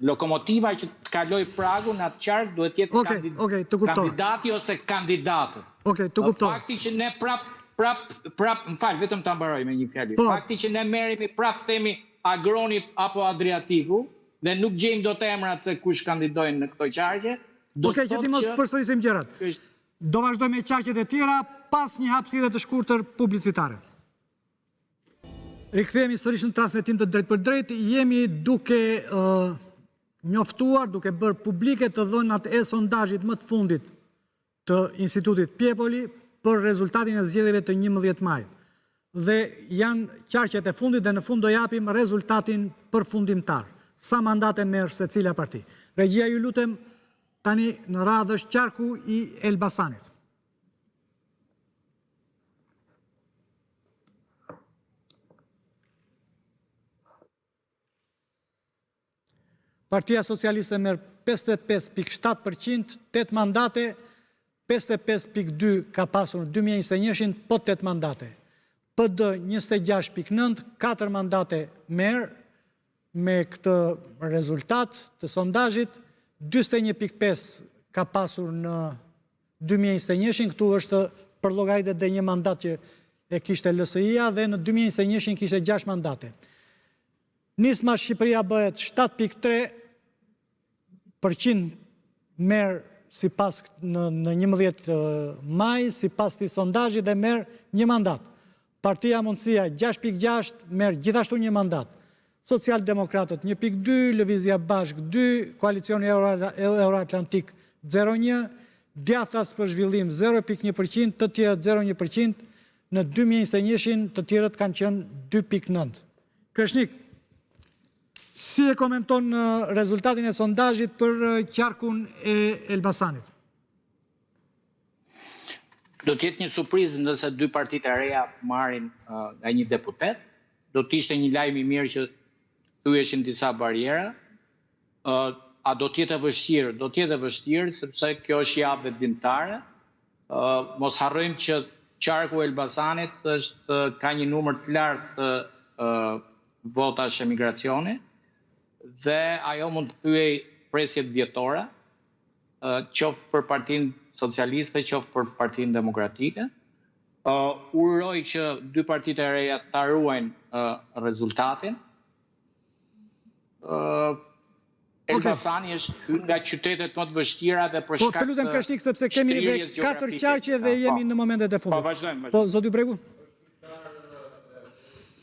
D: Lokomotiva që të kalojë pragun në atë qark duhet të jetë
A: okay, okay, të
D: kandidati ose kandidatët.
A: Okej, okay, të kuptova.
D: Fakti që ne prap prap prap, më fal, vetëm ta mbaroj me një fjali. Po. Fakti që ne merremi prap themi Agroni apo Adriatiku dhe nuk gjejmë dot emrat se kush kandidojnë në këto qarqe,
A: do të thotë që ti mos përsërisim gjërat. Do vazhdojmë me qarqet e tjera pas një hapësire të shkurtër publicitare. Rikthehemi sërish në transmetim të drejtpërdrejtë, jemi duke njoftuar, duke bërë publike të dhënat e sondazhit më të fundit të Institutit Piepoli për rezultatin e zgjedhjeve të 11 majit. Dhe janë qarqet e fundit dhe në fund do japim rezultatin përfundimtar. Sa mandate merr secila parti. Regjia ju lutem, tani në radhë është qarku i Elbasanit. Partia Socialiste merr 55.7%, 8 mandate, 55.2 ka pasur në 2021-shin, po 8 mandate. PD 26.9, 4 mandate merr me këtë rezultat të sondazhit, 41.5 ka pasur në 2021-shin, këtu është përllogaritet dhe një mandat që e kishte LSI-ja dhe në 2021-shin kishte 6 mandate. Nisma Shqipëria bëhet 7.3 përqind merr sipas në, në 11 maj, sipas këtij sondazhi dhe merr një mandat. Partia Mundësia 6.6 merr gjithashtu një mandat. Socialdemokratët 1.2, Lëvizja Bashkë 2, Koalicioni Euroatlantik 0.1, Djathtas për zhvillim 0.1%, të tjerët 0.1%, në 2021-shin të tjerët kanë qenë 2.9. Kreshnik, si e komenton rezultatin e sondazhit për qarkun e Elbasanit?
D: Do të jetë një surprizë nëse dy partitë e reja marrin nga një deputet. Do të ishte një lajm i mirë që thyeshin disa barriera. A do të jetë e vështirë? Do të jetë e vështirë sepse kjo është javë vendimtare. Mos harrojmë që qarku i Elbasanit është ka një numër të lartë votash emigracioni dhe ajo mund të thyejë presjet vjetore. qoftë për Partinë Socialiste, qoftë për Partinë Demokratike. Uroj që dy partitë e reja ta ruajnë rezultatin. Elbasani është hyn nga qytetet më të vështira dhe për
A: po, shkak të Po, të lutem Kreshnik sepse kemi edhe katër qarqe dhe jemi po. në momentet e fundit.
D: Po, vazhdojmë,
A: vazhdojmë. Po, zoti Bregu.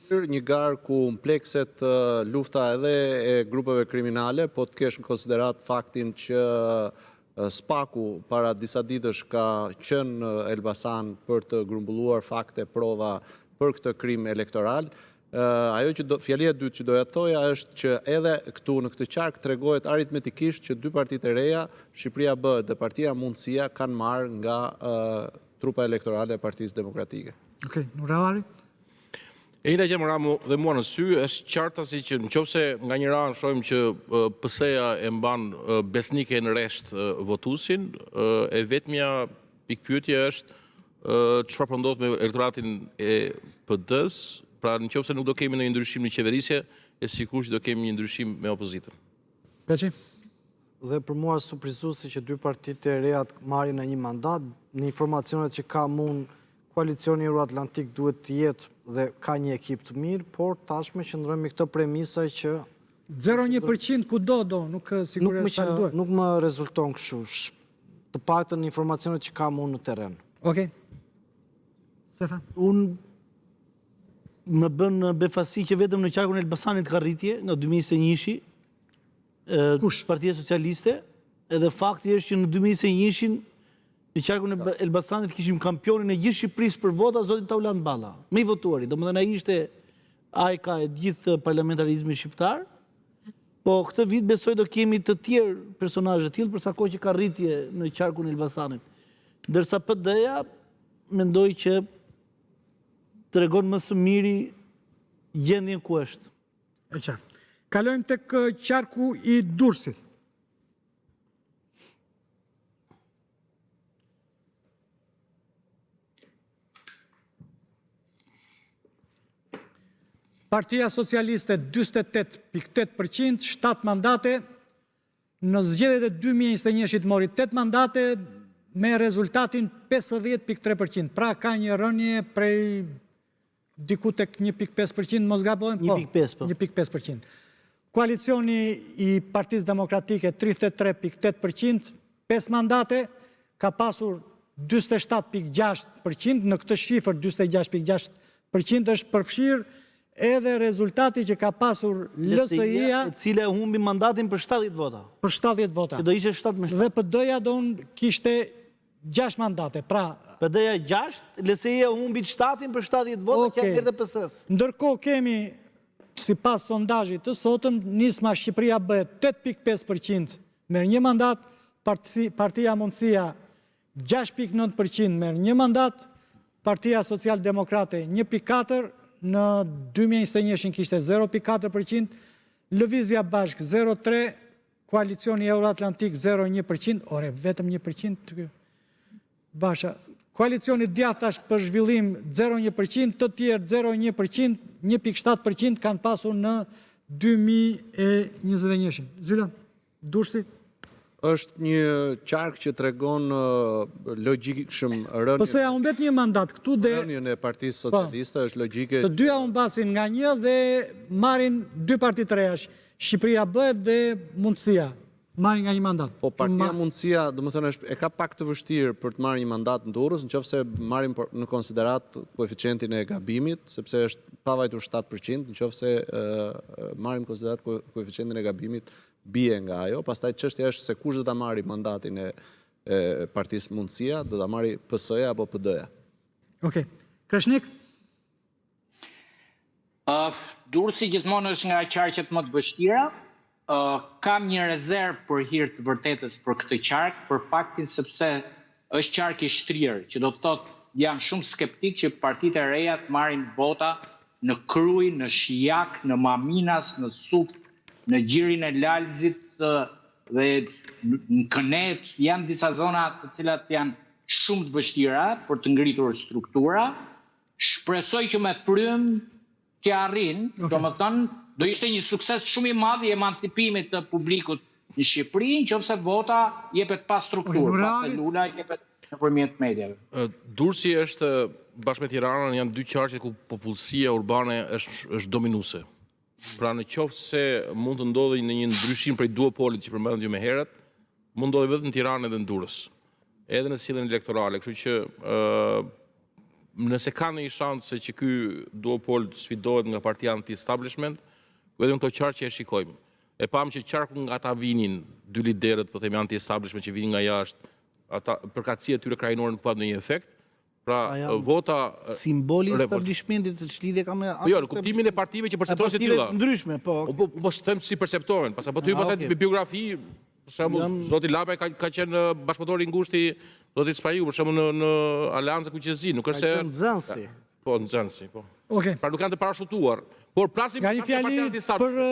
F: Një garë ku mplekset lufta edhe e grupeve kriminale, po të kesh në konsideratë faktin që SPAK-u para disa ditësh ka qenë në Elbasan për të grumbulluar fakte, prova për këtë krim elektoral. Ajo që do, fjalia e dytë që doja të thoja është që edhe këtu në këtë qark tregohet aritmetikisht që dy partitë e reja, Shqipëria Bëhet dhe Partia Mundësia kanë marrë nga trupa elektorale e Partisë Demokratike.
A: Okej, okay, Nurellari?
E: E njëjta gjë më ra dhe mua në sy, është qartazi që në qoftë se nga njëra anë shohim që PS-ja e mban besnike në rresht votuesin, e vetmja pikëpyetje është çfarë po ndodh me elektoratin e PD-së, pra në qoftë se nuk do kemi ndonjë ndryshim në qeverisje, e sigurt që do kemi një ndryshim me opozitën.
A: Peçi?
H: Dhe për mua është surprizuese që dy partitë e reja të marrin një mandat, në informacionet që kam unë, koalicioni Euroatlantik duhet të jetë dhe ka një ekip të mirë, por tashmë qëndrojmë me këto premisa që
A: 0,1% kudo do, nuk sigurisht sa
H: duhet. Nuk më rezulton kështu, të paktën informacionet që kam unë në
A: terren. Okej. Sefa?
G: Unë më bën befasi që vetëm në qarkun e Elbasanit ka rritje nga 2021-shi.
A: Kush?
G: Partia Socialiste, edhe fakti është që në 2021-shin në qarkun e Elbasanit kishim kampionin e gjithë Shqipërisë për vota zotin Taulant Balla, më i votuari, domethënë ai ishte ajka e gjithë parlamentarizmit shqiptar. Po këtë vit besoj do kemi të tjerë personazhe të tillë për sa kohë që ka rritje në qarkun e Elbasanit. Ndërsa PD-ja mendoj që tregon më së miri gjendjen ku është.
A: E qartë. Kalojmë tek qarku i Durrësit. Partia Socialiste 48.8%, 7 mandate, në zgjedhjet e 2021-shit mori 8 mandate me rezultatin 50.3%. Pra ka një rënie prej diku tek 1.5%, mos gabojmë?
G: 1.5, po.
A: 1.5%. Koalicioni i Partisë Demokratike 33.8%, 5 mandate, ka pasur 47.6%, në këtë shifër 46.6% është përfshirë edhe rezultati që ka pasur LSI-ja
G: e cila e humbi mandatin për 70 vota.
A: Për 70 vota.
G: Që do ishte 7 me 7.
A: Dhe PD-ja do unë kishte 6 mandate, pra...
G: PD-ja 6, LSI-ja humbi 7 për 70 vota që ia merrte PS-së.
A: Ndërkohë kemi, sipas sondazhit të sotëm, Nisma Shqipëria bëhet 8.5% merr një mandat, Partia Mundësia 6.9% merr një mandat, Partia Social Demokrate 1.4, në 2021-shin kishte 0.4%, Lëvizja Bashkë 0.3, Koalicioni Euroatlantik 0.1%, ore, vetëm 1%, Basha, Koalicioni djathtas për zhvillim 0.1%, të tjerë 0.1%, 1.7% kanë pasur në 2021-shin. Zyla, Durrësi?
F: Është një qark që tregon logjikshëm rënien.
A: PS-ja humbet një mandat këtu dhe
F: rënien e Partisë po. Socialiste është logjike.
A: Të dyja humbasin nga një dhe marrin dy parti të reja. Shqipëria bëhet dhe Mundësia marrin nga një mandat.
F: Po Partia Mundësia, domethënë është e ka pak të vështirë për të marrë një mandat në Durrës, në qoftë se marrim në konsideratë koeficientin e gabimit, sepse është pa vajtur 7%, në qoftë se marrim në konsideratë koeficientin e gabimit, bie nga ajo, pastaj çështja është se kush do ta marri mandatin e Partisë Mundësia, do ta marri PS-ja apo PD-ja.
A: Okej. Kreshnik?
D: Durrësi gjithmonë është nga qarqet më të vështira. Kam një rezervë për hir të vërtetës për këtë qark, për faktin sepse është qark i shtrirë, që do të thotë jam shumë skeptik që partitë e reja të marrin vota në Krujë, në Shijak, në Maminas, në Sukth, në Gjirin e Lalzit dhe në Kënetë, janë disa zona të cilat janë shumë të vështira për të ngritur struktura. Shpresoj që me frymë t'ia arrijnë, okay. domethënë, do ishte një sukses shumë i madh i emancipimit të publikut në Shqipëri, në qoftë se vota jepet pa strukturë, pa celula, jepet nëpërmjet mediave.
E: Durrësi është bashkë me Tiranën janë dy qarqe ku popullsia urbane është është dominuese. Pra në qoftë se mund të ndodhë në një ndryshim prej duopolit që përmendët ju më herët, mund ndodhë vetëm në Tiranë dhe në Durrës. Edhe në sjelljen elektorale, kështu që ë nëse ka ndonjë shans që ky duopol të sfidohet nga partia anti-establishment, vetëm këto qarqe e shikojmë. E pamë që qarku nga ata vinin dy liderët, po themi anti-establishment që vinin nga jashtë, ata përkatësia e tyre krahinore nuk pat ndonjë efekt. Pra, vota...
G: Simboli i establishmentit të ç'lidhje ka me...
E: Po jo, në kuptimin e partive që perceptohen si tilla.
G: Ndryshme, po.
E: Po, po, po them si perceptohen, pastaj po të hyj ah, pastaj me biografi, për shembull, zoti Lapaj ka ka qenë bashkëpunëtor i ngushtë i zotit Spahiu, për shembull në në Aleancën Kuqezi, nuk është se
H: Ka qenë nxënësi.
E: Po, nxënësi, po.
A: Okej.
E: Pra nuk janë të parashutuar, por flasim
A: Nga një fjali për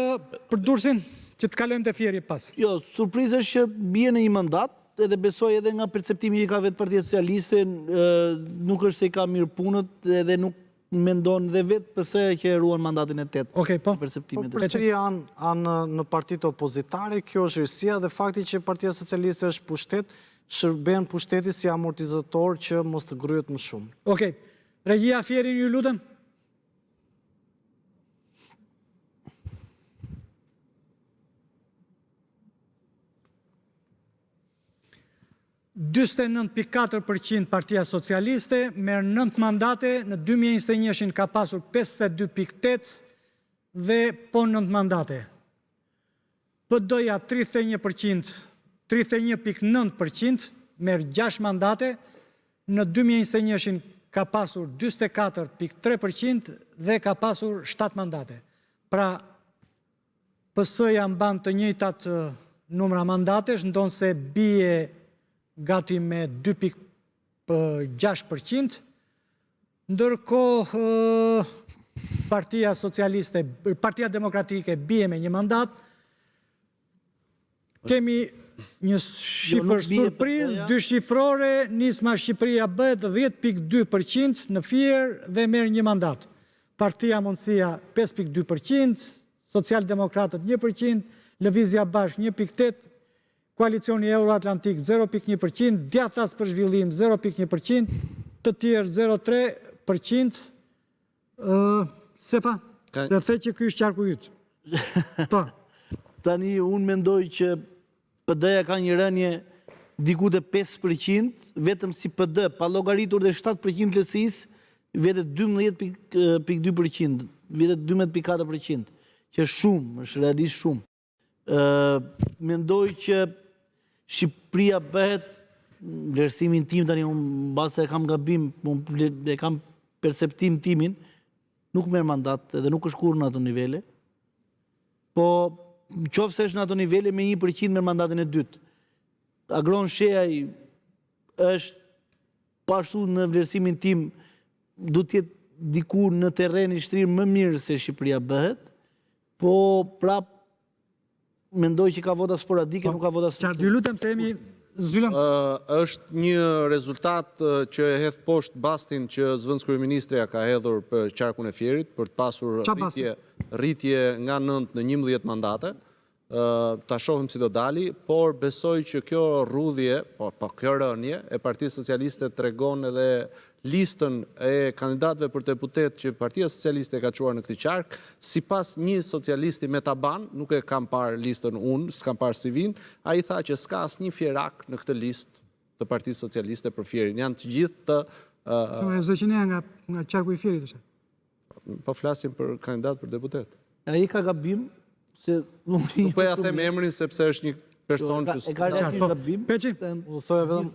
A: për Durrësin që të kalojmë te Fieri pas.
G: Jo, surprizë është që bie në një mandat, edhe besoj edhe nga perceptimi që ka vetë Partia Socialiste, nuk është se i ka mirë punët edhe nuk mendon dhe vetë PS-ja që e ruan mandatin e tetë.
A: Okej, po.
G: Perceptimin
H: po përsëri anë anë në partitë opozitare, kjo është risia dhe fakti që Partia Socialiste është pushtet, shërben pushteti si amortizator që mos të gërryhet më shumë.
A: Okej. Regjia Fierin ju lutem. 49.4% Partia Socialiste, merr 9 mandate, në 2021-shin ka pasur 52.8 dhe po 9 mandate. PD-ja 31%, 31.9% merr 6 mandate, në 2021-shin ka pasur 44.3% dhe ka pasur 7 mandate. Pra, PS-ja mban të njëjtat numra mandatesh, ndonëse bie gati me 2.6 për qind. Ndërkohë, Partia Socialiste, Partia Demokratike bie me një mandat. Kemi një jo, shifër surprizë, dyshifrore, Nisma Shqipëria bëhet 10.2% në Fier dhe merr një mandat. Partia Mundësia 5.2%, Socialdemokratët 1%, Lëvizja Bashkë 1.8%, Koalicioni Euroatlantik 0.1%, Djathtas për Zhvillim 0.1%, të tjerë 0.3%, Sefa, dhe the që ky është qarku yt. Po.
G: Tani unë mendoj që PD-ja ka një rënie diku te 5%, vetëm si PD, pa llogaritur dhe 7% të LSI-së, vete 12.2%, vete 12.4%, që është shumë, është realisht shumë. Mendoj që Shqipëria bëhet vlerësimin tim tani unë mbase e kam gabim, unë e kam perceptim timin, nuk merr mandat edhe nuk është kurrë në ato nivele. Po në qoftë se është në ato nivele me 1% merr mandatin e dytë. Agron Shehaj është po ashtu në vlerësimin tim duhet të jetë diku në terren i shtrirë më mirë se Shqipëria bëhet. Po prap mendoj që ka vota sporadike, po, nuk ka vota
A: strukturale. Ju lutem se jemi Zylën.
I: Është një rezultat që e hedh poshtë bastin që zëvendëskryeministrja ka hedhur për qarkun e Fierit për të pasur rritje, rritje nga 9 në 11 mandate. Ta shohim si do dali, por besoj që kjo rrudhje, po, po kjo rënie e Partisë Socialiste tregon edhe listën e kandidatëve për deputet që Partia Socialiste ka çuar në këtë qark, sipas një socialisti me taban, nuk e kam parë listën unë, s'kam parë CV-n, ai tha që s'ka asnjë fierak në këtë listë të Partisë Socialiste për Fierin. Janë të gjithë të
A: Ë Zeqineja nga nga qarku i Fierit është.
I: Po flasim për kandidat për deputet.
G: Ai ka gabim se
I: nuk po ja them emrin sepse është një person
G: që e ka realisht po, gabim.
A: Peçi,
H: unë thoja vetëm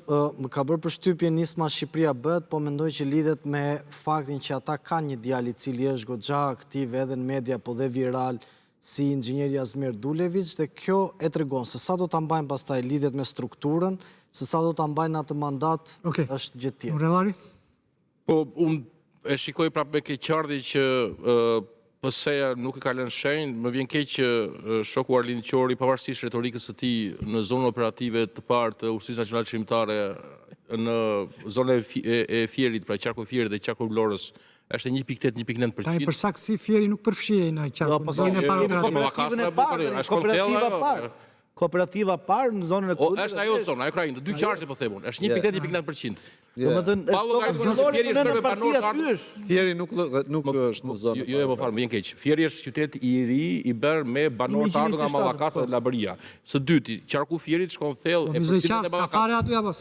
H: më ka bërë përshtypje nisma Shqipëria bëhet, po mendoj që lidhet me faktin që ata kanë një djalë i cili është goxha aktiv edhe në media, po dhe viral si inxhinieri Azmer Duleviç dhe kjo e tregon se sa do ta mbajnë pastaj lidhjet me strukturën, se sa do ta mbajnë atë mandat, është gjë tjetër.
A: Nurellari?
E: Po, unë e shikoj prapë me keqardhje që PS-ja nuk e ka lënë shenjë, më vjen keq që shoku Arlind Qori, pavarësisht retorikës së tij në zonën operative të parë të Ushtrisë Nacionale Çlirimtare në zonën e Fierit, pra qarku i Fierit dhe qarku i Vlorës, është 1.8 1.9%.
A: Tani për saktësi Fieri nuk përfshihej në qarkun,
G: po,
A: zonën e parë operative.
G: Kooperativa e parë. Kooperativa e parë në zonën e
E: Kukësit. Është ajo zonë, ajo krahinë, të dy qarqet po them unë. Është 1.8 1.9%.
G: Domethënë,
E: Pa llogaritur që Fieri është bërë me banorë të ardhur.
I: Fieri nuk nuk është në zonë.
E: Jo, jo, më fal, më vjen keq. Fieri është qytet i ri i bërë me banorë të ardhur nga Mallakastra dhe Labëria. Së dyti, qarku i Fierit shkon thellë
A: e përfshin edhe Mallakastrën. aty apo?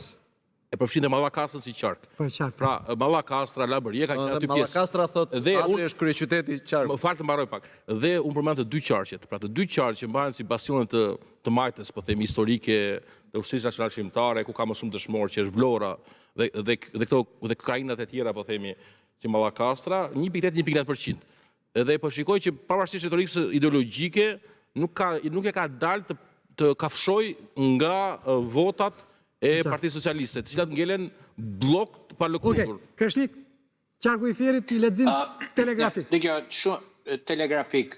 E: E përfshin dhe Mallakastrën si qark.
A: Po qark.
E: Pra, Mallakastra, Labëria ka qenë aty pjesë.
I: Mallakastra thotë,
E: Dhe
I: Adri është kryeqyteti i qarkut.
E: Më fal të mbaroj pak. Dhe unë përmend të dy qarqet. Pra të dy qarqet që mbahen si bastione të të majtës, po themi historike, të Ushtrisë Nacionale Çlirimtare, ku ka më shumë dëshmorë, që është Vlora dhe dhe dhe këto dhe krahinat e tjera, po themi, si Mallakastra, 1.8 1.9%. Edhe po shikoj që pavarësisht retorikës ideologjike, nuk ka nuk e ka dalë të të kafshojë nga votat e Partisë Socialiste, të cilat ngelen bllok të palëkundur.
A: Okej, Kreshnik, qarku i Fierit, një lexim telegrafik.
D: Dëgjo, shumë telegrafik.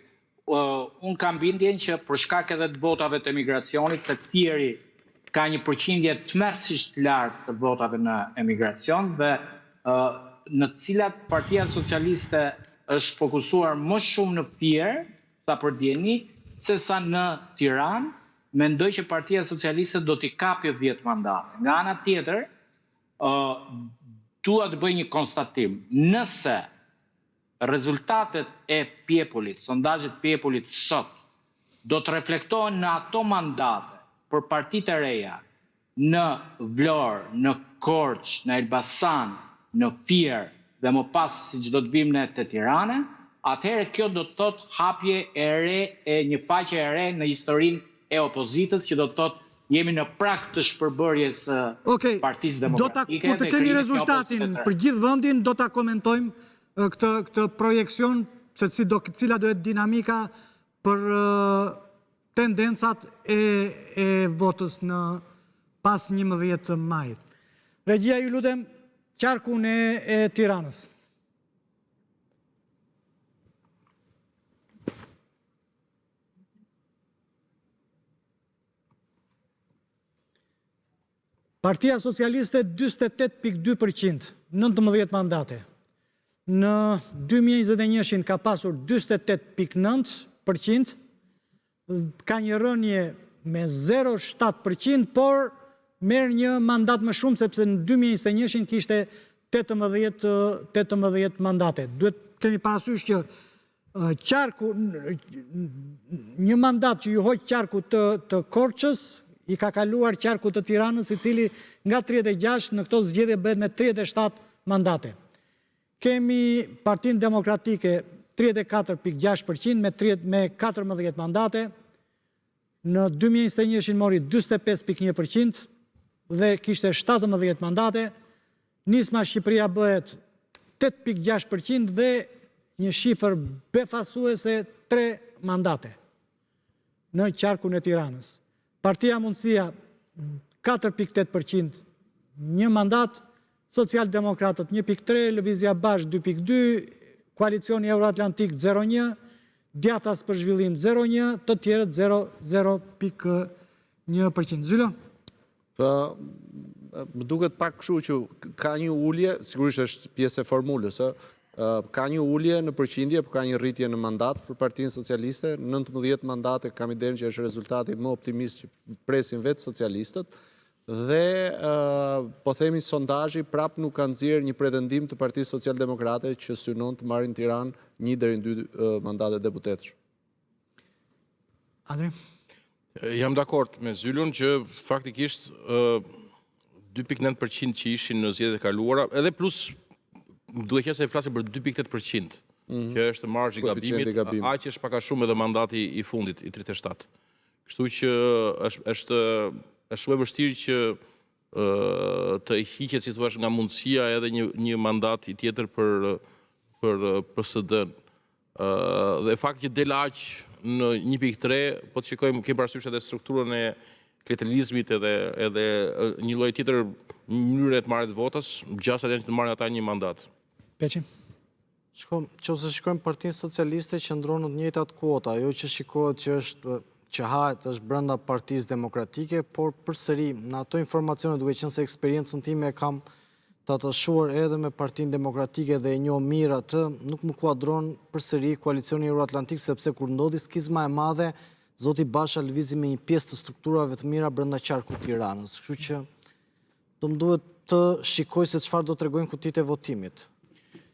D: Unë kam bindjen që për shkak edhe të votave të emigracionit, se Fieri ka një përqindje tmerrësisht të lartë të votave në emigracion dhe në të cilat Partia Socialiste është fokusuar më shumë në Fier, sa për dijeni, sesa në Tiranë, mendoj që Partia Socialiste do t'i kapi 10 mandate. Nga ana tjetër, dua të bëj një konstatim. Nëse rezultatet e Piepolit, sondazhet e Piepolit sot, do të reflektohen në ato mandate për partitë e reja, në Vlorë, në Korçë, në Elbasan, në Fier dhe më pas siç do të vijmë ne te Tirana, atëherë kjo do të thotë hapje e re e një faqe e re në historinë e opozitës që do të thotë jemi në prag të shpërbërjes së
A: Okej,
D: Partisë
A: do ta
D: Demokratike
A: kur të
D: dhe
A: kemi
D: krijimit të një opozite
A: rezultatin
D: të re.
A: për gjithë vendin do ta komentojmë këtë këtë projeksion se si do cila do jetë dinamika për tendencat e e votës në pas 11 majit. Regjia ju lutem qarkun e e Tiranës. Partia Socialiste 48.2%, 19 mandate. Në 2021-shin ka pasur 48.9 për qind, ka një rënie me 0.7 për qind, por merr një mandat më shumë, sepse në 2021-shin kishte 18, 18 mandate. Duhet kemi parasysh që qarku, një mandat që iu hoq qarkut të, të Korçës, i ka kaluar qarkut të Tiranës, i cili nga 36 në këto zgjedhje bëhet me 37 mandate. Kemi Partinë Demokratike 34.6 për qind me 30 me 14 mandate. Në 2021-shin mori 45.1 për qind dhe kishte 17 mandate. Nisma Shqipëria bëhet 8.6 për qind dhe një shifër befasuese 3 mandate në qarkun e Tiranës. Partia Mundësia 4.8 për qind një mandat, Socialdemokratët 1.3, Lëvizja Bashkë 2.2, Koalicioni Euroatlantik 0.1, Djathtas për zhvillim 0.1, të tjerët 0.1 për qind. Zylo?
F: Po, më duket pak kështu që ka një ulje, sigurisht është pjesë e formulës, ë, ka një ulje në përqindje, por ka një rritje në mandat për Partinë Socialiste, 19 mandate kam idenë që është rezultati më optimist që presin vetë socialistët, dhe po themi sondazhi prapë nuk ka nxjerrë një pretendim të Partisë Socialdemokrate që synon të marrë në Tiranë 1 deri në 2 mandate deputetësh.
A: Adri?
E: Jam dakord me Zylon që faktikisht 2.9% që ishin në zgjedhjet e kaluara, edhe plus duke qenë se flasim për 2.8%, mhm. që është marzhi i gabimit, aq është pak a shumë edhe mandati i fundit i 37. Kështu që është është është shumë e vështirë që të hiqet si thua nga mundësia edhe një një mandat i tjetër për për PSD-n. Dhe fakti që del aq në 1.3, po të shikojmë kemi parasysh edhe strukturën e klientelizmit edhe edhe një lloj tjetër mënyre të marrjes votës, gjasat janë që të marrin ata një mandat.
A: Peçi.
H: Shiko, qoftë se shikojmë Partinë Socialiste qëndron në të njëjtat kuota, ajo që shikohet që është që hahet është brenda Partisë Demokratike, por përsëri në ato informacione duke qenë se eksperiencën time e kam të atashuar edhe me Partinë Demokratike dhe e njoh mirë atë, nuk më kuadron përsëri koalicioni Euroatlantik sepse kur ndodhi skizma e madhe, zoti Basha lëvizi me një pjesë të strukturave të mira brenda qarkut të Tiranës. Kështu që Do më duhet të shikoj se çfarë do tregojnë kutitë e votimit,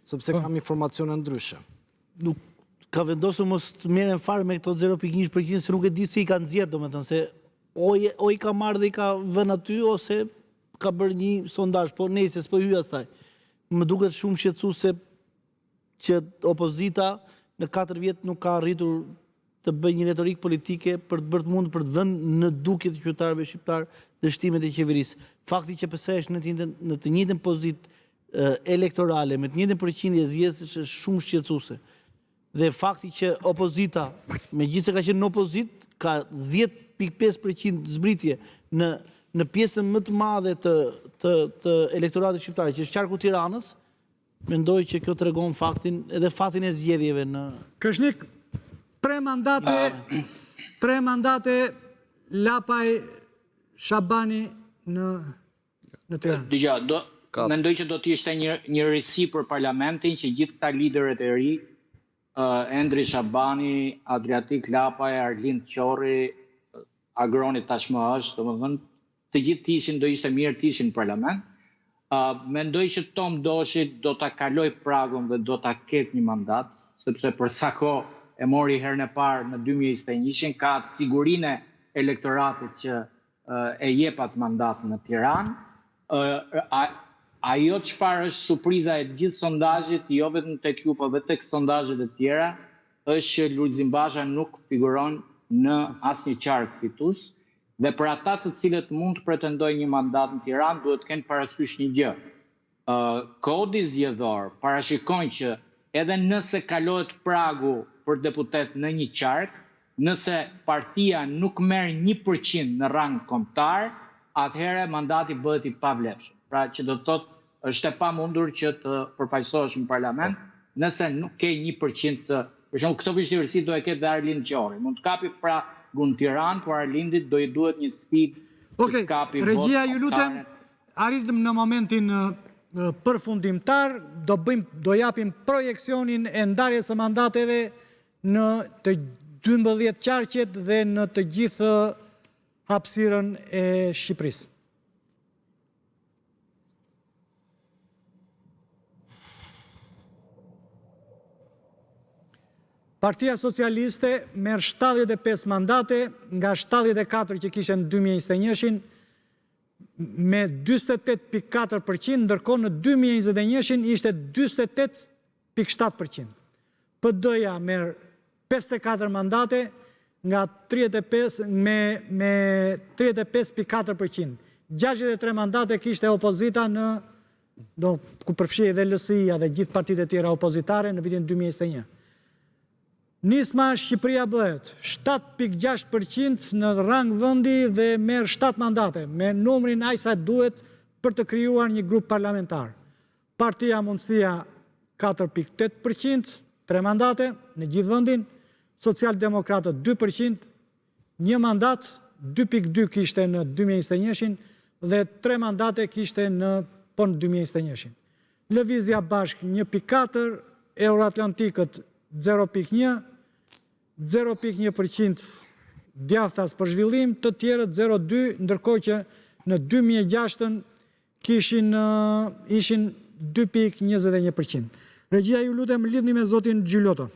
H: sepse po. kam informacione ndryshe.
G: Nuk ka vendosur mos të merren fare me këto 0.1% se nuk e di si i ka nxjerrë, domethënë se o i, o i ka marrë dhe i ka vënë aty ose ka bërë një sondazh, po nejse s'po hyj asaj. Më duket shumë shqetësuese që opozita në 4 vjet nuk ka arritur të bëjë një retorikë politike për të bërë të mundur për të vënë në dukje të qytetarëve shqiptarë dështimet e qeverisë. Fakti që PS është në të njëjtën në të njëjtën pozitë elektorale me të njëjtën përqindje zgjedhësish është shumë shqetësuese. Dhe fakti që opozita, megjithëse ka qenë në opozitë, ka 10.5% zbritje në në pjesën më të madhe të të të elektoratit shqiptar, që është qarku i Tiranës, Mendoj që kjo tregon faktin edhe fatin e zgjedhjeve në
A: Kreshnik, tre mandate, tre mandate Lapaj Shabani në në Tiranë.
D: Dëgjo, do mendoj që do të ishte një një risi për parlamentin që gjithë këta liderët e ri, Endri Shabani, Adriatik Lapaj, Arlind Qorri, Agroni tashmë është, domethënë të gjithë të ishin do ishte mirë të ishin në parlament. Mendoj që Tom Doshi do ta kalojë pragun dhe do ta ketë një mandat, sepse për sa kohë e mori herën e parë në 2021-shin, ka atë sigurinë e elektoratit që e jep atë mandat në Tiranë. Ajo çfarë është surpriza e gjithë sondazhit, jo vetëm tek ju, po edhe tek sondazhet e tjera, është që Lulzim Basha nuk figuron në asnjë qark fitues Dhe për ata të cilët mund të pretendojnë një mandat në Tiranë duhet të kenë parasysh një gjë. Kodi zgjedhor parashikon që edhe nëse kalohet pragu për deputet në një qark, nëse partia nuk merr 1% në rang kombëtar, atëherë mandati bëhet i pavlefshëm. Pra që do të thotë Është e pamundur që të përfaqësohesh në parlament nëse nuk ke 1% të Për shembull, këtë vështirësi do e ketë dhe Arlind Qorri. Mund të kapi pragun në Tiranë, por Arlindit do i duhet një sfidë që
A: Okej,
D: të kapi
A: regjia
D: votë
A: ju lutem,
D: kombëtare.
A: arritëm në momentin. përfundimtar, do bëjmë do japim projeksionin e ndarjes së mandateve në të 12 qarqet dhe në të gjithë hapësirën e Shqipërisë. Partia Socialiste merr 75 mandate nga 74 që kishte në 2021-shin, me 48.4%, ndërkohë në 2021-shin ishte 48.7%. PD-ja merr 54 mandate nga 35 me me 35.4%. 63 mandate kishte opozita në do ku përfshihej dhe LSI-ja dhe gjithë partitë e tjera opozitare në vitin 2021. Nisma Shqipëria bëhet 7.6% në rang vendi dhe merr 7 mandate, me numrin aq sa duhet për të krijuar një grup parlamentar. Partia Mundësia 4.8%, 3 mandate në gjithë vendin, Socialdemokratët 2%, një mandat, 2.2 kishte në 2021-shin dhe 3 mandate kishte në po në 2021-shin. Lëvizja Bashkë 1.4, Euroatlantikët 0.1, 0.1% djathtas për zhvillim, të tjerët 0.2, ndërkohë që në 2006-ën kishin ishin 2.21%. Regjia ju lutem lidhni me zotin Xhylioto.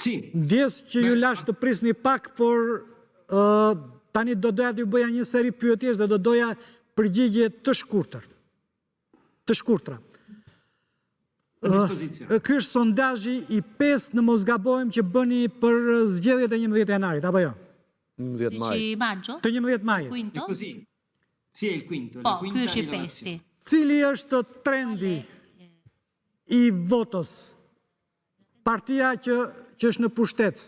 B: Si.
A: Ndjesë që ju lashë të prisni pak, por uh, tani do doja t'ju bëja një seri pyetjesh dhe do doja përgjigje të shkurtër. Të shkurtra. Ky është sondazhi i pestë në mos gabohem që bëni për zgjedhjet e 11 janarit, apo jo?
F: 11 majit.
A: Të 11 majit.
C: Quinto?
B: Sì, è il quinto,
C: po, ky është i pesti.
A: Cili është trendi i votës? Partia që që është në pushtet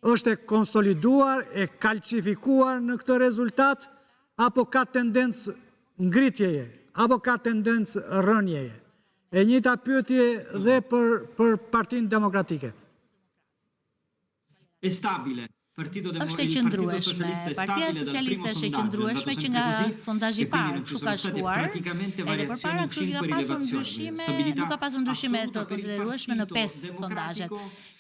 A: është e konsoliduar, e kalcifikuar në këtë rezultat apo ka tendencë ngritjeje, apo ka tendencë rënieje? E njëjta pyetje dhe për për Partinë Demokratike.
B: È stabile. Partito
C: Është e qëndrueshme. Partia Socialiste është e qëndrueshme që nga sondazhi i parë, kështu ka shkuar. Edhe përpara kështu që ka pasur ndryshime, nuk ka pasur ndryshime të konsiderueshme në pesë sondazhet.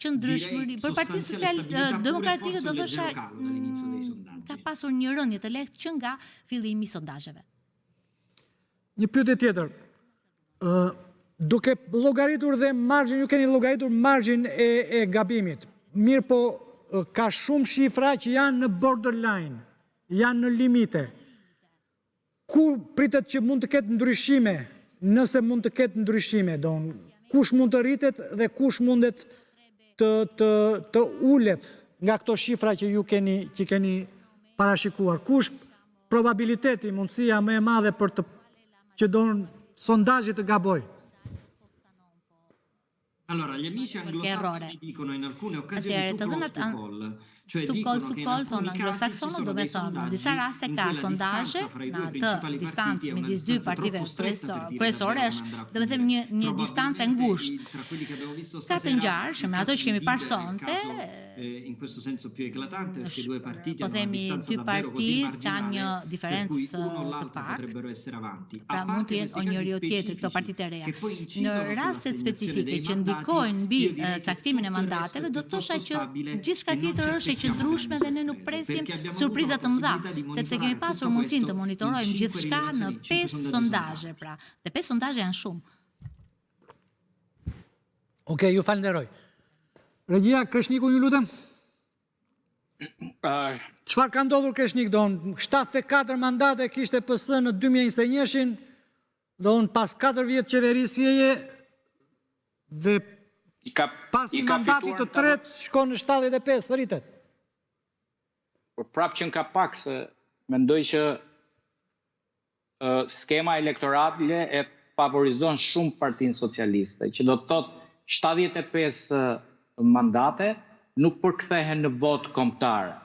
C: Qëndrueshmëri për Partinë Social Demokratike do thosha mm, ka pasur një rënie të lehtë që nga fillimi i sondazheve.
A: Një pyetje tjetër. Ë duke llogaritur dhe marzhin, ju keni llogaritur marzhin e e gabimit. Mirëpo ka shumë shifra që janë në borderline, janë në limite. Ku pritet që mund të ketë ndryshime, nëse mund të ketë ndryshime, do kush mund të rritet dhe kush mundet të të të ulet nga këto shifra që ju keni që keni parashikuar. Kush probabiliteti, mundësia më e madhe për të që do sondazhi të gabojë?
B: Allora, gli amici anglosassoni dicono in alcune occasioni
C: Atëherë, të dhënat
B: too close to call, cioè
C: too
B: dicono
C: close to
B: che in
C: call, thonë
B: alcuni casi ci
C: anglosaksonët,
B: sono
C: do me
B: dei
C: thënë, në
B: sondaggi
C: disa raste
B: in
C: ka
B: cui la
C: sondazhe
B: distanza fra i
C: në
B: due
C: atë
B: principali
C: distancë
B: partiti è una
C: midis dy
B: distanza
C: partive
B: troppo stretta per
C: kryesore,
B: dire
C: kryesore
B: davvero come
C: është,
B: andrà a
C: do me thënë,
B: finire.
C: një një distancë e
B: Probabilmente
C: ngushtë.
B: il- tra quelli che abbiamo visto
C: Ka të
B: stasera,
C: ngjarë që
B: il
C: me ato
B: caso
C: që
B: di
C: kemi parë
B: Dibra è il
C: sonte,
B: caso eh, in questo senso più eclatante perché i due partiti
C: po
B: hanno una
C: themi
B: distanza
C: dy
B: davvero così
C: partitë kanë një
B: marginale per cui
C: diferencë
B: uno o
C: të
B: l'altro
C: paktë,
B: potrebbero essere avanti.
C: pra
B: A
C: mund të
B: parte
C: jetë
B: questi
C: o njëri
B: casi
C: o tjetri këto
B: specifici
C: partitë e reja.
B: che poi
C: Në
B: incidono
C: rastet
B: sull'assegnazione
C: specifike
B: dei
C: që
B: mandati,
C: ndikojnë mbi
B: io
C: eh,
B: direi che
C: caktimin e
B: tutto il resto
C: mandateve,
B: è
C: do të thosha
B: piuttosto
C: që
B: stabile
C: gjithçka
B: e non ci
C: tjetër është e
B: aspettiamo
C: qëndrueshme
B: grandi
C: dhe ne nuk
B: sorprese,
C: presim
B: perché abbiamo avuto
C: surpriza
B: la
C: të mëdha,
B: possibilità di
C: sepse kemi
B: monitorare
C: pasur
B: tutto
C: mundësinë të
B: questo in
C: monitorojmë
B: cinque
C: gjithçka në
B: rilevazioni, in cinque
C: pesë
B: sondaggi
C: sondazhe,
B: sondaggi.
C: pra. Dhe pesë sondazhe janë shumë.
A: Okej, ju falenderoj. Regjia Kreshniku, ju lutem.
D: Ë,
A: Çfarë ka ndodhur Kreshnik don? 74 mandate kishte PS në 2021-shin, don pas 4 vjet qeverisjeje dhe
D: i ka
A: pas
D: i
A: një
D: ka
A: mandati
D: fituar
A: të
D: në tavolinë.
A: tretë shkon në 75, rritet.
D: Por prapë që ka pak se mendoj që ë, skema elektorale e favorizon shumë Partinë Socialiste, që do të thotë 75 mandate nuk përkthehen në votë kombëtare.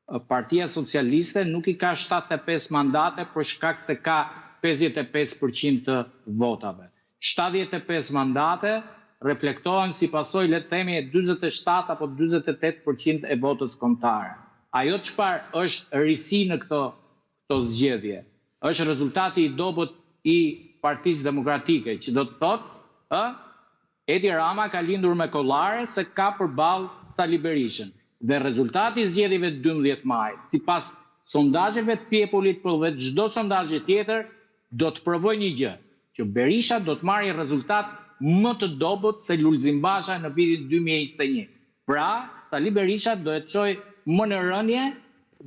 D: Ë, Partia Socialiste nuk i ka 75 mandate për shkak se ka 55% të votave. 75 mandate reflektohen si pasojë, le të themi, e 47 apo 48% e votës kombëtare. Ajo çfarë është risi në këto këto zgjedhje, është rezultati i dobët i Partisë Demokratike, që do të thotë, ë, Edi Rama ka lindur me kollare se ka përballë Sali Berishën. Dhe rezultati i zgjedhjeve të 12 majit, sipas sondazheve të Piepolit por dhe çdo sondazhi tjetër, do të provojë një gjë, që Berisha do të marrë rezultat më të dobët se Lulzim Basha në vitin 2021. Pra, Sali Berisha do e çojë më në rënie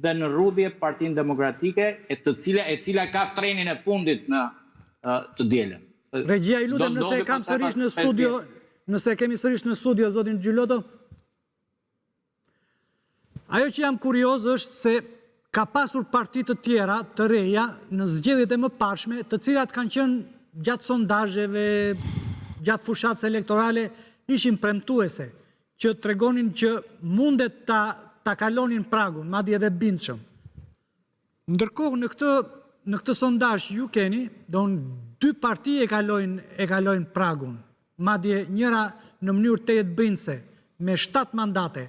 D: dhe në rrudhje Partinë Demokratike, e të cila e cila ka trenin e fundit në të dielën.
A: Regjia, ju lutem nëse e kam sërish në studio, nëse e kemi sërish në studio zotin Xhyloto. Ajo që jam kurioz është se ka pasur parti të tjera të reja në zgjedhjet e mëparshme, të cilat kanë qenë gjatë sondazheve, gjatë fushatës elektorale, ishin premtuese, që tregonin që mundet ta ta kalonin pragun, madje edhe bindshëm. Ndërkohë në këtë në këtë sondazh që ju keni, don dy parti e kalojnë e kalojnë pragun. Madje njëra në mënyrë tejet bindëse, me 7 mandate.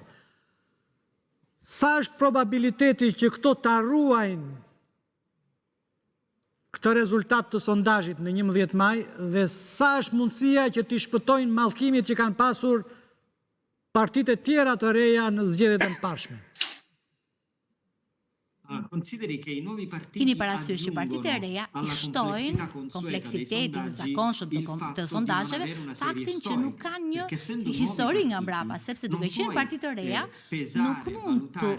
A: Sa është probabiliteti që këto ta ruajnë këtë rezultat të sondazhit në 11 maj dhe sa është mundësia që t'i shpëtojnë mallkimit që kanë pasur partitë e tjera të reja në zgjedhjet e mëparshme?
C: Kini parasysh që partitë e reja i shtojnë kompleksitetit të zakonshëm të, të sondazheve faktin që nuk kanë një histori nga mbrapa, sepse duke qenë parti të reja, nuk mund të,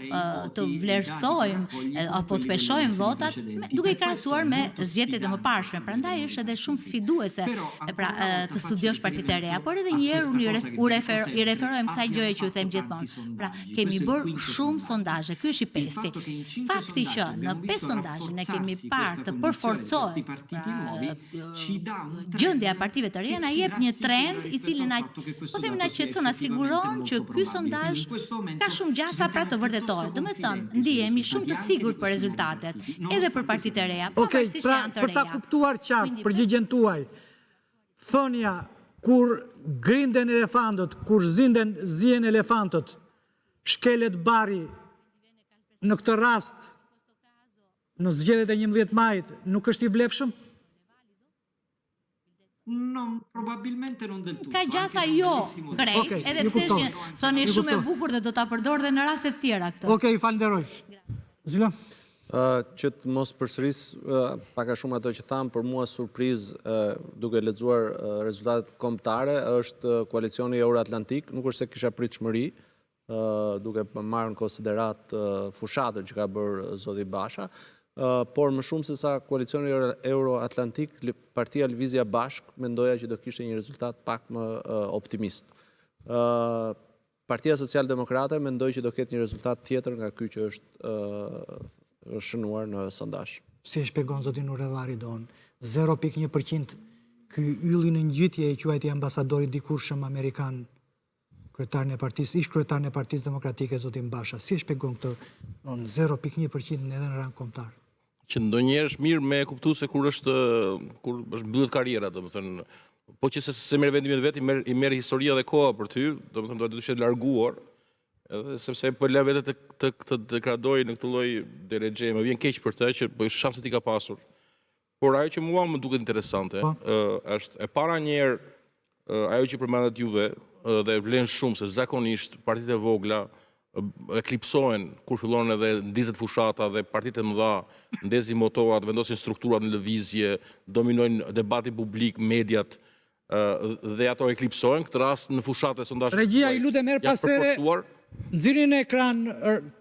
C: të vlerësojmë apo të peshojmë votat duke i krahasuar me zgjedhjet e mëparshme. Prandaj është edhe shumë sfiduese e pra të studiosh partitë e reja, por edhe një herë unë i, ref, u refer, i referohem kësaj gjëje që ju them gjithmonë. Pra, Kemi bërë shumë sondazhe, ky është i pesti. Fakti që në pesë sondazhe ne kemi parë të përforcohet pra, gjendja e partive të reja na jep një trend i cili na po themi na qetëson, na siguron që ky sondazh ka shumë gjasa pra të vërtetohet. Domethënë, ndihemi shumë të sigurt për rezultatet, edhe për partitë e reja,
A: pavarësisht që
C: pra,
A: janë të reja. Për ta kuptuar qartë përgjigjen tuaj, Thënia kur grinden elefantët, kur zinden, zihen elefantët, shkelet bari, në këtë rast, në zgjedhjet e 11 majit, nuk është i vlefshëm?
C: Ka gjasa jo krejt, edhe pse është një thënie shumë e bukur dhe do ta përdor dhe në raste të tjera
A: këtë. Okej, falënderoj. Zila?
F: Që të mos përsëris pak a shumë ato që thamë, për mua surprizë duke lexuar rezultatet kombëtare është koalicioni Euroatlantik, nuk është se kisha pritshmëri, duke marrë në konsideratë fushatën që ka bërë zoti Basha, por më shumë se sa koalicioni Euroatlantik, partia Lëvizja Bashkë mendoja që do kishte një rezultat pak më optimist. Partia Socialdemokrate mendoj që do ketë një rezultat tjetër nga ky që është shënuar në sondazh.
A: Si e shpjegon zoti Nurellari don 0.1% ky ylli në ngjitje e quajti ambasadori i dikurshëm amerikan kryetarin e partisë, ish kryetarin e Partisë Demokratike zotin Basha. Si e shpjegon këtë don 0.1% edhe në rang kombëtar?
E: Që ndonjëherë është mirë me e kuptu se kur është kur është mbyllet karriera, domethënë po që se s'e merr vendimin vetë, i merr i merr historia dhe koha për ty, domethënë do të ishe larguar, edhe sepse po lë veten të të të degradojë në këtë lloj derexhe, më vjen keq për të që po shanset i ka pasur. Por ajo që mua më duket interesante, po. është e para një herë ajo që përmendët juve dhe vlen shumë se zakonisht partitë e vogla eklipsohen kur fillon edhe ndizet fushata dhe partitë e mëdha ndezin motorat, vendosin strukturat në lëvizje, dominojnë debatin publik, mediat dhe ato eklipsohen, këtë rast në fushatë e sondazhet.
A: Regjia, ju lutem herë pas here, nxirrni në ekran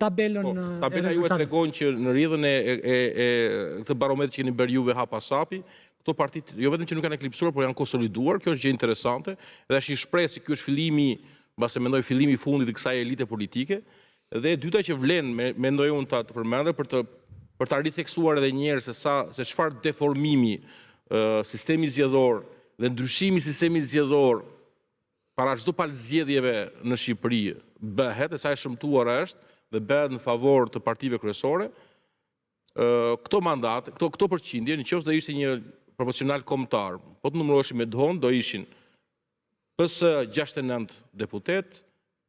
A: tabelën
E: po, tabela juaj tregon që në rrjedhën e e e këtë barometër që keni bërë juve hap pas hapi, këto partitë jo vetëm që nuk janë eklipsuar, por janë konsoliduar, kjo është gjë interesante dhe është një shpresë se ky është fillimi, mbase mendoj fillimi i fundit i kësaj elite politike. Dhe e dyta që vlen, mendoj unë ta të përmendë për të për ta ritheksuar edhe një herë se sa se çfarë deformimi sistemi zgjedhor dhe ndryshimi i sistemit zgjedhor para çdo palë zgjedhjeve në Shqipëri bëhet, e sa e shëmtuar është dhe bëhet në favor të partive kryesore, këto mandate, këto këto përqindje, në qoftë do ishte një proporcional kombëtar, po të numëroheshin me d'Hondt, do ishin PS 69 deputet,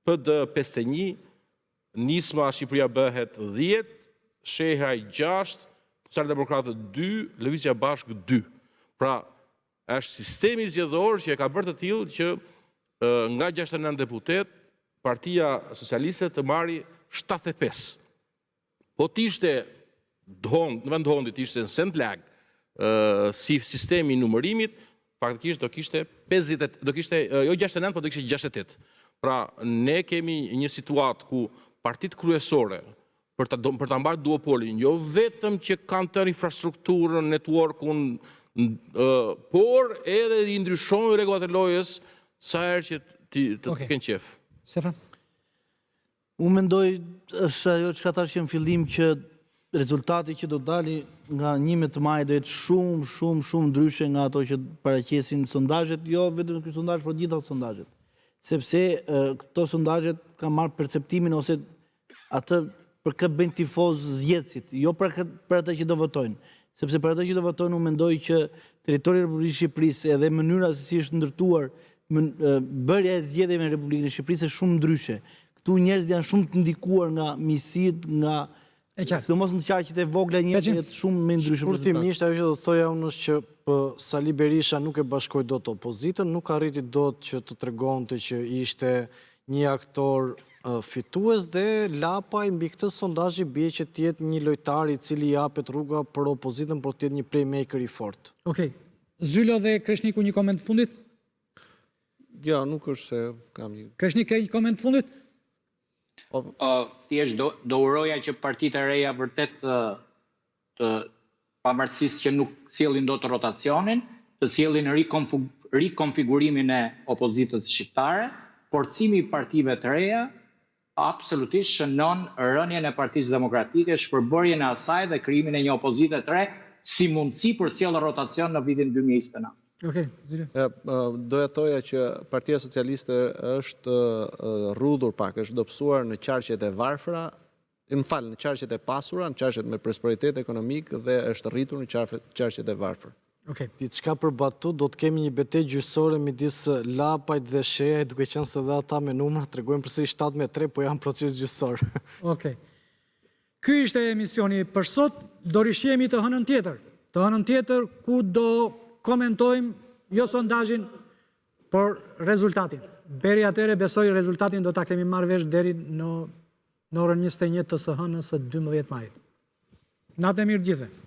E: PD 51, Nisma Shqipëria Bëhet 10, Shehaj 6, Socialdemokratët 2, Lëvizja Bashkë 2. Pra, është sistemi zgjedhor që e ka bërë të tillë që nga 69 deputetë, Partia Socialiste të marri 75. Po të ishte në vend D'Hondtit ishte në Sainte-Laguë, si sistemi i numërimit, faktikisht do kishte 50, do kishte jo 69, po do kishte 68. Pra, ne kemi një situatë ku partitë kryesore për ta për ta mbajtur duopolin, jo vetëm që kanë tërë infrastrukturën, networkun, por edhe i ndryshojnë rregullat e lojës sa herë që të të kenë qejf.
A: Stefan?
G: Unë mendoj është ajo çka thashë që në fillim që rezultati që do dali nga 11 maji do jetë shumë, shumë, shumë ndryshe nga ato që paraqesin sondazhet, jo vetëm ky sondazh, por gjitha sondazhet. Sepse këto sondazhet kanë marrë perceptimin ose atë për kë bëjnë tifoz zgjedhësit, jo për kë, për atë që do votojnë. Sepse për atë që do votojnë, unë mendoj që territori i Republikës së Shqipërisë edhe mënyra se si është ndërtuar bërja e zgjedhjeve në Republikën e Shqipërisë është shumë ndryshe. Këtu njerëzit janë shumë të ndikuar nga miqësitë, nga sidomos në qarqet e vogla njerëzit jetë shumë më ndryshe.
H: Shkurtimisht ajo që do të thoja unë është që po Sali Berisha nuk e bashkoi dot opozitën, nuk arriti dot që të tregonte që ishte një aktor fitues dhe Lapaj mbi këtë sondazh i bie që të jetë një lojtar i cili i hapet rruga për opozitën, por të jetë një playmaker i fortë.
A: Okej. Zylo dhe Kreshniku një koment të fundit?
F: Jo, nuk është se kam një...
A: Kreshnik, ke një koment të fundit?
D: Po. Thjesht do, do uroja që partitë e reja vërtet të, të pavarësisht që nuk sjellin dot rotacionin, të sjellin rikonfigurimin e opozitës shqiptare, forcimi i partive të reja, absolutisht shënon rënien e Partisë Demokratike, shpërbërjen e asaj dhe krijimin e një opozite të re si mundësi për të sjellë rotacion në vitin 2029.
A: Okej,
F: okay, Doja të thoja që Partia Socialiste është rrudhur pak, është dobësuar në qarqet e varfra, më fal, në qarqet e pasura, në qarqet me prosperitet ekonomik dhe është rritur në qarqet e varfra.
A: Okej.
H: Diçka për batutë, do të kemi një betejë gjyqësore midis Lapajt dhe Shehajt, duke qenë se dhe ata me numra tregojnë përsëri 7 me 3, po janë proces gjyqësor.
A: Okej. Ky ishte emisioni për sot, do rishihemi të hënën tjetër. Të hënën tjetër ku do komentojmë jo sondazhin, por rezultatin. Deri atëherë besoj rezultatin do ta kemi marrë vesh deri në në orën 21 të së hënës së 12 majit. Natën e mirë të gjithëve.